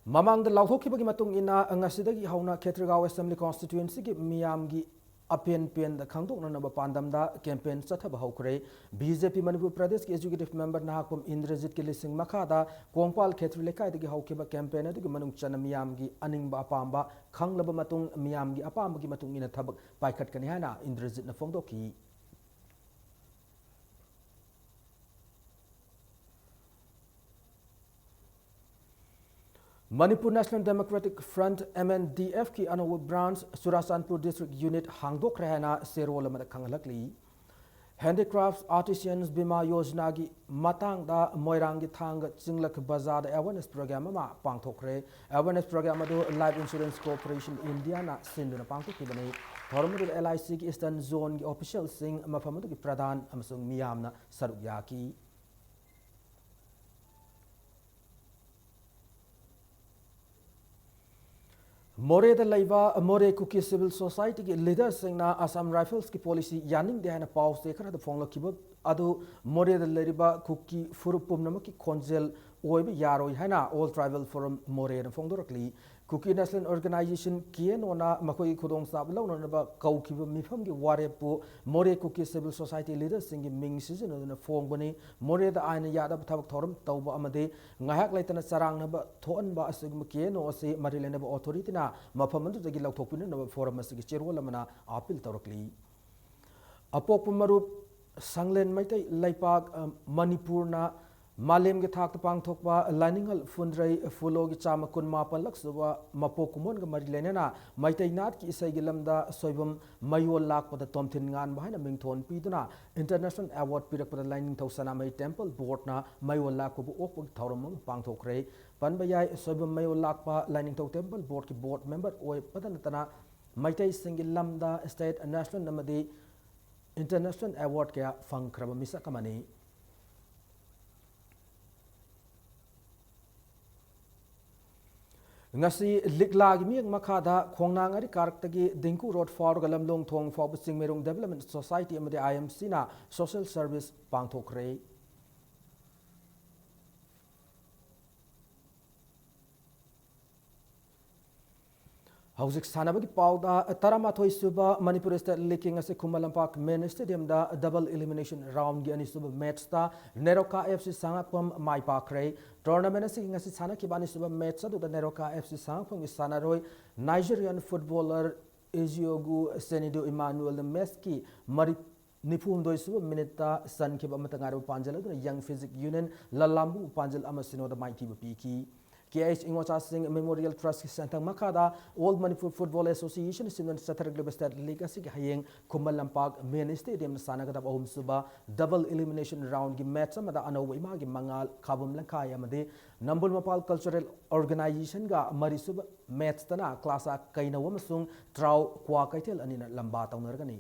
ꯃꯃꯥꯡꯗ ꯂꯥꯎꯊꯣꯛꯈꯤꯕꯒꯤ ꯃꯇꯨꯡ ꯏꯟꯅ, ꯉꯁꯤꯗꯒꯤ ꯍꯧꯅ ꯈꯦꯇ꯭ꯔꯤꯒꯥꯎ Assembly Constituencyꯒꯤ ꯃꯤꯌꯥꯝꯒꯤ ꯑꯄꯦꯟ ꯄꯦꯟꯗ ꯈꯪꯗꯣꯛꯅꯅꯕ ꯄꯥꯟꯗꯝꯗ campaign ꯆꯠꯊꯕ ꯍꯧꯈ꯭ꯔꯦ꯫ BJP ꯃꯅꯤꯄꯨꯔ ꯄ꯭ꯔꯗꯦꯁꯀꯤ Executive Member ꯅꯍꯥꯛꯄꯝ ꯏꯟꯗ꯭ꯔꯖꯤꯠꯀꯤ ꯂꯤꯁꯤꯡ ꯃꯈꯥꯗ ꯀꯣꯡꯄꯥꯜ ꯈꯦꯇ꯭ꯔꯤ ꯂꯩꯀꯥꯏꯗꯒꯤ ꯍꯧꯈꯤꯕ campaign ꯑꯗꯨꯒꯤ ꯃꯅꯨꯡ ꯆꯟꯅ ꯃꯤꯌꯥꯝꯒꯤ ꯑꯅꯤꯡꯕ ꯑꯄꯥꯝꯕ ꯈꯪꯂꯕ ꯃꯇꯨꯡ, ꯃꯤꯌꯥꯝꯒꯤ ꯑꯄꯥꯝꯕꯒꯤ ꯃꯇꯨꯡ ꯏꯟꯅ ꯊꯕꯛ ꯄꯥꯏꯈꯠꯀꯅꯤ ꯍꯥꯏꯅ ꯏꯟꯗ꯭ꯔꯖꯤꯠꯅ ꯐꯣꯡꯗꯣꯛꯈꯤ꯫ Manipur National Democratic Front, MNDFꯀꯤ ꯑꯅꯧꯕ branch ꯆꯨꯔꯥꯆꯥꯟꯄꯨꯔ District Unit ꯍꯥꯡꯗꯣꯛꯈ꯭ꯔꯦ ꯍꯥꯏꯅ ꯆꯦꯔꯣꯜ ꯑꯃꯗ ꯈꯪꯍꯜꯂꯛꯂꯤ꯫ Handicrafts Artisans Bima Yojanaꯒꯤ ꯃꯇꯥꯡꯗ ꯃꯣꯏꯔꯥꯡꯒꯤ ꯊꯥꯡꯒ ꯆꯤꯡꯂꯛ ꯕꯖꯥꯔꯗ awareness program ꯑꯃ ꯄꯥꯡꯊꯣꯛꯈ꯭ꯔꯦ꯫ Awareness program ꯑꯗꯨ Life Insurance Corporation Indiaꯅ ꯁꯤꯟꯗꯨꯅ ꯄꯥꯡꯊꯣꯛꯈꯤꯕꯅꯤ꯫ ꯊꯧꯔꯝ ꯑꯗꯨꯗ LICꯒꯤ Eastern Zoneꯒꯤ officialꯁꯤꯡ, ꯃꯐꯝ ꯑꯗꯨꯒꯤ ꯄ꯭ꯔꯙꯥꯟ ꯑꯃꯁꯨꯡ ꯃꯤꯌꯥꯝꯅ ꯁꯔꯨꯛ ꯌꯥꯈꯤ꯫ ꯃꯣꯔꯦꯗ ꯂꯩꯕ ꯃꯣꯔꯦ ꯀꯨꯀꯤ Civil Societyꯒꯤ leaderꯁꯤꯡꯅ Assam Riflesꯀꯤ policy ꯌꯥꯅꯤꯡꯗꯦ ꯍꯥꯏꯅ ꯄꯥꯎ ꯆꯦ ꯈꯔꯗ ꯐꯣꯡꯂꯛꯈꯤꯕ ꯑꯗꯨ ꯃꯣꯔꯦꯗ ꯂꯩꯔꯤꯕ ꯀꯨꯀꯤ ꯐꯨꯔꯨꯞ ꯄꯨꯝꯅꯃꯛꯀꯤ ꯈꯣꯟꯖꯦꯜ ꯑꯣꯏꯕ ꯌꯥꯔꯣꯏ ꯍꯥꯏꯅ All Tribal Forum ꯃꯣꯔꯦꯅ ꯐꯣꯡꯗꯣꯔꯛꯂꯤ꯫ ꯀꯨꯀꯤ National Organisation, KNOꯅ ꯃꯈꯣꯏꯒꯤ ꯈꯨꯗꯣꯡꯆꯥꯕ ꯂꯧꯅꯅꯕ ꯀꯧꯈꯤꯕ ꯃꯤꯐꯝꯒꯤ ꯋꯥꯔꯦꯞꯄꯨ ꯃꯣꯔꯦ ꯀꯨꯀꯤ Civil Society leaderꯁꯤꯡꯒꯤ ꯃꯤꯡ ꯁꯤꯖꯤꯟꯅꯗꯨꯅ ꯐꯣꯡꯕꯅꯤ꯫ ꯃꯣꯔꯦꯗ ꯑꯥꯏꯟꯅ ꯌꯥꯗꯕ ꯊꯕꯛ ꯊꯧꯔꯝ ꯇꯧꯕ ꯑꯃꯗꯤ ꯉꯥꯏꯍꯥꯛ ꯂꯩꯇꯅ ꯆꯔꯥꯡꯅꯕ ꯊꯣꯛꯍꯟꯕ ꯑꯁꯤꯒꯨꯝꯕ KNO ꯑꯁꯤ ꯃꯔꯤ ꯂꯩꯅꯕ authorityꯅ ꯃꯐꯝ ꯑꯗꯨꯗꯒꯤ ꯂꯧꯊꯣꯛꯄꯤꯅꯅꯕ forum ꯑꯁꯤꯒꯤ ꯆꯦꯔꯣꯜ ꯑꯃꯅ appeal ꯇꯧꯔꯛꯂꯤ꯫ ꯑꯄꯣꯛꯄ ꯃꯔꯨꯞ ꯁꯪꯂꯦꯟ ꯃꯩꯇꯩ ꯂꯩꯄꯥꯛ, ꯑ, ꯃꯅꯤꯄꯨꯔꯅ ꯃꯥꯂꯦꯝꯒꯤ ꯊꯥꯛꯇ ꯄꯥꯡꯊꯣꯛꯄ ꯂꯥꯏꯅꯤꯡꯍꯜ ꯐꯨꯟꯗ꯭ꯔꯩ ꯐꯨꯂꯣꯒꯤ ꯆꯥꯝꯃ ꯀꯨꯟ ꯃꯥꯄꯜꯂꯛ ꯁꯨꯕ ꯃꯄꯣꯛ ꯀꯨꯝꯑꯣꯟꯒ ꯃꯔꯤ ꯂꯩꯅꯅ ꯃꯩꯇꯩ ꯅꯥꯠꯀꯤ ꯏꯁꯩꯒꯤ ꯂꯝꯗ ꯁꯣꯏꯕꯝ ꯃꯌꯣꯜ ꯂꯥꯛꯄꯗ ꯇꯣꯝꯊꯤꯟ ꯉꯥꯟꯕ ꯍꯥꯏꯅ ꯃꯤꯡꯊꯣꯟ ꯄꯤꯗꯨꯅ International Award ꯄꯤꯔꯛꯄꯗ ꯂꯥꯏꯅꯤꯡꯊꯧ ꯁꯅꯥꯃꯍꯤ Temple Boardꯅ ꯃꯌꯣꯜ ꯂꯥꯛꯄꯕꯨ ꯑꯣꯛꯄꯒꯤ ꯊꯧꯔꯝ ꯑꯃ ꯄꯥꯡꯊꯣꯛꯈ꯭ꯔꯦ꯫ ꯄꯟꯕ ꯌꯥꯏ, ꯁꯣꯏꯕꯝ ꯃꯌꯣꯜ ꯂꯥꯛꯄ ꯂꯥꯏꯅꯤꯡꯊꯧ Temple Boardꯀꯤ board member ꯑꯣꯏꯕꯇ ꯅꯠꯇꯅ ꯃꯩꯇꯩꯁꯤꯡꯒꯤ ꯂꯝꯗ state, national ꯑꯃꯗꯤ international award ꯀꯌꯥ ꯐꯪꯈ꯭ꯔꯕ ꯃꯤꯁꯛ ꯑꯃꯅꯤ꯫ ꯉꯁꯤ ꯂꯤꯛꯂꯥꯒꯤ ꯃꯤꯠꯌꯦꯡ ꯃꯈꯥꯗ ꯈꯣꯡꯅꯥꯡ ꯑꯔꯤ ꯀꯥꯔꯛꯇꯒꯤ ꯗꯤꯡꯀꯨ ꯔꯣꯗ ꯐꯥꯎꯔꯒ ꯂꯝꯂꯣꯡ ꯊꯣꯡ ꯐꯥꯎꯕ ꯆꯤꯡꯃꯩꯔꯣꯡ Development Society ꯑꯃꯗꯤ IMCꯅ social service ꯄꯥꯡꯊꯣꯛꯈ꯭ꯔꯦ꯫ ꯍꯧꯖꯤꯛ ꯁꯥꯟꯅꯕꯒꯤ ꯄꯥꯎꯗ, ꯇꯔꯥꯃꯥꯊꯣꯏ ꯁꯨꯕ ꯃꯅꯤꯄꯨꯔ ꯁ꯭ꯇꯦꯠ ꯂꯤꯒ ꯑꯁꯤ ꯈꯨꯃꯟ ꯂꯝꯄꯥꯛ ꯃꯦꯟ ꯁ꯭ꯇꯦꯗꯤꯌꯝꯗ ꯗꯕꯜ ꯏꯂꯤꯃꯤꯅꯦꯁꯟ ꯔꯥꯎꯟꯒꯤ ꯑꯅꯤꯁꯨꯕ ꯃꯦꯠꯁꯇ ꯅꯦꯔꯣꯀꯥ ꯑꯦꯐ ꯁꯤ ꯁꯉꯥꯛꯄꯝ ꯃꯥꯏ ꯄꯥꯛꯈ꯭ꯔꯦ꯫ ꯇꯣꯔꯅꯥꯃꯦꯟ ꯑꯁꯤꯒꯤ ꯉꯁꯤ ꯁꯥꯟꯅꯈꯤꯕ ꯑꯅꯤꯁꯨꯕ ꯃꯦꯠꯁ ꯑꯗꯨꯗ ꯅꯦꯔꯣꯀꯥ ꯑꯦꯐ ꯁꯤ ꯁꯉꯥꯛꯄꯝꯒꯤ ꯁꯥꯟꯅꯔꯣꯏ ꯅꯥꯏꯖꯦꯔꯤꯌꯟ ꯐꯨꯠꯕꯣꯂꯔ ꯏꯖꯤꯌꯣꯒꯨ ꯁꯦꯅꯤꯗꯨ ꯏꯃꯥꯅꯨꯑꯦꯜꯅ ꯃꯦꯠꯁꯀꯤ ꯃꯔꯤ ꯅꯤꯐꯨ ꯍꯨꯝꯗꯣꯏ ꯁꯨꯕ ꯃꯤꯅꯤꯠꯇ ꯆꯟꯈꯤꯕ ꯑꯃꯠꯇ ꯉꯥꯏꯔꯕ ꯄꯥꯟꯖꯜ ꯑꯗꯨꯅ ꯌꯪ ꯐꯤꯖꯤꯛ ꯌꯨꯅꯤꯌꯟ ꯂꯂꯥꯝꯕꯨ ꯄꯥꯟꯖꯜ ꯑꯃ ꯁꯤꯅꯣꯗ ꯃꯥꯏꯊꯤꯕ ꯄꯤꯈꯤ꯫ ꯀꯦ ꯑꯩꯆ ꯏꯉꯣꯆꯥꯁꯤꯡ ꯃꯦꯃꯣꯔꯤꯌꯦꯜ ꯇ꯭ꯔꯁꯀꯤ ꯁꯦꯟꯊꯪ ꯃꯈꯥꯗ ꯑꯣꯜ ꯃꯅꯤꯄꯨꯔ ꯐꯨꯠꯕꯣꯜ ꯑꯦꯁꯣꯁꯤꯌꯦꯁꯟ ꯁꯤꯟꯗꯨꯅ ꯆꯠꯊꯔꯛꯂꯤꯕ ꯁ꯭ꯇꯦꯠ ꯂꯤꯒ ꯑꯁꯤꯒꯤ ꯍꯌꯦꯡ ꯈꯨꯃꯟ ꯂꯝꯄꯥꯛ ꯃꯦꯟ ꯁ꯭ꯇꯦꯗꯤꯌꯝꯗ ꯁꯥꯟꯅꯒꯗꯕ ꯑꯍꯨꯝꯁꯨꯕ ꯗꯕꯜ ꯏꯂꯤꯃꯤꯅꯦꯁꯟ ꯔꯥꯎꯟꯒꯤ ꯃꯦꯠꯁ ꯑꯃꯗ ꯑꯅꯧꯕ ꯏꯃꯥꯒꯤ ꯃꯉꯥꯜ ꯈꯥꯕꯝ ꯂꯝꯈꯥꯏ ꯑꯃꯗꯤ ꯅꯝꯕꯨꯜ ꯃꯄꯥꯜ ꯀꯜꯆꯔꯦꯜ ꯑꯣꯔꯒꯅꯥꯏꯖꯦꯁꯟꯒ ꯃꯔꯤꯁꯨꯕ ꯃꯦꯠꯁꯇꯅ ꯀ꯭ꯂꯥꯁꯥ ꯀꯩꯅꯧ ꯑꯃꯁꯨꯡ ꯇ꯭ꯔꯥꯎ ꯀ꯭ꯋꯥꯀꯩꯊꯦꯜ ꯑꯅꯤꯅ ꯂꯝꯕꯥ ꯇꯧꯅꯔꯒꯅꯤ꯫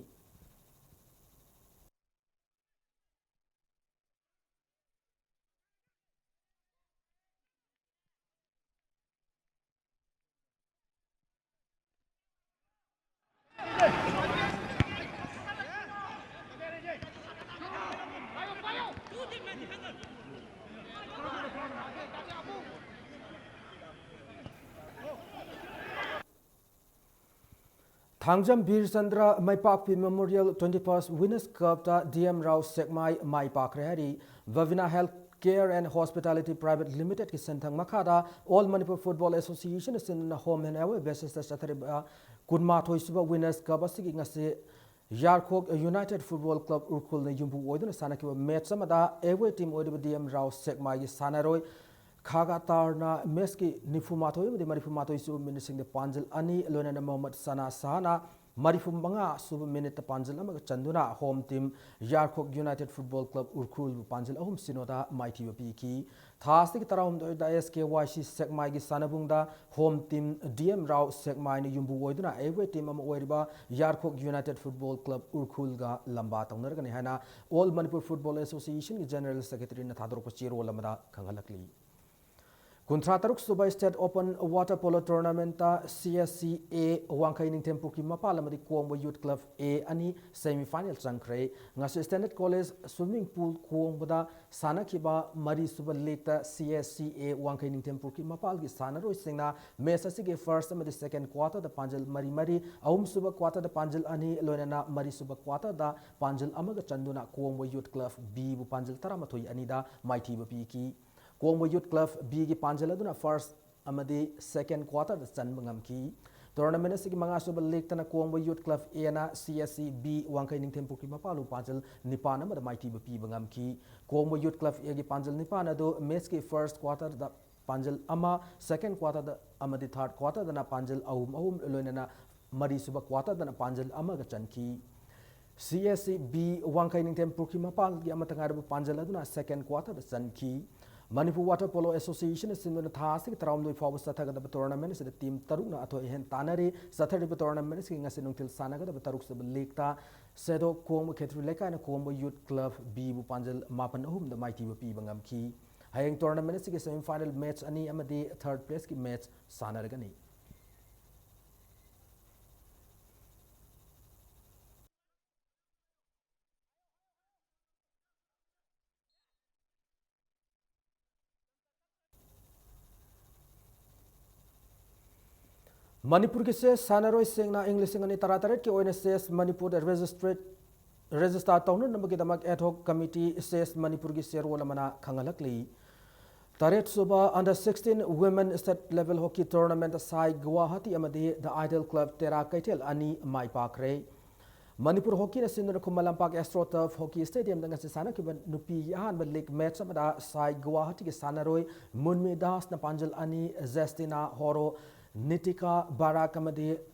ꯊꯥꯡꯖꯝ ꯕꯤꯔ ꯆꯟꯗ꯭ꯔ ꯃꯥꯏꯄꯥꯛꯄꯤ ꯃꯦꯃꯣꯔꯤꯌꯦꯜ twenty-first Winners Cupꯇ ꯗꯤ ꯑꯦꯝ ꯔꯥꯎ ꯁꯦꯛꯃꯥꯏ ꯃꯥꯏ ꯄꯥꯛꯈ꯭ꯔꯦ ꯍꯥꯏꯔꯤ꯫ ꯚꯕꯤꯅꯥ Health Care and Hospitality Private Limitedꯀꯤ ꯁꯦꯟꯊꯪ ꯃꯈꯥꯗ All Manipur Football Association ꯑꯁꯤꯅ home and away basisꯇ ꯆꯠꯊꯔꯤꯕ ꯀꯨꯟꯃꯥꯊꯣꯏ ꯁꯨꯕ Winners Cup ꯑꯁꯤꯒꯤ ꯉꯁꯤ ꯌꯥꯔꯈꯣꯛ United Football Club ꯎꯔꯈꯨꯜꯅ ꯌꯨꯝꯕꯨ ꯑꯣꯏꯗꯨꯅ ꯁꯥꯟꯅꯈꯤꯕ ꯃꯦꯠꯁ ꯑꯃꯗ ꯑꯦꯋꯦ ꯇꯤꯝ ꯑꯣꯏꯔꯤꯕ ꯗꯤ ꯑꯦꯝ ꯔꯥꯎ ꯁꯦꯛꯃꯥꯏꯒꯤ ꯁꯥꯟꯅꯔꯣꯏ ꯈꯥꯒꯥ ꯇꯥꯔꯅ ꯃꯦꯠꯁꯀꯤ ꯅꯤꯐꯨ ꯃꯥꯊꯣꯏ ꯑꯃꯗꯤ ꯃꯔꯤꯐꯨ ꯃꯥꯊꯣꯏ ꯁꯨꯕ ꯃꯤꯅꯤꯠꯁꯤꯡꯗ ꯄꯥꯟꯖꯜ ꯑꯅꯤ, ꯂꯣꯏꯅꯅ ꯃꯣꯍꯝꯃꯗ ꯁꯅꯥ ꯁꯍꯥꯅ ꯃꯔꯤꯐꯨ ꯃꯉꯥ ꯁꯨꯕ ꯃꯤꯅꯤꯠꯇ ꯄꯥꯟꯖꯜ ꯑꯃꯒ ꯆꯟꯗꯨꯅ ꯍꯣꯝ ꯇꯤꯝ ꯌꯥꯔꯈꯣꯛ United Football Club ꯎꯔꯈꯨꯜꯕꯨ ꯄꯥꯟꯖꯜ ꯑꯍꯨꯝ ꯁꯤꯅꯣꯗ ꯃꯥꯏꯊꯤꯕ ꯄꯤꯈꯤ꯫ ꯊꯥ ꯑꯁꯤꯒꯤ ꯇꯔꯥꯍꯨꯝꯗꯣꯏꯗ ꯑꯦꯁ ꯀꯦ ꯋꯥꯏ ꯁꯤ ꯁꯦꯛꯃꯥꯏꯒꯤ ꯁꯥꯟꯅꯕꯨꯡꯗ ꯍꯣꯝ ꯇꯤꯝ ꯗꯤ ꯑꯦꯝ ꯔꯥꯎ ꯁꯦꯛꯃꯥꯏꯅ ꯌꯨꯝꯕꯨ ꯑꯣꯏꯗꯨꯅ ꯑꯦꯋꯦ ꯇꯤꯝ ꯑꯃ ꯑꯣꯏꯔꯤꯕ ꯌꯥꯔꯈꯣꯛ United Football Club ꯎꯔꯈꯨꯜꯒ ꯂꯝꯕꯥ ꯇꯧꯅꯔꯒꯅꯤ ꯍꯥꯏꯅ All Manipur Football Associationꯒꯤ ꯖꯦꯅꯔꯦꯜ ꯁꯦꯀ꯭ꯔꯦꯇꯔꯤꯅ ꯊꯥꯗꯣꯔꯛꯄ ꯆꯦꯔꯣꯜ ꯑꯃꯗ ꯈꯪꯍꯜꯂꯛꯂꯤ꯫ ꯀꯨꯟꯊ꯭ꯔꯥ ꯇꯔꯨꯛ ꯁꯨꯕ State Open Water Polo Tournamentꯇ C S C A ꯋꯥꯡꯈꯩ ꯅꯤꯡꯊꯦꯝ ꯄꯨꯈ꯭ꯔꯤ ꯃꯄꯥꯜ ꯑꯃꯗꯤ ꯀꯣꯡꯕ Youth Club A ꯑꯅꯤ semifinal ꯆꯪꯈ꯭ꯔꯦ꯫ ꯉꯁꯤ Standard College swimming pool ꯀꯣꯡꯕꯗ ꯁꯥꯟꯅꯈꯤꯕ ꯃꯔꯤꯁꯨꯕ legꯇ C S C A ꯋꯥꯡꯈꯩ ꯅꯤꯡꯊꯦꯝ ꯄꯨꯈ꯭ꯔꯤ ꯃꯄꯥꯜꯒꯤ ꯁꯥꯟꯅꯔꯣꯏꯁꯤꯡꯅ match ꯑꯁꯤꯒꯤ first ꯑꯃꯗꯤ second quarterꯗ ꯄꯥꯟꯖꯜ ꯃꯔꯤ ꯃꯔꯤ, ꯑꯍꯨꯝꯁꯨꯕ quarterꯗ ꯄꯥꯟꯖꯜ ꯑꯅꯤ, ꯂꯣꯏꯅꯅ ꯃꯔꯤꯁꯨꯕ quarterꯗ ꯄꯥꯟꯖꯜ ꯑꯃꯒ ꯆꯟꯗꯨꯅ ꯀꯣꯡꯕ Youth Club Bꯕꯨ ꯄꯥꯟꯖꯜ ꯇꯔꯥꯃꯥꯊꯣꯏ ꯑꯅꯤꯗ ꯃꯥꯏꯊꯤꯕ ꯄꯤꯈꯤ꯫ ꯀꯣꯡꯕ Youth Club Bꯒꯤ ꯄꯥꯟꯖꯜ ꯑꯗꯨꯅ first ꯑꯃꯗꯤ second quarterꯗ ꯆꯟꯕ ꯉꯝꯈꯤ꯫ Tournament ꯑꯁꯤꯒꯤ ꯃꯉꯥꯁꯨꯕ legꯇꯅ ꯀꯣꯡꯕ Youth Club Aꯅ C S C B ꯋꯥꯡꯈꯩ ꯅꯤꯡꯊꯦꯝ ꯄꯨꯈ꯭ꯔꯤ ꯃꯄꯥꯜꯕꯨ ꯄꯥꯟꯖꯜ ꯅꯤꯄꯥꯟ ꯑꯃꯗ ꯃꯥꯏꯊꯤꯕ ꯄꯤꯕ ꯉꯝꯈꯤ꯫ ꯀꯣꯡꯕ Youth Club Aꯒꯤ ꯄꯥꯟꯖꯜ ꯅꯤꯄꯥꯟ ꯑꯗꯨ matchꯀꯤ first quarterꯗ ꯄꯥꯟꯖꯜ ꯑꯃ, second quarterꯗ ꯑꯃꯗꯤ third quarterꯗꯅ ꯄꯥꯟꯖꯜ ꯑꯍꯨꯝ ꯑꯍꯨꯝ, ꯂꯣꯏꯅꯅ ꯃꯔꯤꯁꯨꯕ quarterꯗꯅ ꯄꯥꯟꯖꯜ ꯑꯃꯒ ꯆꯟꯈꯤ꯫ C S C B ꯋꯥꯡꯈꯩ ꯅꯤꯡꯊꯦꯝ ꯄꯨꯈ꯭ꯔꯤ ꯃꯄꯥꯜꯒꯤ ꯑꯃꯠꯇ ꯉꯥꯏꯔꯕ ꯄꯥꯟꯖꯜ ꯑꯗꯨꯅ second quarterꯗ ꯆꯟꯈꯤ꯫ Manipur Water Polo Associationꯅ ꯁꯤꯟꯗꯨꯅ ꯊꯥ ꯑꯁꯤꯒꯤ ꯇꯔꯥꯍꯨꯝꯗꯣꯏ ꯐꯥꯎꯕ ꯆꯠꯊꯒꯗꯕ tournament ꯑꯁꯤꯗ team ꯇꯔꯨꯛꯅ ꯑꯊꯣꯏ ꯑꯍꯦꯟ ꯇꯥꯟꯅꯔꯤ꯫ ꯆꯠꯊꯔꯤꯕ tournament ꯑꯁꯤꯒꯤ ꯉꯁꯤ ꯅꯨꯡꯊꯤꯜ ꯁꯥꯟꯅꯒꯗꯕ ꯇꯔꯨꯛꯁꯨꯕ legꯇ ꯁꯦꯗꯣ ꯀꯣꯡꯕ ꯈꯦꯇ꯭ꯔꯤ ꯂꯩꯀꯥꯏꯅ ꯀꯣꯡꯕ Youth Club Bꯕꯨ ꯄꯥꯟꯖꯜ ꯃꯥꯄꯟ ꯑꯍꯨꯝꯗ ꯃꯥꯏꯊꯤꯕ ꯄꯤꯕ ꯉꯝꯈꯤ꯫ ꯍꯌꯦꯡ tournament ꯑꯁꯤꯒꯤ semifinal match ꯑꯅꯤ ꯑꯃꯗꯤ third placeꯀꯤ match ꯁꯥꯟꯅꯔꯒꯅꯤ꯫ ꯃꯅꯤꯄꯨꯔꯒꯤ chess ꯁꯥꯟꯅꯔꯣꯏꯁꯤꯡꯅ ꯏꯪ ꯂꯤꯁꯤꯡ ꯑꯅꯤ ꯇꯔꯥꯇꯔꯦꯠꯀꯤ ꯑꯣꯏꯅ Chess ꯃꯅꯤꯄꯨꯔꯗ registered, register ꯇꯧꯅꯅꯕꯒꯤꯗꯃꯛ ad hoc committee Chess ꯃꯅꯤꯄꯨꯔꯒꯤ ꯆꯦꯔꯣꯜ ꯑꯃꯅ ꯈꯪꯍꯜꯂꯛꯂꯤ꯫ ꯇꯔꯦꯠꯁꯨꯕ Under sixteen Women State Level Hockey Tournament ꯁꯥꯏ ꯒꯨꯋꯥꯍꯥꯇꯤ ꯑꯃꯗꯤ The Idol Club ꯇꯦꯔꯥ ꯀꯩꯊꯦꯜ ꯑꯅꯤ ꯃꯥꯏ ꯄꯥꯛꯈ꯭ꯔꯦ꯫ ꯃꯅꯤꯄꯨꯔ ꯍꯣꯀꯤꯅ ꯁꯤꯟꯗꯨꯅ Khuman Lampak Astro Turf Hockey Stadiumꯗ ꯉꯁꯤ ꯁꯥꯟꯅꯈꯤꯕ ꯅꯨꯄꯤꯒꯤ ꯑꯍꯥꯟꯕ league match ꯑꯃꯗ ꯁꯥꯏ ꯒꯨꯋꯥꯍꯥꯇꯤꯒꯤ ꯁꯥꯟꯅꯔꯣꯏ ꯃꯨꯟꯃꯤ ꯗꯥꯁꯅ ꯄꯥꯟꯖꯜ ꯑꯅꯤ, ꯖꯦꯁꯇꯤꯅꯥ ꯍꯣꯔꯣ, ꯅꯤꯇꯤꯀꯥ ꯕꯥꯔꯥꯛ ꯑꯃꯗꯤ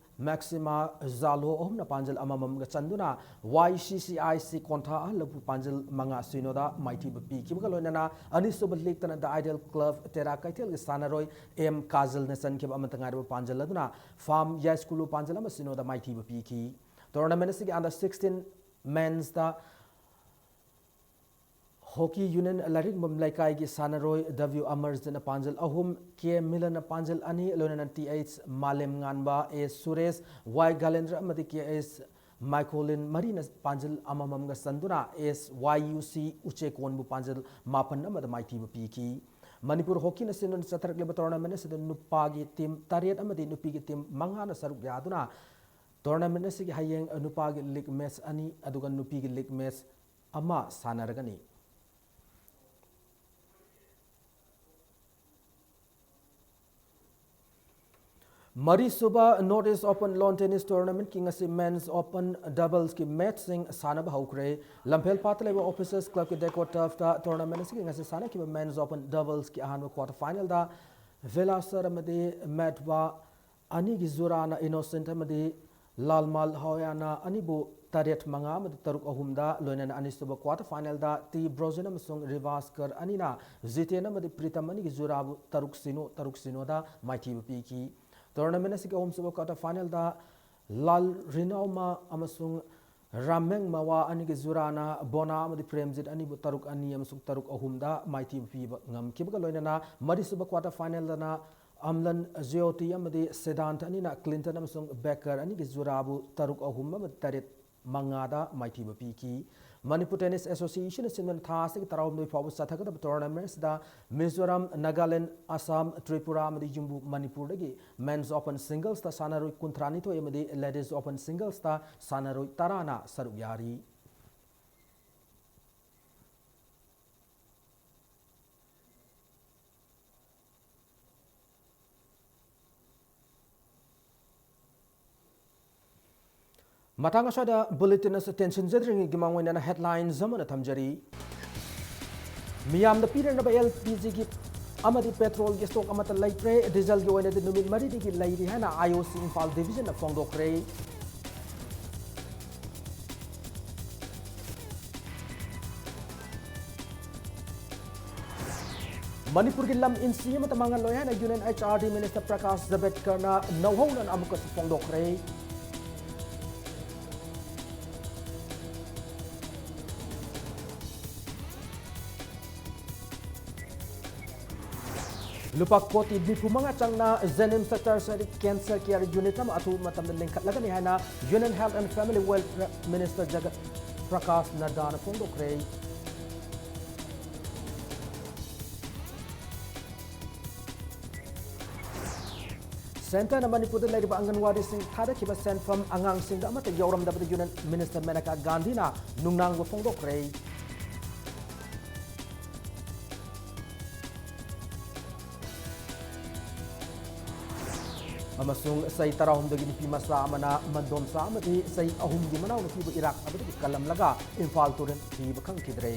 ꯃꯦꯛꯁꯤꯃꯥ ꯖꯥꯂꯣ ꯑꯍꯨꯝꯅ ꯄꯥꯟꯖꯜ ꯑꯃꯃꯝꯒ ꯆꯟꯗꯨꯅ Y C C I C ꯀꯣꯟꯊꯥ ꯑꯍꯜꯂꯕꯨ ꯄꯥꯟꯖꯜ ꯃꯉꯥ ꯁꯤꯅꯣꯗ ꯃꯥꯏꯊꯤꯕ ꯄꯤꯈꯤꯕꯒ ꯂꯣꯏꯅꯅ ꯑꯅꯤꯁꯨꯕ leagueꯇꯅ The Idol Club ꯇꯦꯔꯥ ꯀꯩꯊꯦꯜꯒꯤ ꯁꯥꯟꯅꯔꯣꯏ M ꯀꯥꯖꯜꯅ ꯆꯟꯈꯤꯕ ꯑꯃꯠꯇ ꯉꯥꯏꯔꯕ ꯄꯥꯟꯖꯜ ꯑꯗꯨꯅ ꯐꯥꯝ ꯌꯥꯏꯁ꯭ꯀꯨꯜꯕꯨ ꯄꯥꯟꯖꯜ ꯑꯃ ꯁꯤꯅꯣꯗ ꯃꯥꯏꯊꯤꯕ ꯄꯤꯈꯤ꯫ Tournament ꯑꯁꯤꯒꯤ Under sixteen Mensꯇ ꯍꯣꯀꯤ ꯌꯨꯅꯤꯌꯟ ꯂꯥꯏꯔꯤꯛꯕꯝ ꯂꯩꯀꯥꯏꯒꯤ ꯁꯥꯟꯅꯔꯣꯏ ꯗꯕ꯭ꯂ꯭ꯌꯨ ꯑꯃꯔꯖꯤꯠꯅ ꯄꯥꯟꯖꯜ ꯑꯍꯨꯝ, ꯀꯦ ꯃꯤꯂꯟꯅ ꯄꯥꯟꯖꯜ ꯑꯅꯤ, ꯂꯣꯏꯅꯅ ꯇꯤ ꯑꯩꯆ ꯃꯥꯂꯦꯝꯉꯥꯟꯕ, ꯑꯦ ꯁꯨꯔꯦꯁ, ꯋꯥꯏ ꯒꯥꯂꯦꯟꯗ꯭ꯔ ꯑꯃꯗꯤ ꯀꯦ ꯑꯩꯆ ꯃꯥꯏꯀꯣꯂꯤꯟ ꯃꯔꯤꯅ ꯄꯥꯟꯖꯜ ꯑꯃꯃꯝꯒ ꯆꯟꯗꯨꯅ ꯑꯦꯁ ꯋꯥꯏ ꯌꯨ ꯁꯤ ꯎꯆꯦꯀꯣꯟꯕꯨ ꯄꯥꯟꯖꯜ ꯃꯥꯄꯟ ꯑꯃꯗ ꯃꯥꯏꯊꯤꯕ ꯄꯤꯈꯤ꯫ ꯃꯅꯤꯄꯨꯔ ꯍꯣꯀꯤꯅ ꯁꯤꯟꯗꯨꯅ ꯆꯠꯊꯔꯛꯂꯤꯕ tournament ꯑꯁꯤꯗ ꯅꯨꯄꯥꯒꯤ team ꯇꯔꯦꯠ ꯑꯃꯗꯤ ꯅꯨꯄꯤꯒꯤ team ꯃꯉꯥꯅ ꯁꯔꯨꯛ ꯌꯥꯗꯨꯅ tournament ꯑꯁꯤꯒꯤ ꯍꯌꯦꯡ ꯅꯨꯄꯥꯒꯤ league match ꯑꯅꯤ ꯑꯗꯨꯒ ꯅꯨꯄꯤꯒꯤ league match ꯑꯃ ꯁꯥꯟꯅꯔꯒꯅꯤ꯫ ꯃꯔꯤꯁꯨꯕ North East Open Lawn Tennis Tournamentꯀꯤ ꯉꯁꯤ Men's Open Doublesꯀꯤ matchꯁꯤꯡ ꯁꯥꯟꯅꯕ ꯍꯧꯈ꯭ꯔꯦ꯫ ꯂꯝꯐꯦꯜ ꯄꯥꯠꯇ ꯂꯩꯕ Officers Clubꯀꯤ Decor Turfꯇ tournament ꯑꯁꯤꯒꯤ ꯉꯁꯤ ꯁꯥꯟꯅꯈꯤꯕ Men's Open Doublesꯀꯤ ꯑꯍꯥꯟꯕ quarter finalꯗ ꯚꯦꯂꯥꯁꯔ ꯑꯃꯗꯤ ꯃꯦꯠꯋꯥ ꯑꯅꯤꯒꯤ ꯖꯨꯔꯥꯅ Innocent ꯑꯃꯗꯤ ꯂꯥꯜꯃꯥꯜ ꯍꯣꯌꯥꯅ ꯑꯅꯤꯕꯨ ꯇꯔꯦꯠ ꯃꯉꯥ ꯑꯃꯗꯤ ꯇꯔꯨꯛ ꯑꯍꯨꯝꯗ, ꯂꯣꯏꯅꯅ ꯑꯅꯤꯁꯨꯕ quarter finalꯗ ꯇꯤ ꯕ꯭ꯔꯣꯖꯤꯟ ꯑꯃꯁꯨꯡ ꯔꯤꯚꯥꯁꯀꯔ ꯑꯅꯤꯅ ꯖꯤꯇꯦꯟ ꯑꯃꯗꯤ ꯄ꯭ꯔꯤꯇꯝ ꯑꯅꯤꯒꯤ ꯖꯨꯔꯥꯕꯨ ꯇꯔꯨꯛ ꯁꯤꯅꯣ, ꯇꯔꯨꯛ ꯁꯤꯅꯣꯗ ꯃꯥꯏꯊꯤꯕ ꯄꯤꯈꯤ꯫ Tournament ꯑꯁꯤꯒꯤ ꯑꯍꯨꯝꯁꯨꯕ quarter finalꯗ ꯂꯥꯜ ꯔꯤꯅꯥꯎꯃ ꯑꯃꯁꯨꯡ ꯔꯥꯃꯦꯡ ꯃꯋꯥ ꯑꯅꯤꯒꯤ ꯖꯨꯔꯥꯅ ꯕꯣꯅꯥ ꯑꯃꯗꯤ ꯄ꯭ꯔꯦꯝꯖꯤꯠ ꯑꯅꯤꯕꯨ ꯇꯔꯨꯛ ꯑꯅꯤ ꯑꯃꯁꯨꯡ ꯇꯔꯨꯛ ꯑꯍꯨꯝꯗ ꯃꯥꯏꯊꯤꯕ ꯄꯤꯕ ꯉꯝꯈꯤꯕꯒ ꯂꯣꯏꯅꯅ ꯃꯔꯤꯁꯨꯕ quarter finalꯗꯅ ꯑꯝꯂꯟ ꯖ꯭ꯌꯣꯇꯤ ꯑꯃꯗꯤ ꯁꯤꯗꯥꯟꯊ ꯑꯅꯤꯅ ꯀ꯭ꯂꯤꯟꯇꯟ ꯑꯃꯁꯨꯡ ꯕꯦꯀꯔ ꯑꯅꯤꯒꯤ ꯖꯨꯔꯥꯕꯨ ꯇꯔꯨꯛ ꯑꯍꯨꯝ ꯑꯃꯗꯤ ꯇꯔꯦꯠ ꯃꯉꯥꯗ ꯃꯥꯏꯊꯤꯕ ꯄꯤꯈꯤ꯫ ꯃꯅꯤꯄꯨꯔ Tennis Associationꯅ ꯁꯤꯟꯗꯨꯅ ꯊꯥ ꯑꯁꯤꯒꯤ ꯇꯔꯥꯍꯨꯝꯗꯣꯏ ꯐꯥꯎꯕ ꯆꯠꯊꯒꯗꯕ tournament ꯑꯁꯤꯗ ꯃꯤꯖꯣꯔꯥꯝ, ꯅꯥꯒꯥꯂꯦꯟ, ꯑꯁꯥꯝ, ꯇ꯭ꯔꯤꯄꯨꯔꯥ ꯑꯃꯗꯤ ꯌꯨꯝꯕꯨ ꯃꯅꯤꯄꯨꯔꯗꯒꯤ Men's Open Singlesꯇ ꯁꯥꯟꯅꯔꯣꯏ ꯀꯨꯟꯊ꯭ꯔꯥꯅꯤꯊꯣꯏ ꯑꯃꯗꯤ Ladies Open Singlesꯇ ꯁꯥꯟꯅꯔꯣꯏ ꯇꯔꯥꯅ ꯁꯔꯨꯛ ꯌꯥꯔꯤ꯫ ꯃꯇꯥꯡ ꯑꯁ꯭ꯋꯥꯏꯗ bulletin ꯑꯁꯤ ꯇꯦꯟꯁꯤꯟꯖꯗ꯭ꯔꯤꯉꯩꯒꯤ ꯃꯥꯡꯑꯣꯏꯅꯅ headlines ꯑꯃꯅ ꯊꯝꯖꯔꯤ꯫ ꯃꯤꯌꯥꯝꯗ ꯄꯤꯔꯅꯕ LPGꯒꯤ ꯑꯃꯗꯤ petrolꯒꯤ stock ꯑꯃꯠꯇ ꯂꯩꯇ꯭ꯔꯦ꯫ Dieselꯒꯤ ꯑꯣꯏꯅꯗꯤ ꯅꯨꯃꯤꯠ ꯃꯔꯤꯅꯤꯒꯤ ꯂꯩꯔꯤ ꯍꯥꯏꯅ IOC ꯏꯝꯐꯥꯜ Divisionꯅ ꯐꯣꯡꯗꯣꯛꯈ꯭ꯔꯦ꯫ ꯃꯅꯤꯄꯨꯔꯒꯤ ꯂꯝ ꯏꯟꯆꯤ ꯑꯃꯠꯇ ꯃꯥꯡꯍꯜꯂꯣꯏ ꯍꯥꯏꯅ Union HRD Minister ꯄ꯭ꯔꯀꯥꯁ ꯖꯕꯦꯗꯀꯔꯅ ꯅꯧꯍꯧꯅꯅ ꯑꯃꯨꯛꯀꯁꯨ ꯐꯣꯡꯗꯣꯛꯈ꯭ꯔꯦ꯫ ꯂꯨꯄꯥ ꯀꯣꯇꯤ ꯅꯤꯐꯨ ꯃꯉꯥ ꯆꯪꯅ JNIMS tertiary cancer care unit ꯑꯃ ꯑꯊꯨꯕ ꯃꯇꯝꯗ ꯂꯤꯡꯈꯠꯂꯒꯅꯤ ꯍꯥꯏꯅ Union Health and Family Welfare Minister ꯖꯒꯠ Prakash ꯅꯗ꯭ꯗꯥꯅ ꯐꯣꯡꯗꯣꯛꯈ꯭ꯔꯦ꯫ Centreꯅ ꯃꯅꯤꯄꯨꯔꯗ ꯂꯩꯔꯤꯕ ꯑꯪꯒꯟꯋꯥꯗꯤꯁꯤꯡ ꯊꯥꯗꯈꯤꯕ ꯁꯦꯟꯐꯝ ꯑꯉꯥꯡꯁꯤꯡꯗ ꯑꯃꯠꯇ ꯌꯧꯔꯝꯗꯕꯗ Union Minister ꯃꯦꯅꯀꯥ ꯒꯥꯟꯙꯤꯅ ꯅꯨꯡꯅꯥꯡꯕ ꯐꯣꯡꯗꯣꯛꯈ꯭ꯔꯦ꯫ ꯑꯃꯁꯨꯡ ꯆꯍꯤ ꯇꯔꯥꯍꯨꯝꯗꯣꯏꯒꯤ ꯅꯨꯄꯤ ꯃꯆꯥ ꯑꯃꯅ ꯃꯟꯗꯣꯝꯆꯥ ꯑꯃꯗꯤ ꯆꯍꯤ ꯑꯍꯨꯝꯒꯤ ꯃꯅꯥꯎꯅꯨꯄꯤꯕꯨ ꯏꯔꯥꯛꯅꯕꯗꯒꯤ ꯀꯜꯂꯝꯂꯒ ꯏꯝꯐꯥꯜ ꯇꯨꯔꯦꯜ ꯊꯤꯕ ꯈꯪꯈꯤꯗ꯭ꯔꯦ꯫